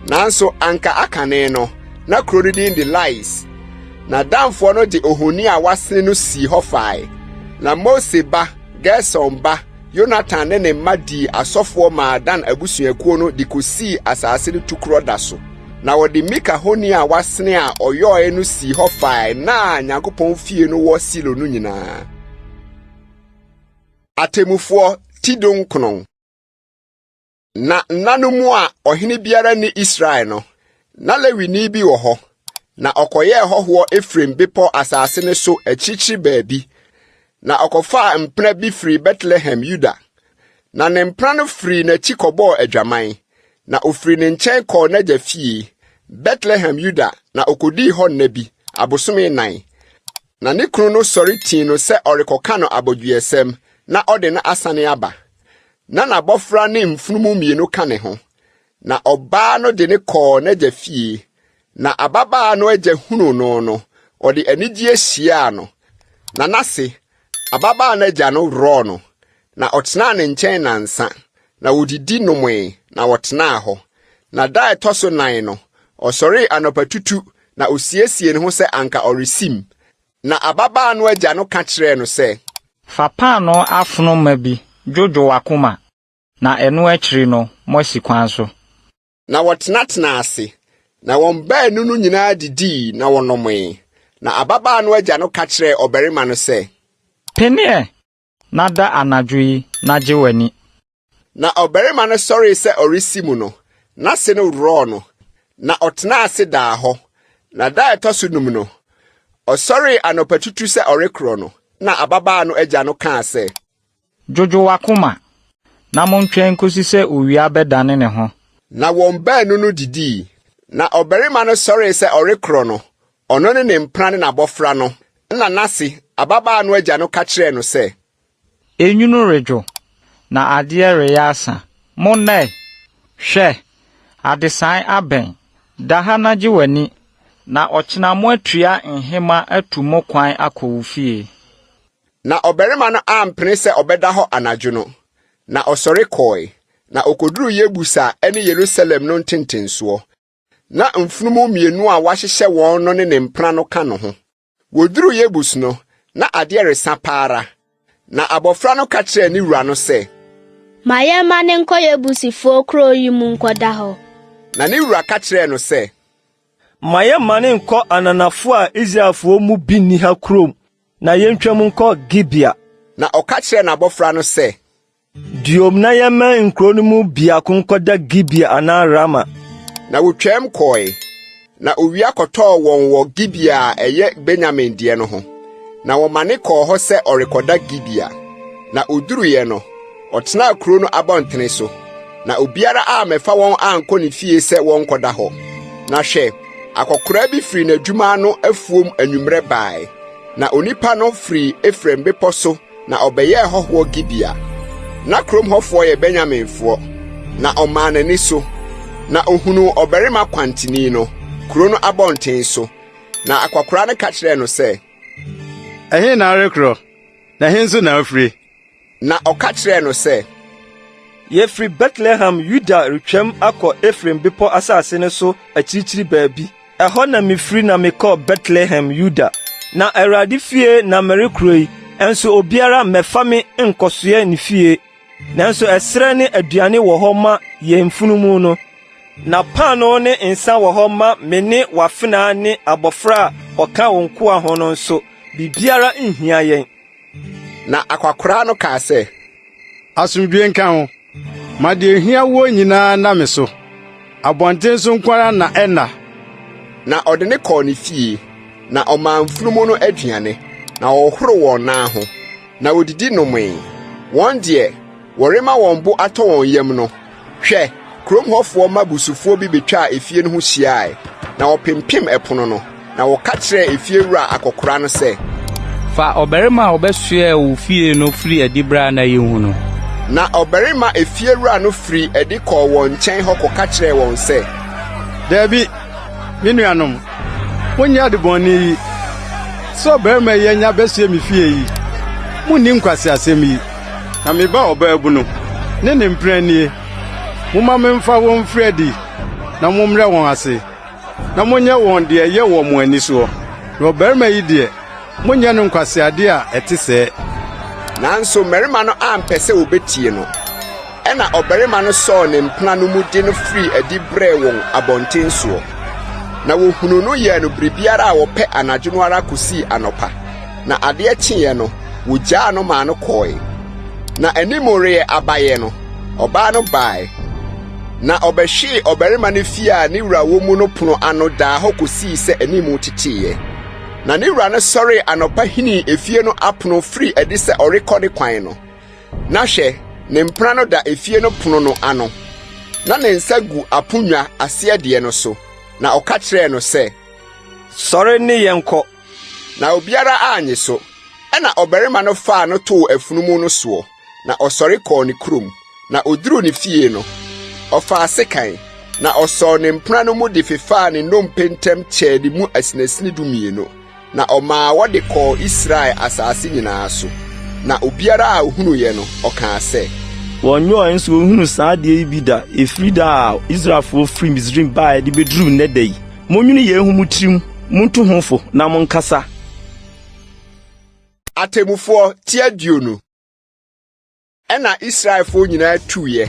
Nanso anka akane no, na kuro no din de Lais. Na Danfoɔ no de ohoni a wɔasene no sii hɔ fae. Na Mose ba, Gersom ba, Yonatan ne ne mma dii asɔfoɔ maa Dan abusuakuo no de kɔsii asase no tukorɔ da so. Na wɔde Mika honi a wɔasene a ɔyɔeɛ no sii hɔ fae nna a Nyankopɔn fie no wɔ Silo no nyinaa. Atemmufoɔ ti dunkron. Na nna no mu a ɔhene biara nni Israel no, na Lewini bi wɔ hɔ, na ɔkɔyɛɛ hɔhoɔ Efraim bepɔ asase no so akyirikyiri baabi, na ɔkɔfaa mpena bi firii Betlehem Yuda. Na ne mpena no firii n'akyi kɔbɔɔ adwaman, na ɔfirii ne nkyɛn kɔɔ n'agya fie, Betlehem Yuda, na ɔkɔdii hɔ nna bi, abosome nnan. Na ne kunu no sɔre tii no sɛ ɔrekɔka no abodwoyɛsɛm na ɔde no asane aba. Na n'abɔfra ne mfunumu mmienu ka ne ho. Na ɔbaa no de no kɔɔ n'agya fie. Na ababaa no agya hunuu no no, ɔde anigyeɛ hyiaa no. Na n'ase, ababaa no agya no worɔɔ no, na ɔtenaa ne nkyɛn nnansa. Na wɔdidi nomee, na wɔtenaa hɔ. Na da a ɛtɔ so nan no, ɔsɔree anɔpatutu na osiesiee ne ho sɛ anka ɔresim. Na ababaa no agya no ka kyerɛɛ no sɛ. Fa paanoo afono ma bi dwodwo w'akoma, na ɛno akyiri no moasi kwan so. Na wɔtenatenaa ase, na wɔn baanu no nyinaa didii na wɔnomee. Na ababaa no agya no ka kyerɛɛ ɔbarima no sɛ. Pene ɛ, na da anadwo yi na gye w'ani. Na ɔbarima no sɔree sɛ ɔresi mu no, n'ase no worɔɔ no, na ɔtenaa ase daa hɔ. Na da a ɛtɔ so num no, ɔsɔree anɔpatutu sɛ ɔrekorɔ no, na ababaa no agya no kaa sɛ. Dwodwo w'akoma, na montwɛn nkosi sɛ owia bɛdane ne ho. Na wɔn baanu no didii. Na ɔbarima no sɔree sɛ ɔrekorɔ no, ɔno ne ne mpena ne n'abɔfra no, Ɛnna n'ase, ababaa no agya no ka kyerɛɛ no sɛ. Enwunu redwo, na adeɛ reyɛ asa. Monna ɛ! Hwɛ! Adesae abɛn. Da ha na gye w'ani, na ɔkyena moatua nhema atu mo kwan akɔ wo fie. Na ɔbarima no ampene sɛ ɔbɛda hɔ anadwo no, na ɔsɔre kɔe, na okoduruu Yebus a ɛne Yerusalem no ntentensoɔ. Na mfunumu mmienu a wɔahyehyɛ wɔn no ne ne mpena no ka no ho. Woduruu Yebus no, na adeɛ resa pa ara. Na abɔfra no ka kyerɛɛ ne wura no sɛ, Ma yɛmmane nkɔ Yebusifoɔ kuro yi mu nkɔda hɔ. Na ne wura ka kyerɛɛ no sɛ, Ma yɛmmane nkɔ ananafoɔ a Israelfoɔ mu bi nni ha kurom, na yentwam nkɔ Gibea. Na ɔka kyerɛɛ n'abɔfra no sɛ, Duom na yɛmmɛn nkurow no mu biako nkɔda Gibea anaa Rama. Na wotwaam kɔe, na owia kɔtɔɔ wɔn wɔ Gibea a ɛyɛ Benyamin deɛ no ho. Na wɔmane kɔɔ hɔ sɛ ɔrekɔda Gibea. Na oduruiɛ no, ɔtenaa kuro no abɔntene so, na obiara ammɛfa wɔn ankɔ ne fie sɛ wɔnkɔda hɔ. Na hwɛ, akɔkoraa bi firi n'adwuma ano afuom anwummerɛ bae, na onipa no firi Efraim bepɔ so na ɔbɛyɛɛ hɔhoɔ Gibea. Na kurom hɔfoɔ yɛ Benyaminfoɔ. Na ɔmaa n'ani so, na ohunuu ɔbarima kwanteni no, kuro no abɔnten so. Na akwakoraa no ka kyerɛɛ no sɛ, Ɛhe na worekorɔ, na ɛhe nso na wofire? Na ɔka kyerɛɛ no sɛ, Yɛfiri Betlehem Yuda retwam akɔ Efraim bepɔ asase no so akyirikyiri baabi. Ɛhɔ na mifiri na mekɔɔ Betlehem Yuda. Na Awurade fie na merekorɔ yi, nso obiara mmɛfa me nkɔsoɛ ne fie. Nanso ɛserɛ ne aduane wɔ hɔ ma yɛn mfunumu no, na paanoo ne nsa wɔ hɔ ma me ne w'afenaa ne abɔfra a ɔka wo nkoa ho no nso, biribiara nhia yɛn. Na akwakoraa no kaa sɛ, Asomdwoe nka wo. Ma deɛ ehia woɔ nyinaa nna me so. Abɔnten so nko ara na ɛnna. Na ɔde no kɔɔ ne fie, na ɔmaa mfunumu no aduane, na ɔhohoroo wɔn nan ho, na wodidi nomee. Wɔn deɛ, wɔrema wɔn bo atɔ wɔn yam no, hwɛ, kurom hɔfoɔ mma busufoɔ bi betwaa efie no ho hyiae, na wɔpempem ɛpono no, na wɔka kyerɛɛ efiewura akɔkoraa no sɛ, Fa ɔbarima a ɔbɛsoɛɛ wo fie no firi adi bra na yenhu no. Na ɔbarima efiewura no firii adi kɔɔ wɔn nkyɛn hɔ kɔka kyerɛɛ wɔn sɛ, Dabi, me nuanom, Monyɛ ade bɔne yi, sɛ ɔbarima yi anya abɛsoɛ me fie yi. Munni nkwaseasɛm yi. Na me ba ɔbaabunu ne ne mpena nie. Momma memfa wɔn mfiri adi. na mommrɛ wɔn ase, na monyɛ wɔn deɛ ɛyɛ wɔ mo ani soɔ. Na ɔbarima yi deɛ, monnyɛ no nkwaseadeɛ a ɛte sɛɛ. Nanso mmarima no ampɛ sɛ wɔbɛtie no. Ɛnna ɔbarima no sɔɔ ne mpena no mu de no firii adi brɛɛ wɔn abɔnten soɔ. Na wɔhunuu no yɛɛ no biribiara a wɔpɛ anadwo no ara kɔsii anɔpa. Na adeɛ kyeeɛ no, wɔgyaa no maa no kɔɔe. Na anim reyɛ abaeɛ no, ɔbaa no bae, na ɔbɛhwee ɔbarima no fie a ne wura wɔ mu no pono ano daa hɔ kɔsii sɛ anim teteeɛ. Na ne wura no sɔree anɔpa hinii efie no apono firii adi sɛ ɔrekɔ ne kwan no, na hwɛ, ne mpena no da efie no pono no ano, na ne nsa gu aponnwa aseɛ deɛ no so, na ɔka kyerɛɛ no sɛ, Sɔre ne yɛn nkɔ. Na obiara annye so. Ɛnna ɔbarima no faa no too afunumu no soɔ, na ɔsɔre kɔɔ ne kurom. Na ɔduruu ne fie no, ɔfaa sekan, na ɔsɔɔ ne mpena no mu de fefaa ne nnompe ntam kyɛɛ ne mu asinasini dumienu, na ɔmaa wɔde kɔɔ Israel asase nyinaa so. Na obiara a ɔhunuiɛ no, ɔkaa sɛ. Wɔnyɔɔe nso wɔnhunuu saa adeɛ yi bi da, ɛfiri da a Israelfoɔ firii Misraim baeɛ de bɛduru nnɛ da yi. Monnwene yei ho mo tirim, montu ho fo, na monkasa. Atemmufoɔ ti 20. Ɛnna Israelfoɔ nyinaa tuiɛ,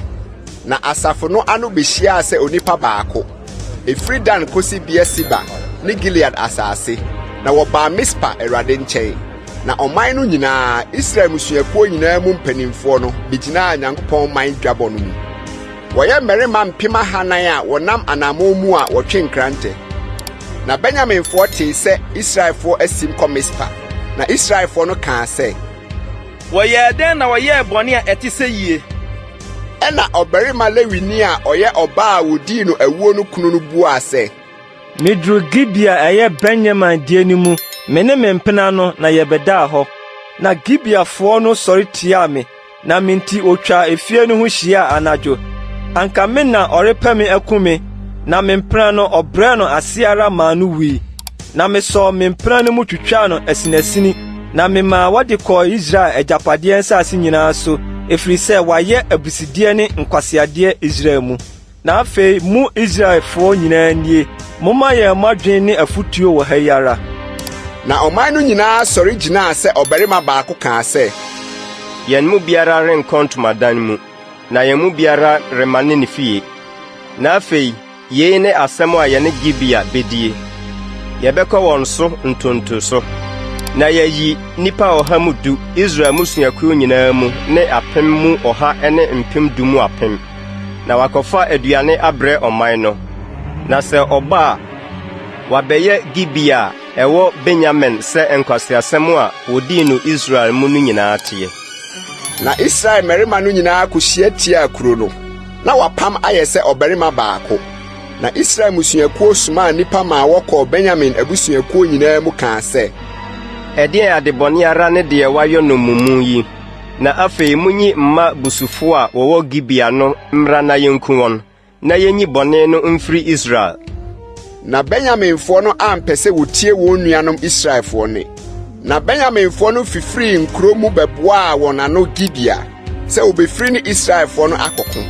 na asafo no ano bɛhyiaa sɛ onipa baako, ɛfiri Dan kɔsi Beer-Seba ne Gilead asase, na wɔbaa Mispa Awurade nkyɛn. Na ɔman no nyinaa, Israel mmusuakuo nyinaa mu mpanimfoɔ no bɛgyinaa Nyankopɔn man dwabɔ no mu. Wɔyɛ mmarima 4,000 a wɔnam anammɔn mu a wɔtwe nkrantɛ. Na Benyaminfoɔ tee sɛ Israelfoɔ asim kɔ Mispa, na Israelfoɔ no kaa sɛ, Wɔyɛɛ dɛn na wɔyɛɛ bɔne a ɛte sɛ yie? Ɛnna ɔbarima Lewini a ɔyɛ ɔbaa a wɔdii no awuo no kunu no buaa sɛ. Meduruu Gibea a ɛyɛ Benyamin deɛ no mu, me ne me mpena no, na yɛbɛdaa hɔ. Na Gibeafoɔ no sɔre tiaa me, na me nti otwaa efie no ho hyiaa anadwo. Anka me na ɔrepɛ me aku me, na me mpena no, ɔbrɛɛ no ase ara maa no wui. Na mesɔɔ me mpena no mu twitwaa no asinasini, na memaa wɔde kɔɔ Israel agyapadeɛ nsase nyinaa so, ɛfiri sɛ wɔayɛ abusudeɛ ne nkwaseadeɛ Israel mu. Na afei mo Israelfoɔ nyinaa nie, momma yɛn mo adwene ne afotuo wɔ ha yi ara. Na ɔman no nyinaa sɔre gyinaa sɛ ɔbarima baako kaa sɛ. Yɛn mu biara renkɔ ntomadan mu, na yɛn mu biara remane ne fie. Na afei yei ne asɛm a yɛne Gibea bedie. Yɛbɛkɔ wɔn so ntonto so, na yɛayi nnipa 110 Israel mmusuakuo nyinaa mu ne 100,000 ne 10,000. na wakɔfa aduane abrɛ ɔman no. Na sɛ ɔba a, wabɛyɛ Gibea a ɛwɔ Benyamin sɛ nkwaseasɛm a wodii no Israel mu no nyinaa teɛ. Na Israel mmarima no nyinaa kohyia tiaa kuro no, na wɔapam ayɛ sɛ ɔbarima baako. Na Israel mmusuakuo somaa nnipa maa wɔkɔɔ Benyamin abusuakuo nyinaa mu kaa sɛ. Ɛdeɛn adebɔne ara ne deɛ wɔayɔ no mo mu yi? Na afei munyi mma busufo a wɔwɔ Gibea no mmra na yenku wɔn, na yenyi bɔne no mfiri Israel. Na Benyaminfoɔ no ampɛ sɛ wɔtie wɔn nuanom Israelfoɔ nne. Na Benyaminfoɔ no fifirii nkuro mu bɛboaa wɔn ano Gibea sɛ wɔbɛfiri ne Israelfoɔ no akɔko.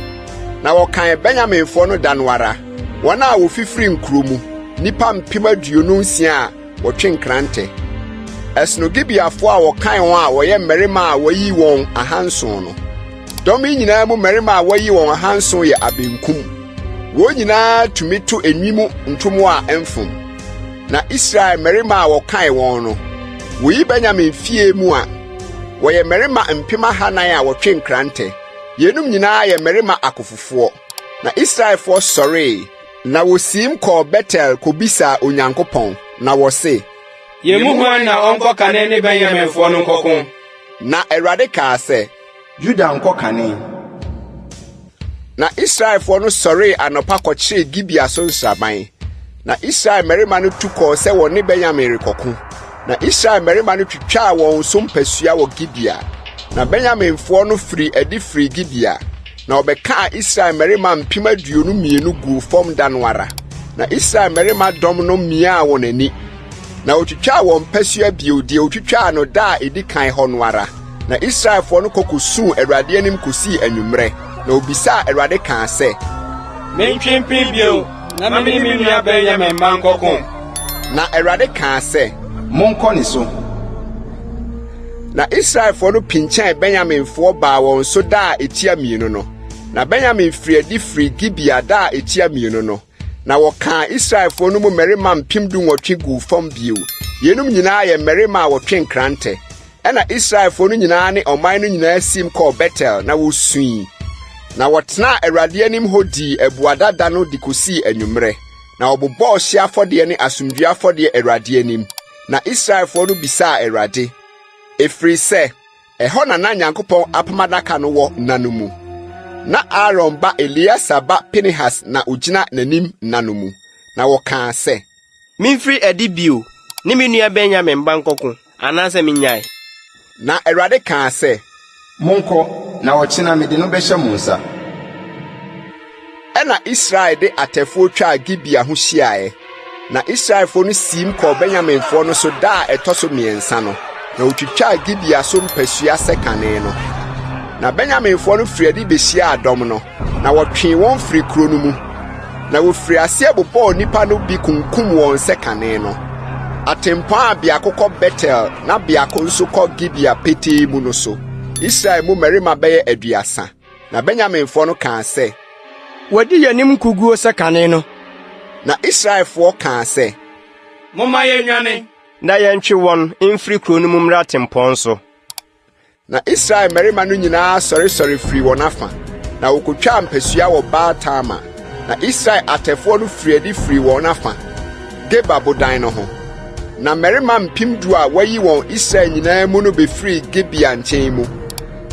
Na wɔkan Benyaminfoɔ no da no ara, wɔn a wɔfifirii nkuro mu, nnipa 26,000 a wɔtwe nkrantɛ. Ɛsono Gibeafoɔ a wɔkan wɔn a wɔyɛ mmarima a wɔayi wɔn 700 no. Dɔm yi nyinaa mu mmarima a wɔayi wɔn 700 yɛ abenkum. Wɔn nyinaa tumi to enwi mu ntomoa a ɛmfom. Na Israel mmarima a wɔkan wɔn no, woyi Benyamin fie mu a, wɔyɛ mmarima 4,000 a wɔtwe nkrantɛ. Yeinom nyinaa yɛ mmarima akofofoɔ. Na Israelfoɔ sɔree, Na wosiim kɔɔ Betel kobisaa Onyankopɔn, na wɔse, Yɛn mu hwan na ɔnkɔ kane ne Benyaminfoɔ no nkɔko? Na Awurade kaa sɛ, Yuda nkɔ kane. Na Israelfoɔ no sɔree anɔpa kɔkyeree Gibea so nsraban. Na Israel mmarima no tu kɔɔ sɛ wɔne Benyamin rekɔko. Na Israel mmarima no twitwaa wɔn so mpasua wɔ Gibea. Na Benyaminfoɔ no firii adi firii Gibea. Na wɔbɛkaa Israel mmarima 22,000 guu fam da no ara. Na Israel mmarima dɔm no miaa wɔn ani, na wɔtwitwaa wɔn mpasua bio deɛ wɔtwitwaa no da a ɛdi kan hɔ no ara. Na Israelfoɔ no kɔ kɔsuu Awurade anim kɔsii anwummerɛ, na wɔbisaa Awurade kaa sɛ, Mentwe mpini bio na me ne me nua Benyamin mma nkɔko? Na Awurade kaa sɛ, Monkɔ ne so. Na Israelfoɔ no pinkyɛn Benyaminfoɔ baa wɔn so da a ɛtia mmienu no. Na Benyamin firii adi firii Gibea da a ɛtia mmienu no. Na wɔkaa Israelfoɔ no mu mmarima 18,000 guu fam bio. Yeinom nyinaa yɛ mmarima a wɔtwe nkrantɛ. Ɛnna Israelfoɔ no nyinaa ne ɔman no nyinaa siim kɔɔ Betel, na wɔsui. Na wɔtenaa Awurade anim hɔ dii abuada da no de kɔsii anwummerɛ. Na wɔbobɔɔ hyeɛ afɔdeɛ ne asomdwoeɛ afɔdeɛ Awurade anim. Na Israelfoɔ no bisaa Awurade, ɛfiri sɛ ɛhɔ na na Nyankopɔn apam adaka no wɔ nna no mu. Na Aaron ba Eleasa ba Pinehas na ogyina n'anim nna no mu. Na wɔkaa sɛ, Mimfiri adi bio ne me nua Benyamin ba nkɔko, anaasɛ minnyae? Na Awurade kaa sɛ, Monkɔ, na ɔkyena mede no bɛhyɛ mo nsa. Ɛnna Israel de atɛfoɔ twaa Gibea ho hyiaeɛ. Na Israelfoɔ no siim kɔɔ Benyaminfoɔ no so da a ɛtɔ so mmiɛnsa no, na wɔtwitwaa Gibea so mpasua sɛ kane no. Na Benyaminfoɔ no firii adi bɛhyiaa dɔm no, na wɔtwee wɔn firii kuro no mu, na wɔfirii aseɛ bobɔɔ nnipa no bi kunkum wɔn sɛ kane no. Atempɔn a biako kɔ Betel na biako nso kɔ Gibea petee mu no so, Israel mu mmarima bɛyɛ 30. Na Benyaminfoɔ no kaa sɛ, Wɔadi yɛn anim nkoguo sɛ kane no. Na Israelfoɔ kaa sɛ, Momma yɛnnwane. Na yɛntwe wɔn mfiri kuro no mu mmra tempɔn so. Na Israel mmarima no nyinaa sɔresɔre firii wɔn afa, na wɔkotwaa mpasua wɔ Baal-Tamar. Na Israel atɛfoɔ no firii adi firii wɔn afa, Geba bodan no ho. Na mmarima 10,000 a wɔayi wɔn Israel nyinaa mu no befirii Gibea nkyɛn mu.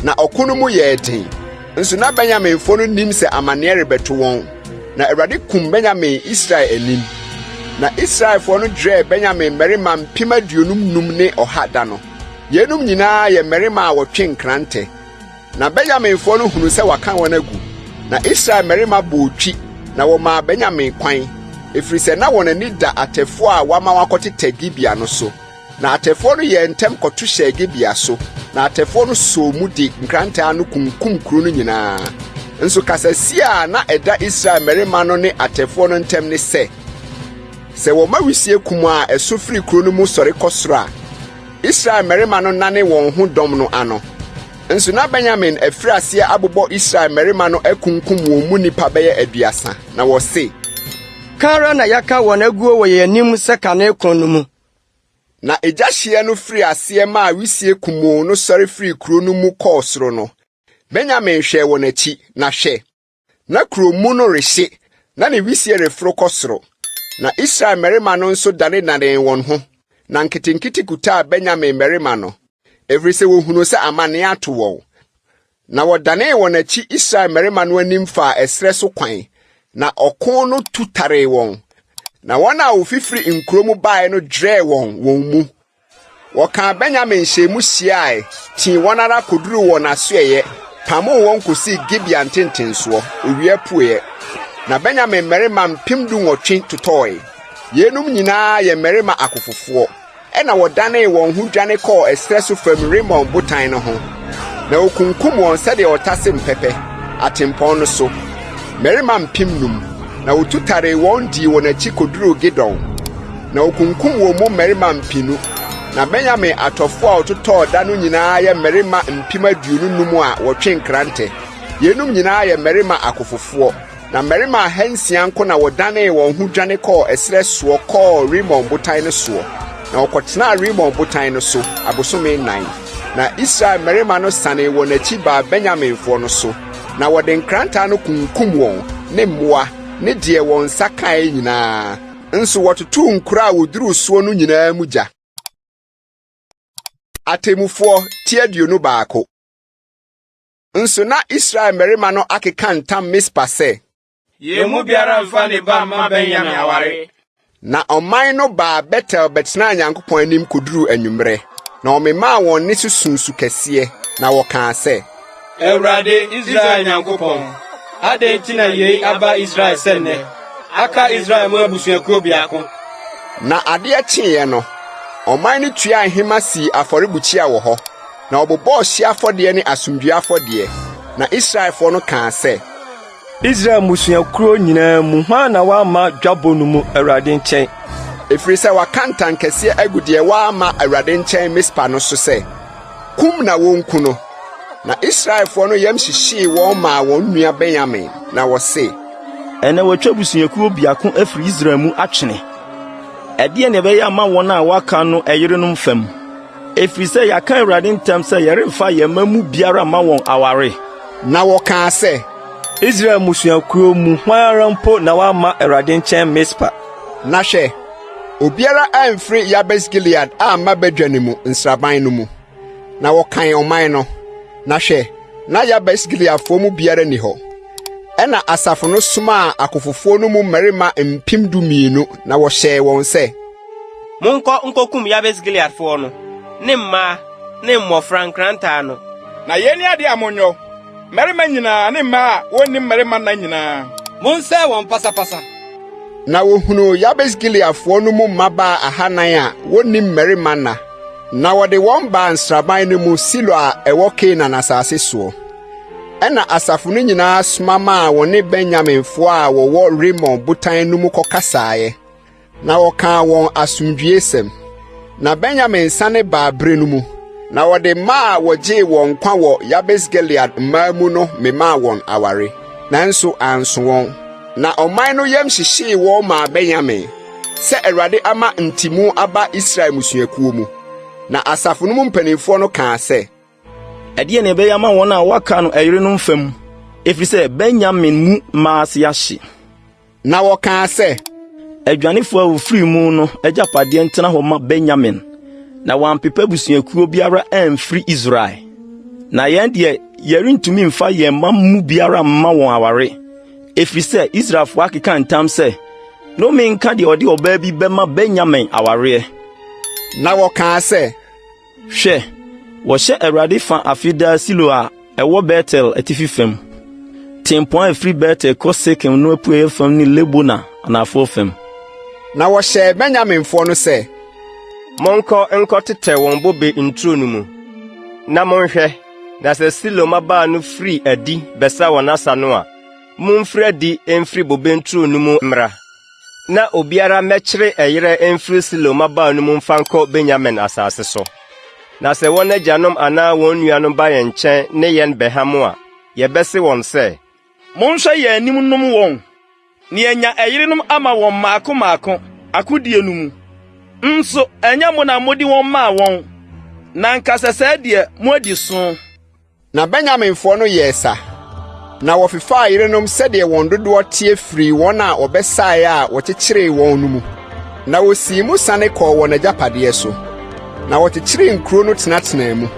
Na ɔko no mu yɛɛ den. Nso na Benyaminfoɔ no nnim sɛ amanneɛ rebɛto wɔn. Na Awurade kum Benyamin Israel anim. Na Israelfoɔ no dwerɛɛ Benyamin mmarima 55,100 da no. Yeinom nyinaa yɛ mmarima a wɔtwe nkrantɛ. Na Benyaminfoɔ no hunuu sɛ wɔaka wɔn agu. Na Israel mmarima bɔɔ twi, na wɔmaa Benyamin kwan, ɛfiri sɛ na wɔn ani da atɛfoɔ a wɔama wɔakɔtetɛ Gibea no so. Na atɛfoɔ no yɛɛ ntɛm kɔto hyɛɛ Gibea so, na atɛfoɔ no sɔɔ mu de nkrantɛ ano kunkum kuro no nyinaa. Nso kasasie a na ɛda Israel mmarima no ne atɛfoɔ no ntam ne sɛ, Sɛ wɔma wisie kumaa a ɛso firi kuro no mu sɔre kɔ soro a, Israel mmarima no nane wɔn ho dɔm no ano. Nso na Benyamin afiri aseɛ abobɔ Israel mmarima no akunkum wɔn mu nnipa bɛyɛ 30, na wɔse, Ka ara na yɛaka wɔn aguo wɔ yɛn anim sɛ kane ko no mu. Na egya hyeɛ no firii aseɛ maa wisie kumoo no sɔre firii kuro no mu kɔɔ soro no, Benyamin hwɛɛ wɔn akyi, na hwɛ, na kuro mu no rehye, na ne wisie reforo kɔ soro. Na Israel mmarima no nso danedanee wɔn ho, na nketenkete kutaa Benyamin mmarima no, ɛfiri sɛ wɔhunuu sɛ amanneɛ ato wɔn. Na wɔdanee wɔn akyi Israel mmarima no anim faa ɛserɛ so kwan, na ɔko no tu taree wɔn. Na wɔn a wɔfifiri nkuro mu baeɛ no dwerɛɛ wɔn wɔn mu. Wɔkaa Benyamin hyɛɛ mu hyiae, tii wɔn ara kɔduruu wɔn asoɛeɛ, pamoo wɔn kɔsii Gibea ntentensoɔ, owia apueeɛ. Na Benyamin mmarima 18,000 totɔe. Yeinom nyinaa yɛ mmarima akofofoɔ. Ɛnna wɔdanee wɔn ho dwane kɔɔ ɛserɛ so fam Rimon botan no ho, na wɔkunkum wɔn sɛdeɛ wɔtase mpɛpɛ, atempɔn no so, mmarima 5,000, na wɔtu taree wɔn dii wɔn akyi kɔduruu Gidom, na wɔkunkum wɔn mu mmarima mpennu. Na Benyamin atɔfoɔ a wɔtotɔɔ da no nyinaa yɛ mmarima 25,000 a wɔtwe nkrantɛ. Yeinom nyinaa yɛ mmarima akofofoɔ. Na mmarima 600 nko na wɔdanee wɔn ho dwane kɔɔ ɛserɛ soɔ kɔɔ Rimon botan no soɔ, na wɔkɔtenaa Rimon botan no so abosome nnan. Na Israel mmarima no sanee wɔn akyi baa Benyaminfoɔ no so, na wɔde nkrantɛ ano kunkum wɔn ne mmoa ne deɛ wɔn nsa kaeɛ nyinaa. Nso wɔtotoo nkuro a wɔduruu soɔ no nyinaa mu gya. Atemmufoɔ ti 21. Nso na Israel mmarima no akeka ntam Mispa sɛ. Yɛn mu biara mfa ne ba mma Benyamin aware. Na ɔman no baa Betel bɛtenaa Nyankopɔn anim koduruu anwummerɛ, na wɔmemaa wɔn nne so suu su kɛseɛ, na wɔkaa sɛ. Awurade, Israel Nyankopɔn, adɛn nti na yei aba Israel sɛ nnɛ, aka Israel mu abusuakuo biako? Na adeɛ kyeeɛ no, ɔman no tuaa nhema sii afɔrebukyia wɔ hɔ. Na wɔbobɔɔ hyeɛ afɔdeɛ ne asomdwoeɛ afɔdeɛ. Na Israelfoɔ no kaa sɛ. Israel mmusuakuo nyinaa mu, hwan na wamma dwabɔ no mu Awurade nkyɛn? Ɛfiri sɛ wɔaka ntankɛseɛ agu deɛ wamma Awurade nkyɛn Mispa no so sɛ, Kum na wɔnku no. Na Israelfoɔ no yam hyehyee wɔn maa wɔn nua Benyamin, na wɔse, Ɛnnɛ wɔatwa abusuakuo biako afiri Israel mu atwene. Ɛdeɛn na yɛbɛyɛ ama wɔn a wɔaka no ɛyerenom fam? Ɛfiri sɛ yɛaka Awurade ntam sɛ yɛremfa yɛn mma mu biara mma wɔn aware. Na wɔkaa sɛ, Israel mmusuakuo mu hwan ara mpo na wamma Awurade nkyɛn Mispa? Na hwɛ, obiara amfiri Yabes Gilead amma badwa no mu nsraban no mu. Na wɔkan ɔman no, na hwɛ, na Yabes Gileadfoɔ mu biara nni hɔ. Ɛnna asafo no somaa akofofoɔ no mu mmarima 12,000 na wɔhyɛɛ wɔn sɛ, Monkɔ nkokum Yabes Gileadfoɔ no, ne mmaa ne mmɔfra nkrantɛ ano. Na yei ne adeɛ a monyɔ, mmarima nyinaa ne mmaa a wɔnni mmarima nna nyinaa. Monsɛe wɔn pasapasa. Na wɔhunuu Yabes Gileadfoɔ no mu mmabaa ahanan a wɔnni mmarima nna, na wɔde wɔn baa nsraban no mu Silo a ɛwɔ Kanaan asase soɔ. Ɛnna asafo no nyinaa soma maa wɔne Benyaminfoɔ a wɔwɔ Rimon botan no mu kɔkasaeɛ, na wɔkaa wɔn asomdwoeɛsɛm. Na Benyamin sane baa berɛ no mu, na wɔde mmaa a wɔgyee wɔn nkwa wɔ Yabes Gilead mmaa mu no memaa wɔn aware, nanso anso wɔn. Na ɔman no yam hyehyee wɔn maa Benyamin, sɛ Awurade ama ntimu aba Israel mmusuakuo mu. Na asafo no mu mpanimfoɔ no kaa sɛ, Ɛdeɛn na yɛbɛyɛ ama wɔn a wɔaka no ɛyerenom fam, ɛfiri sɛ Benyamin mu mmaa ase ahye? Na wɔkaa sɛ, Adwanefoɔ a wɔfirii mu no agyapadeɛ ntena hɔ mma Benyamin, na wɔampepa abusuakuo biara amfiri Israel. Na yɛn deɛ, yɛrentumi mfa yɛn mma mu biara mma wɔn aware, ɛfiri sɛ Israelfoɔ akeka ntam sɛ, 'Nnome nka deɛ ɔde ɔbaa bi bɛma Benyamin awareɛ. Na wɔkaa sɛ, Hwɛ, wɔhyɛ Awurade fa afe daa Silo a ɛwɔ Betel atifi fam, tempɔn a ɛfiri Betel kɔ Sekem no apueeɛ fam ne Lebona anafoɔ fam. Na wɔhyɛɛ Benyaminfoɔ no sɛ, Monkɔ nkɔtetɛ wɔn bobe nturo no mu, na monhwɛ, na sɛ Silo mmabaa no firi adi bɛsa wɔn asa no a, Momfiri adi mfiri bobe nturo no mu mmra, na obiara mmɛkyere ɛyerɛ mfiri Silo mmabaa no mu mfa nkɔ Benyamin asase so. Na sɛ wɔn agyanom anaa wɔn nuanom ba yɛn nkyɛn ne yɛn bɛham a, yɛbɛse wɔn sɛ, Monhwɛ yɛn anim nnom wɔn, na yɛanya ɛyerenom ama wɔn mmaako mmaako, akodie no mu. Nso ɛnyɛ mo na mode wɔn maa wɔn, na anka sɛsɛɛ deɛ moadi so. Na Benyaminfoɔ no yɛɛ sa, na wɔfefaa yerenom sɛdeɛ wɔn dodoɔ teɛ firii wɔn a wɔbɛsaeɛ a wɔkyekyeree wɔn no mu, na wɔsii mu sane kɔɔ wɔn agyapadeɛ so, na wɔkyekyeree nkuro no tenatenaa mu.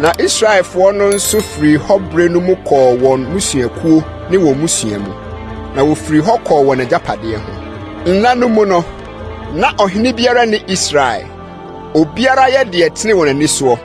Na Israelfoɔ no nso firii hɔ berɛ no mu kɔɔ wɔn mmusuakuo ne wɔn mmusua mu, na wɔfirii hɔ kɔɔ wɔn agyapadeɛ ho. Nna no mu no, na ɔhene biara nni Israel. Obiara yɛ deɛ ɛtene wɔ n'ani soɔ.